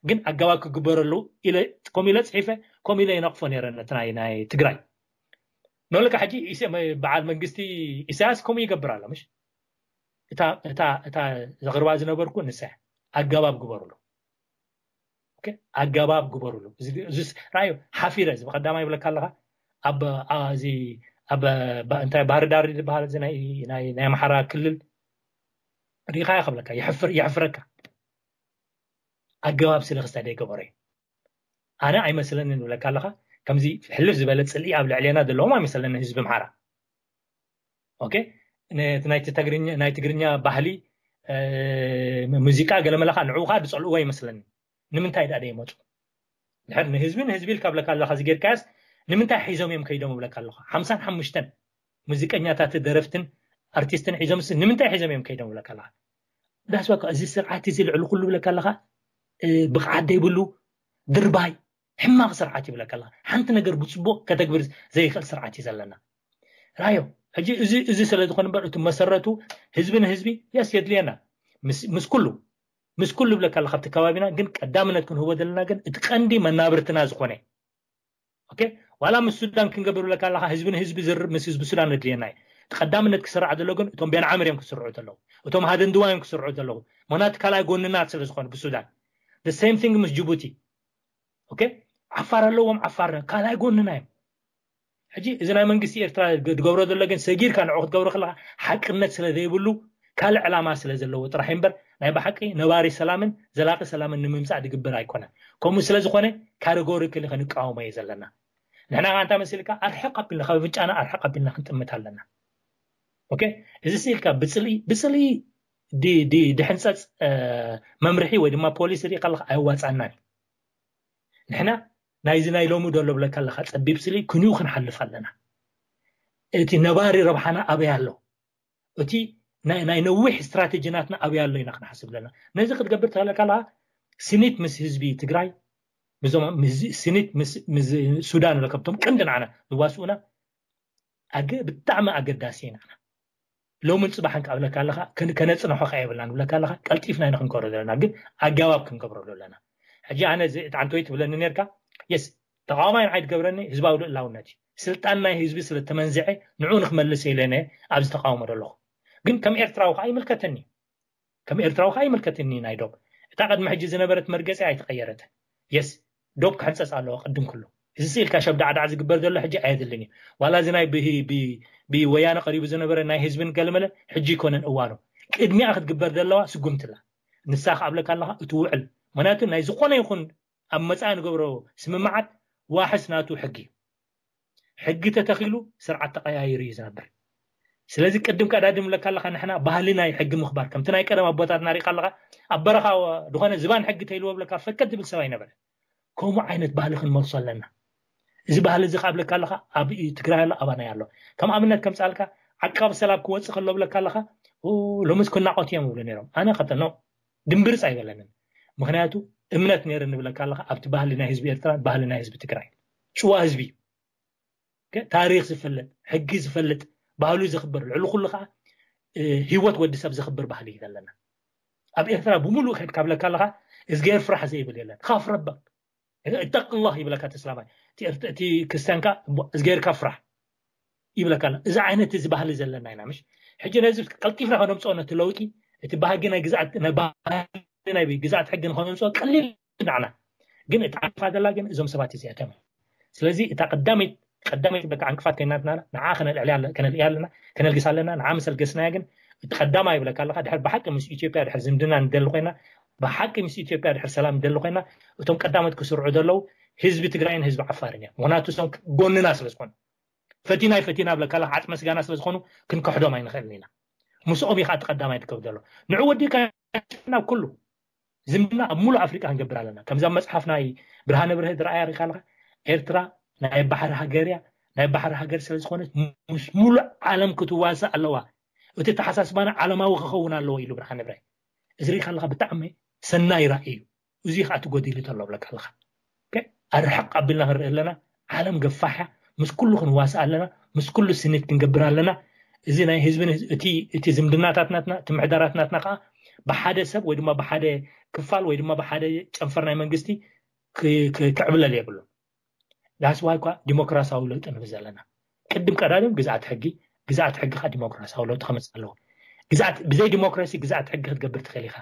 ግን ኣገባብ ክግበረሉ ኢለ ከም ኢለ ፅሒፈ ከም ኢለ ይነቕፎ ነይረ ነቲ ናይ ናይ ትግራይ ንብለካ ሕጂ በዓል መንግስቲ ኢሳያስ ከምኡ ይገብር ኣሎ ምሽ እታ እታ እታ ዘቕርባ ዝነበርኩ ንሳ፣ ኣገባብ ግበሩሉ። ኦኬ፣ ኣገባብ ግበሩሉ። እዚ እዚ ራዩ ሓፊረ፣ እዚ ብቀዳማይ ይብለካ ኣለኻ። ኣብ ኣ- እዚ ኣብ ባ- እንታይ፣ ባህር ዳር ዝበሃል፣ እዚ ናይ ናይ ናይ ኣምሓራ ክልል ሪኻ ይኸብለካ፣ ይሕፍር ይሕፍረካ። ኣገባብ ስለ ክስታይ ደይገበሮ እዩ። ኣነ ኣይመስለንን ይብለካ ኣለኻ። ከምዚ ሕልፍ ዝበለ ጽልኢ ኣብ ልዕሌና ዘለዎም ኣይመስለንን ህዝቢ ኣምሓራ። ኦኬ፣ ነቲ ናይቲ ተግርኛ ናይ ትግርኛ ባህሊ፣ ሙዚቃ ገለመለኻ ንዕኡ ከዓ ዝፀልእዎ ይመስለኒ። ንምንታይ ደኣ ደይመፁ? ድሕር ንህዝቢ ንህዝቢ ኢልካ ብለካ ኣለካ፣ እዚ ጌርካያስ ንምንታይ ሒዞም እዮም ከይዶም ብለካ ኣለካ። ሓምሳን ሓሙሽተን ሙዚቀኛታት፣ ደረፍትን ኣርቲስትን ሒዞምስ ንምንታይ ሒዞም እዮም ከይዶም ብለካ ኣለካ። ዳስባካ እዚ ስርዓት እዚ ልዕሊ ኩሉ ብለካ ኣለካ፣ ብቕዓት ደይብሉ፣ ድርባይ፣ ሕማቕ ስርዓት ይብለካ ኣለካ። ሓንቲ ነገር ብፅቡቕ ከተግብር ዘይኽእል ስርዓት እዩ ዘለና። ራዮ፣ ሕጂ እዚ እዚ ስለ ዝኾነ እምበር እቲ መሰረቱ ህዝቢ ንህዝቢ የስ የድልየና ምስ ምስ ኩሉ ምስ ኩሉ ብለካ ኣለካ ኣብቲ ከባቢና፣ ግን ቀዳምነት ክንህቦ ዘለና ግን እቲ ቀንዲ መናብርትና ዝኾነ። ኦኬ፣ ዋላ ምስ ሱዳን ክንገብር ብለካ ኣለካ ህዝቢ ንህዝቢ ዝር ምስ ህዝቢ ሱዳን የድልየና እዩ። እቲ ቀዳምነት ክስራዕ ዘሎ ግን እቶም ቤን ዓምር እዮም ክስርዑ ዘለዉ፣ እቶም ሃደንድዋ እዮም ክስርዑ ዘለዉ። ምክንያቱ ካልኣይ ጎንና ስለ ዝኾነ ብሱዳን። The same thing ምስ ጅቡቲ። ኦኬ፣ ዓፋር ኣለዎም፣ ዓፋር ካልኣይ ጎንና እዮም። ሕጂ እዚ ናይ መንግስቲ ኤርትራ ዝገብሮ ዘሎ ግን ሰጊርካ ንዑ ክትገብሮ ከለካ ሓቅነት ስለ ዘይብሉ ካልእ ዕላማ ስለ ዘለዎ ጥራሕ እምበር ናይ ብሓቂ ነባሪ ሰላምን ዘላቂ ሰላምን ንምምፃእ ዝግበር ኣይኮነን። ከምኡ ስለ ዝኾነ ካተጎሪካሊ ክንቃወሞ እዩ ዘለና። ንሕና ከ እንታይ መሲልካ ኣርሕቕ ኣቢልና ካብ ኣፍንጫና ኣርሕቕ ኣቢልና ክንጥምት ኣለና። ኦኬ፣ እዚ ስኢልካ ብፅልኢ ብፅልኢ ድሕንፀፅ መምርሒ ወይ ድማ ፖሊሲ ርኢ ከለካ ኣይዋፃናን እዩ። ንሕና ናይዚ ናይ ሎሚ ደሎ ብለካ ኣለካ ፀቢብ ስሊ ክንዩ ክንሓልፍ ኣለና። እቲ ነባሪ ረብሓና ኣበይ ኣሎ? እቲ ናይ ነዊሕ ስትራቴጂ ናትና ኣበይ ኣሎ ኢና ክንሓስብ ኣለና። ነዚ ክትገብር ተለካ ኣለካ ስኒት ምስ ህዝቢ ትግራይ፣ ስኒት ምስ ሱዳን፣ ለከብቶም ቀንዲ ንዓና ዝዋስኡና ኣገ ብጣዕሚ ኣገዳሲ ኢና። ሎምን ፅባሕን ካብ ብለካ ኣለካ ከነፅንሖ ከ የብልናን ብለካ ኣለካ ቀልጢፍና ኢና ክንገብሮ ዘለና፣ ግን ኣገባብ ክንገብረሉ ኣለና። ሕጂ ኣነ እዚ እቲ ዓንተወይ ትብለኒ ነርካ፣ የስ፣ ተቃዋማይ ንዓይ ትገብረኒ ህዝባዊ ልእላውነት እዩ። ስልጣን ናይ ህዝቢ ስለ ተመንዝዐ ንዑ ንክመልስ ኢለ ነ ኣብዚ ተቃውሞ ዘለኹ። ግን ከም ኤርትራዊ ከዓ ይምልከተኒ፣ ከም ኤርትራዊ ከዓ ይምልከተኒ። ናይ ዶብ እታ ቅድሚ ሕጂ ዝነበረት መርገፂ ኣይተቀየረትን። የስ፣ ዶብ ክሕንፀፅ ኣለዎ ቅድም ኩሉ። እዚ ስኢልካ ሸብዳዕዳዕ ዝግበር ዘሎ ሕጂ ኣየድልን እዩ። ዋላ እዚ ናይ ብወያነ ቀሪቡ ዝነበረ ናይ ህዝብን ገለመለን ሕጂ ይኮነን እዋኑ። ቅድሚያ ክትግበር ዘለዋ ስጉምትላ ንሳ ክኣብለካ ኣለካ እቲ ውዕል። ምክንያቱ ናይ ዝኾነ ይኹን ኣብ መፃኢ ንገብሮ ስምምዓት ዋሕስ ናቱ ሕጊ እዩ። ሕጊ ተተኺሉ ስርዓት ተቀያይሩ እዩ ዝነብር። ስለዚ ቅድም ቀዳድም ብለካ ኣለካ ንሕና ባህሊ ናይ ሕጊ ምኽባር ከምቲ ናይ ቀደም ኣቦታትና ሪካ ኣለካ ኣብ በረኻ ዝኾነ ዝባን ሕጊ ተይልዎ ብለካ ፈከት ዝብል ሰብ ኣይነበረ። ከምኡ ዓይነት ባህሊ ክንመልሶ ኣለና። እዚ ባህሊ እዚ ካብ ብለካ ኣለካ ኣብ ትግራይ ኣሎ፣ ኣባናይ ኣሎ። ከም ኣብነት ከምፃልካ ዓቃብ ሰላም ክወፅእ ከሎ ብለካ ኣለካ ሎምስ ክናቆት እዮም ይብሉ ነይሮም። ኣነ ከተኖ ድንብርፅ ኣይበለንን። ምክንያቱ እምነት ነይረ ንብለካ ኣለካ ኣብቲ ባህሊ ናይ ህዝቢ ኤርትራ፣ ባህሊ ናይ ህዝቢ ትግራይ። ጭዋ ህዝቢ እዩ። ታሪክ ዝፈልጥ፣ ሕጊ ዝፈልጥ፣ ባህሉ ዘኽብር፣ ልዕሊ ኩሉ ከዓ ህይወት ወዲ ሰብ ዘኽብር ባህሊ እዩ ዘለና። ኣብ ኤርትራ ብምሉእ ከድካ ብለካ ኣለካ እዝጌር ፍራሕ ዘይብል የለን። ካፍ ረበክ እተቅላህ ይብለካ ተስላማይ። እቲ ክርስቲያንካ እዝጌርካ ፍራሕ ይብለካ ኣሎ። እዚ ዓይነት እዚ ባህሊ ዘለና ኢና። ምሽ ሕጂ ነዚ ቀልጢፍና ከነምፅኦ ነቲ ለውጢ፣ እቲ ባህጊ ናይ ግዛት ናይ ግዛት ሕጊ ንኸነምፅኦ ቀሊል ንዓና። ግን እቲ ዓንፋ ዘላ ግን እዞም ሰባት እዚኣቶም። ስለዚ እታ ቀዳመይቲ ቀዳመይቲ በቃ ዕንቅፋት ከይናትና ንዓ ከነልዕልያ ከነልእያ ኣለና፣ ከነልግስ ኣለና። ንዓ ምስ ኣልገስናያ ግን እቲ ቀዳማይ ይብለካ ኣለካ ድሕር ብሓቂ ምስ ኢትዮጵያ ድሕር ዝምድና ንደሊ ኮይና፣ ብሓቂ ምስ ኢትዮጵያ ድሕር ሰላም ንደሊ ኮይና፣ እቶም ቀዳሞት ክስርዑ ዘለዉ ህዝቢ ትግራይን ህዝቢ ዓፋርን እዮም። ምክንያቱ እሶም ጎንና ስለ ዝኾኑ፣ ፈቲና ይፈቲና ብለካ ኣለካ ዓፅመ ስጋና ስለ ዝኾኑ ክንከሕዶም ኣይንኽእልን ኢና። ምስኦም እዩ ከዓ እቲ ቀዳማይ ትከብ ዘሎ። ንዑ ወዲእካ ናብ ኩሉ ዝምድና ኣብ ሙሉእ ኣፍሪቃ ክንገብር ኣለና። ከምዚ ኣብ መፅሓፍ ናይ ብርሃነ ብርሀ ዝረኣያ ርኢካ ኣለካ። ኤርትራ ናይ ባሕሪ ሃገር እያ። ናይ ባሕሪ ሃገር ስለ ዝኾነት ምስ ሙሉእ ዓለም ክትዋሳእ ኣለዋ። እቲ ተሓሳስባና ዓለማዊ ክኸውን ኣለዎ ኢሉ ብርሃነ ብርሀ። እዚ ርኢካ ኣለካ ብጣዕሚ ሰናይ ራእይ እዩ። እዚ ከዓ እቲ ጎዲሉ ተሎ ብለካ ኣለካ። ኣርሕቕ ኣቢልና ክንርኢ ኣለና። ዓለም ገፋሕ እያ። ምስ ኩሉ ክንዋሳእ ኣለና። ምስ ኩሉ ስኒት ክንገብር ኣለና። እዚ ናይ ህዝቢ እቲ ዝምድናታት ናትና፣ እቲ ምሕደራት ናትና ከዓ ብሓደ ሰብ ወይ ድማ ብሓደ ክፋል ወይ ድማ ብሓደ ጨንፈር ናይ መንግስቲ ክዕብለል የብሉን። ዳስዋይ እኳ ዲሞክራሲያዊ ለውጢ ንብል ዘለና። ቅድም ቀዳድም ግዝኣት ሕጊ፣ ግዝኣት ሕጊ ከዓ ዲሞክራሲያዊ ለውጢ ከምፅእ ኣለዎ። ግዛት ብዘይ ዲሞክራሲ ግዛት ሕጊ ክትገብር ትኽእል ኢኻ።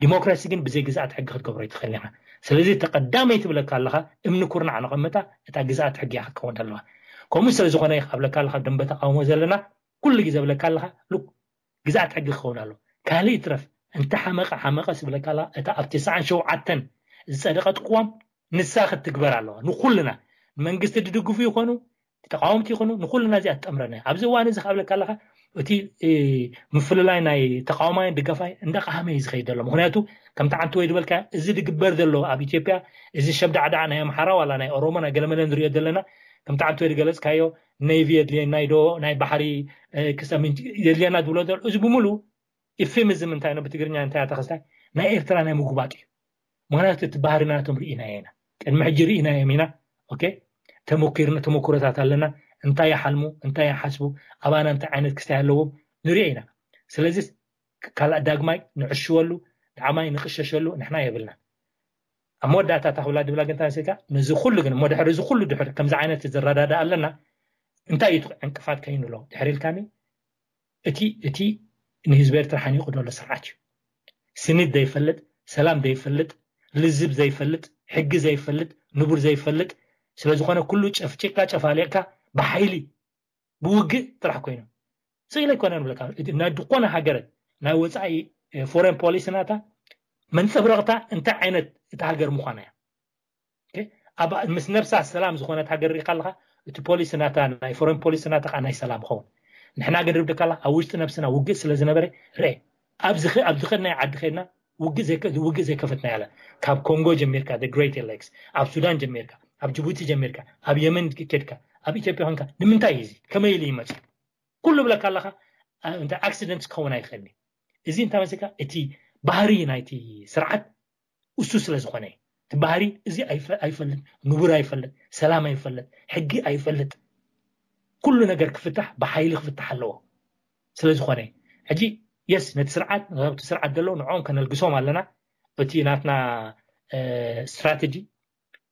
ዲሞክራሲ ግን ብዘይ ግዛት ሕጊ ክትገብሮ ኣይትኽእል ኢኻ። ስለዚ ተቐዳመይ ትብለካ ኣለኻ፣ እምኒ ኩርናዕ ነቐምጣ፣ እታ ግዛት ሕጊ እያ ክትከውን ኣለዋ። ከምኡ ስለ ዝኾነ እየ ኣብለካ ኣለኻ፣ ደንበ ተቃውሞ ዘለና ኩሉ ግዜ ብለካ ኣለኻ፣ ሉክ ግዛት ሕጊ ክኸውን ኣሎ። ካልእ ይትረፍ፣ እንተ ሓመቐ ሓመቐ ስብለካ ኣለኻ፣ እታ ኣብ ትስዓን ሸውዓተን ዝጸደቐት ቅዋም ንሳ ክትትግበር ኣለዋ። ንኩልና፣ ንመንግስቲ ድድግፉ ይኾኑ፣ ተቃወምቲ ይኾኑ፣ ንኩልና እዚኣ ትጠምረና እያ። ኣብዚ እዋን እዚ ካብለካ ኣለኻ፣ እቲ ምፍልላይ ናይ ተቃዋማይን ድጋፋይ እንዳቃሃመ እዩ ዝኸይድ ዘሎ። ምክንያቱ ከምቲ ዓንተ ወይ ዝበልካ፣ እዚ ድግበር ዘሎ ኣብ ኢትዮጵያ፣ እዚ ሸብዳዕዳዕ ናይ ኣምሓራ ዋላ ናይ ኦሮሞ ናይ ገለመለ ንሪኦ ዘለና፣ ከምቲ ዓንተ ወይ ዝገለፅካዮ፣ ኔቪ የድልየና ዶ፣ ናይ ባሕሪ ክሰምን የድልየና ዝብሎ ዘሎ፣ እዚ ብምሉ ኢፌሚዝም እንታይ ነው ብትግርኛ እንታይ ተኸስታይ ናይ ኤርትራ ናይ ምጉባጥ እዩ። ምክንያቱ እቲ ባህሪ ናቶም ርኢናዮ ኢና፣ ቅድሚ ሕጂ ርኢናዮም ኢና። ኦኬ፣ ተመኪርና፣ ተመክሮታት ኣለና። እንታይ ይሓልሙ፣ እንታይ ይሓስቡ፣ ኣባና እንታይ ዓይነት ክስታይ ኣለዎም ንሪኦ ኢና። ስለዚ ካልእ ዳግማይ ንዕሽወሉ፣ ዳግማይ ንቅሸሸሉ ንሕና የብልና። ኣብ መወዳእታ እታ ክብላ ድብላ ግን ተነሲካ፣ ነዚ ኩሉ ግን እሞ ድሕሪ እዚ ኩሉ ድሕሪ ከምዚ ዓይነት ዝረዳዳ ኣለና፣ እንታይ እዩ ዕንቅፋት ከይንሎ ድሕሪ ኢልካኒ፣ እቲ እቲ ንህዝቢ ኤርትራ ሓኒቁ ዘሎ ስርዓት እዩ። ስኒት ዘይፈልጥ፣ ሰላም ዘይፈልጥ፣ ልዝብ ዘይፈልጥ፣ ሕጊ ዘይፈልጥ፣ ንቡር ዘይፈልጥ፣ ስለዝኾነ ኩሉ ጨፍጭካ ጨፋሊቕካ ብሓይሊ ብውግእ ጥራሕ ኮይኑ ስኢለ ኣይኮነን ብለካ። እቲ ናይ ዝኾነ ሃገር ናይ ወፃኢ ፎረን ፖሊሲ ናታ መንፀብረቕታ እንታይ ዓይነት እቲ ሃገር ምዃና እያ። ኦኬ? ኣብ ምስ ነብሳ ሰላም ዝኾነት ሃገር ሪኢካ ኣለኻ። እቲ ፖሊሲ ናታ ናይ ፎረን ፖሊሲ ናታ ከዓ ናይ ሰላም ኸውን። ንሕና ግን ርብድካ ኣላ ኣብ ውሽጢ ነብስና ውግእ ስለ ዝነበረ ርአ ኣብዚ ኸ- ኣብዚ ኸድናይ ዓዲ ኸድና ውግእ ዘይከ- ውግእ ዘይከፈትና ያለ ካብ ኮንጎ ጀሚርካ the great lakes ኣብ ሱዳን ጀሚርካ ኣብ ጅቡቲ ጀሚርካ ኣብ የመን ኬድካ ኣብ ኢትዮጵያ ኮንካ ንምንታይ እዩ እዚ ከመይ ኢሉ ይመጽእ ኩሉ ብለካ ኣለኻ። እ፣ እንተ ኣክሲደንት ክኸውን ኣይኽእልኒ። እዚ እንታይ መሰካ እቲ ባህሪ ናይቲ ስርዓት እሱ ስለ ዝኾነ እዩ። እቲ ባህሪ እዚ ኣይፈ- ኣይፈልጥ፣ ንቡር ኣይፈልጥ፣ ሰላም ኣይፈልጥ፣ ሕጊ ኣይፈልጥ። ኩሉ ነገር ክፍታሕ ብሓይሊ ክፍታሕ ኣለዎ። ስለ ዝኾነ እዩ። ሕጂ የስ ነቲ ስርዓት ነቲ ስርዓት ዘለዉ ንዕኦም ከነልግሶም ኣለና። እቲ ናትና እ፣ ስትራተጂ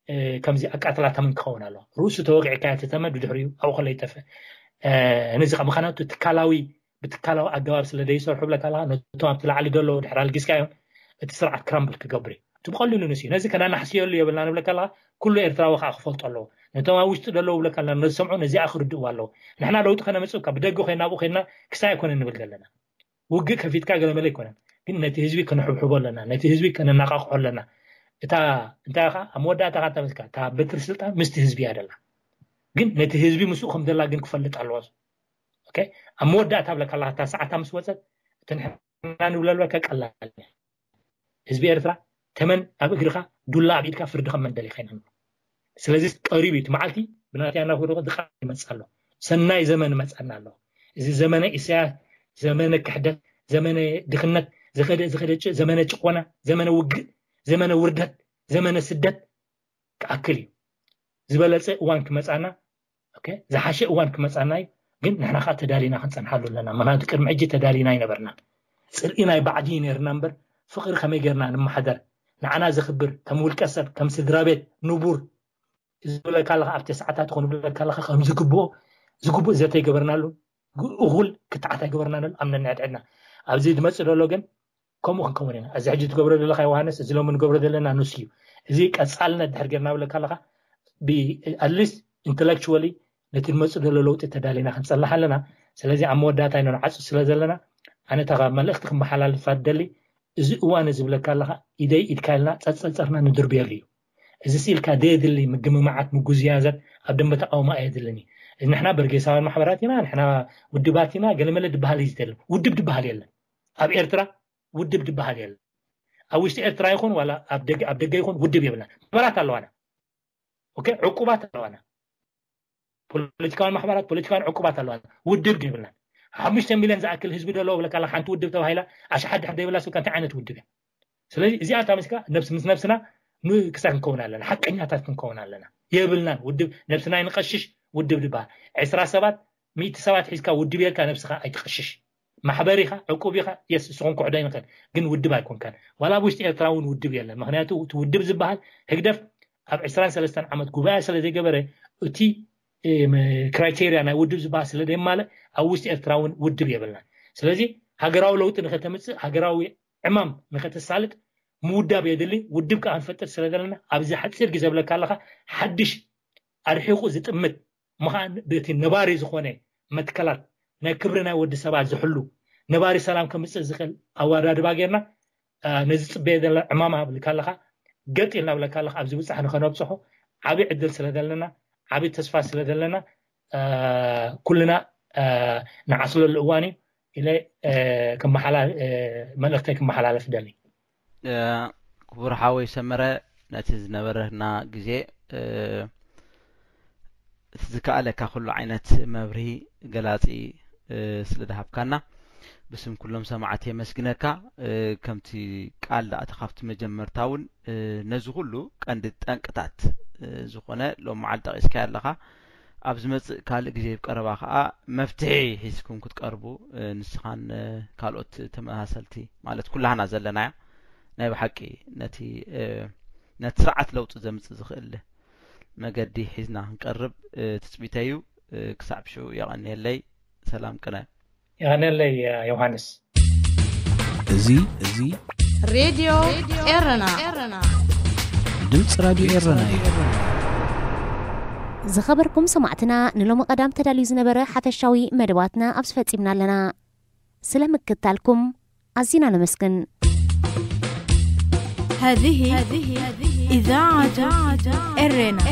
እ፣ ከምዚ ኣቃጥላታ ምን ክኸውን ኣለዎ። ርእሱ ተወቂዕካ ተተመ ብድሕሪኡ ኣብኡ ከሎ ይጠፍእ። እ፣ ነዚ ካብ ምኽንያቱ ትካላዊ ብትካላዊ ኣገባብ ስለ ደይሰርሑ ብለካ ኣለካ ነቶም ኣብቲ ላዕሊ ዘለዉ ድሕሪ ኣልጊስካዮም እቲ ስርዓት ክራምብል ክገብር እዩ። እቲ ብቐሊሉ ንስ እዩ ነዚ ከናናሕስየሉ የብልና ንብለካ ኣለካ። ኩሉ ኤርትራዊ ከዓ ክፈልጦ ኣለዎ። ነቶም ኣብ ውሽጢ ዘለዉ ብለካ ኣለና ነዝሰምዑ ነዚኣ ክርድእዎ ኣለዎ። ንሕና ለውጢ ከነመፅእ እኳ ብደገ ኮይና ኣብኡ ኮይና ክሳይ ኣይኮነ ንብል ዘለና። ውግእ ከፊትካ ገለመለ ኣይኮነን። ግን ነቲ ህዝቢ ከነሕብሕቦ ኣለና፣ ነቲ ህዝቢ ከነናቃቅሖ ኣለና። እታ እንታይ ኻ ኣብ መወዳእታ ካ ተመስካ እታ በትሪ ስልጣን ምስቲ ህዝቢ እያ ደላ። ግን ነቲ ህዝቢ ምስኡ ከም ደላ ግን ክፈልጥ ኣለዎ። ኦኬ፣ ኣብ መወዳእታ ብለካ ኣለካ እታ ሰዓታ ምስ ወፀት እቲ ንሕና ንብለልበካ ቀላል እያ። ህዝቢ ኤርትራ ተመን ኣብ እግርኻ ዱላ ኣብ ኢድካ ፍርዲ ከም መንደል ይኸይና። ስለዚ ቀሪቡ እዩ እቲ መዓልቲ ብናትያ እናፍርቆ ድቃ ይመጽእ ኣሎ። ሰናይ ዘመን መጸና ኣሎ። እዚ ዘመነ ኢሳያስ፣ ዘመነ ክሕደት፣ ዘመነ ድኽነት፣ ዝኸደ ዝኸደ ጭ- ዘመነ ጭቆና፣ ዘመነ ውግእ፣ ዘመነ ውርደት፣ ዘመነ ስደት ክኣክል እዩ። ዝበለጸ እዋን ክመጻና ኦኬ፣ ዝሓሸ እዋን ክመጻና እዩ። ግን ንሕና ከዓ ተዳሊና ክንጸንሓሉ ኣለና። ምክንያቱ ቅድሚ ሕጂ ተዳሊና ኣይነበርናን። ጽልኢ ናይ ባዕዲ እዩ ነርና እምበር ፍቕሪ ከመይ ጌርና ንመሓደር ንዓና ዘኽብር ከም ውልቀ ሰብ ከም ስድራ ቤት ንቡር ዝብለካ ኣለካ ኣብቲ ሰዓታት ይኹን ዝብለካ ኣለካ ከም ዝግብኦ ዝግብእ ዘተ ይገበርናሉ እኹል ክትዓት ኣይገበርናሉ ኣምነና ዕድዕድና ኣብዚ ዝመጽእ ዘሎ ግን ከምኡ ክንከውን ኢና። እዚ ሕጂ ትገብሮ ዘለካ ዮሃንስ፣ እዚ ሎሚ ንገብሮ ዘለና ንሱ እዩ። እዚ ቀጻልነት ድሕር ጌርና ብለካ ኣለካ ኣትሊስት ኢንተሌክቹዋሊ ነቲ ንመጽእ ዘሎ ለውጢ ተዳሊና ክንጸልሕ ኣለና። ስለዚ ኣብ መወዳእታ ኢና ንዓጹ ስለ ዘለና ኣነ እታ መልእኽቲ ክመሓላልፋ ደሊ እዚ እዋን እዚ ብለካ ኣለካ ኢደይ ኢድካ ኢልና ጸጸርጸርና ንድርብየሉ እዩ። እዚ ስኢልካ ደየድሊ ምግምማዓት ምጉዝያዘት ኣብ ደንበ ተቃውሞ ኣየድልን እዩ። ንሕና በርጌሳውያን ማሕበራት ኢና፣ ንሕና ውድባት ኢና፣ ገለመለ ድበሃል እዩ ዝደሊ። ውድብ ድበሃል የለን። ኣብ ኤርትራ ውድብ ድበሃል የለን። ኣብ ውሽጢ ኤርትራ ይኹን ዋላ ኣብ ደገ ኣብ ደገ ይኹን ውድብ የብልና። ማሕበራት ኣለዋና። ኦኬ፣ ዕቁባት ኣለዋና። ፖለቲካዊ ማሕበራት ፖለቲካዊ ዕቁባት ኣለዋና። ውድብ ግን የብልና። ሓሙሽተ ሚልዮን ዝኣክል ህዝቢ ደለዎ ብለካ ሓንቲ ውድብ ተባሂላ ኣሽሓት ድሕር ዘይብላ ስልካ እንታይ ዓይነት ውድብ እያ? ስለዚ እዚኣ ተመስካ ነብስ ምስ ነብስና ክሳብ ክንከውን ኣለና፣ ሓቀኛታት ክንከውን ኣለና። የብልናን ውድብ ነብስና ይንቀሽሽ ውድብ ድበሃል ዕስራ ሰባት ሚእቲ ሰባት ሒዝካ ውድብ የልካ ነብስኻ ኣይትቐሽሽ። ማሕበር ኢኻ ዕቁብ ኢኻ የስ እሱ ክንኩሕዶ ይንኽእል ግን ውድብ ኣይኮንካን። ዋላ ኣብ ውሽጢ ኤርትራ እውን ውድብ የለን። ምክንያቱ እቲ ውድብ ዝበሃል ህግደፍ ኣብ ዕስራን ሰለስተን ዓመት ጉባኤ ስለ ዘይገበረ እቲ ክራይቴርያ ናይ ውድብ ዝበሃል ስለ ደየማልእ ኣብ ውሽጢ ኤርትራ እውን ውድብ የብልናን። ስለዚ ሃገራዊ ለውጢ ንኸተምፅእ፣ ሃገራዊ ዕማም ንኸተሳልጥ ምውዳብ የድሊ። ውድብ ከዓ ንፈጥር ስለ ዘለና ኣብዚ ሓፂር ግዜ ብለካ ኣለካ ሓድሽ ኣርሒቑ ዝጥምት ምዃን በቲ ነባሪ ዝኾነ መትከላት ናይ ክብሪ ናይ ወዲ ሰባት ዝሕሉ ነባሪ ሰላም ከምፅእ ዝኽእል ኣወዳድባ ጌርና ነዚ ፅበየ ዘለና ዕማማ ብልካ ኣለካ ገጥ ኢልና ብለካ ኣለካ ኣብዚ ብፃሕ ንኸነብፅሖ ዓብዪ ዕድል ስለ ዘለና ዓብዪ ተስፋ ስለ ዘለና ኩልና ንዓስለሉ እዋን እዩ ኢለ መልእክተይ ክመሓላለፍ ደሊ። ክቡር ሓወይ ሰመረ፣ ነቲ ዝነበረና ግዜ እቲ ዝከኣለካ ኩሉ ዓይነት መብርሂ ገላፂ ስለ ዝሃብካና ብስም ኩሎም ሰማዕቲ የመስግነካ። ከምቲ ቃል ዝኣተኻ ኣብቲ መጀመርታ እውን ነዚ ኩሉ ቀንዲ ጠንቅታት ዝኾነ ሎም መዓልቲ ጠቒስካዮ ኣለኻ። ኣብ ዝመፅእ ካልእ ግዜ ብቀረባ ከዓ መፍትሒ ሒዝኩም ክትቀርቡ ንስኻን ካልኦት ተመሳሰልቲ ማለት ኩላህና ዘለናዮ ናይ ብሓቂ ነቲ ነቲ ስርዓት ለውጢ ዘምፅእ ዝኽእል መገዲ ሒዝና ክንቀርብ ትፅቢተይ እዩ። ክሳብ ሽዑ የቐንየለይ። ሰላም ቅነ። የቐንየለይ ዮሃንስ። እዚ እዚ ሬድዮ ኤረና ድምፂ ራድዮ ኤረና እዩ። ዝኸበርኩም ሰማዕትና ንሎሚ ቀዳም ተዳልዩ ዝነበረ ሓፈሻዊ መደባትና ኣብዚ ፈጺምና ኣለና። ስለ ምክታልኩም ኣዚና ነመስግን። هذه إذاعة إرنا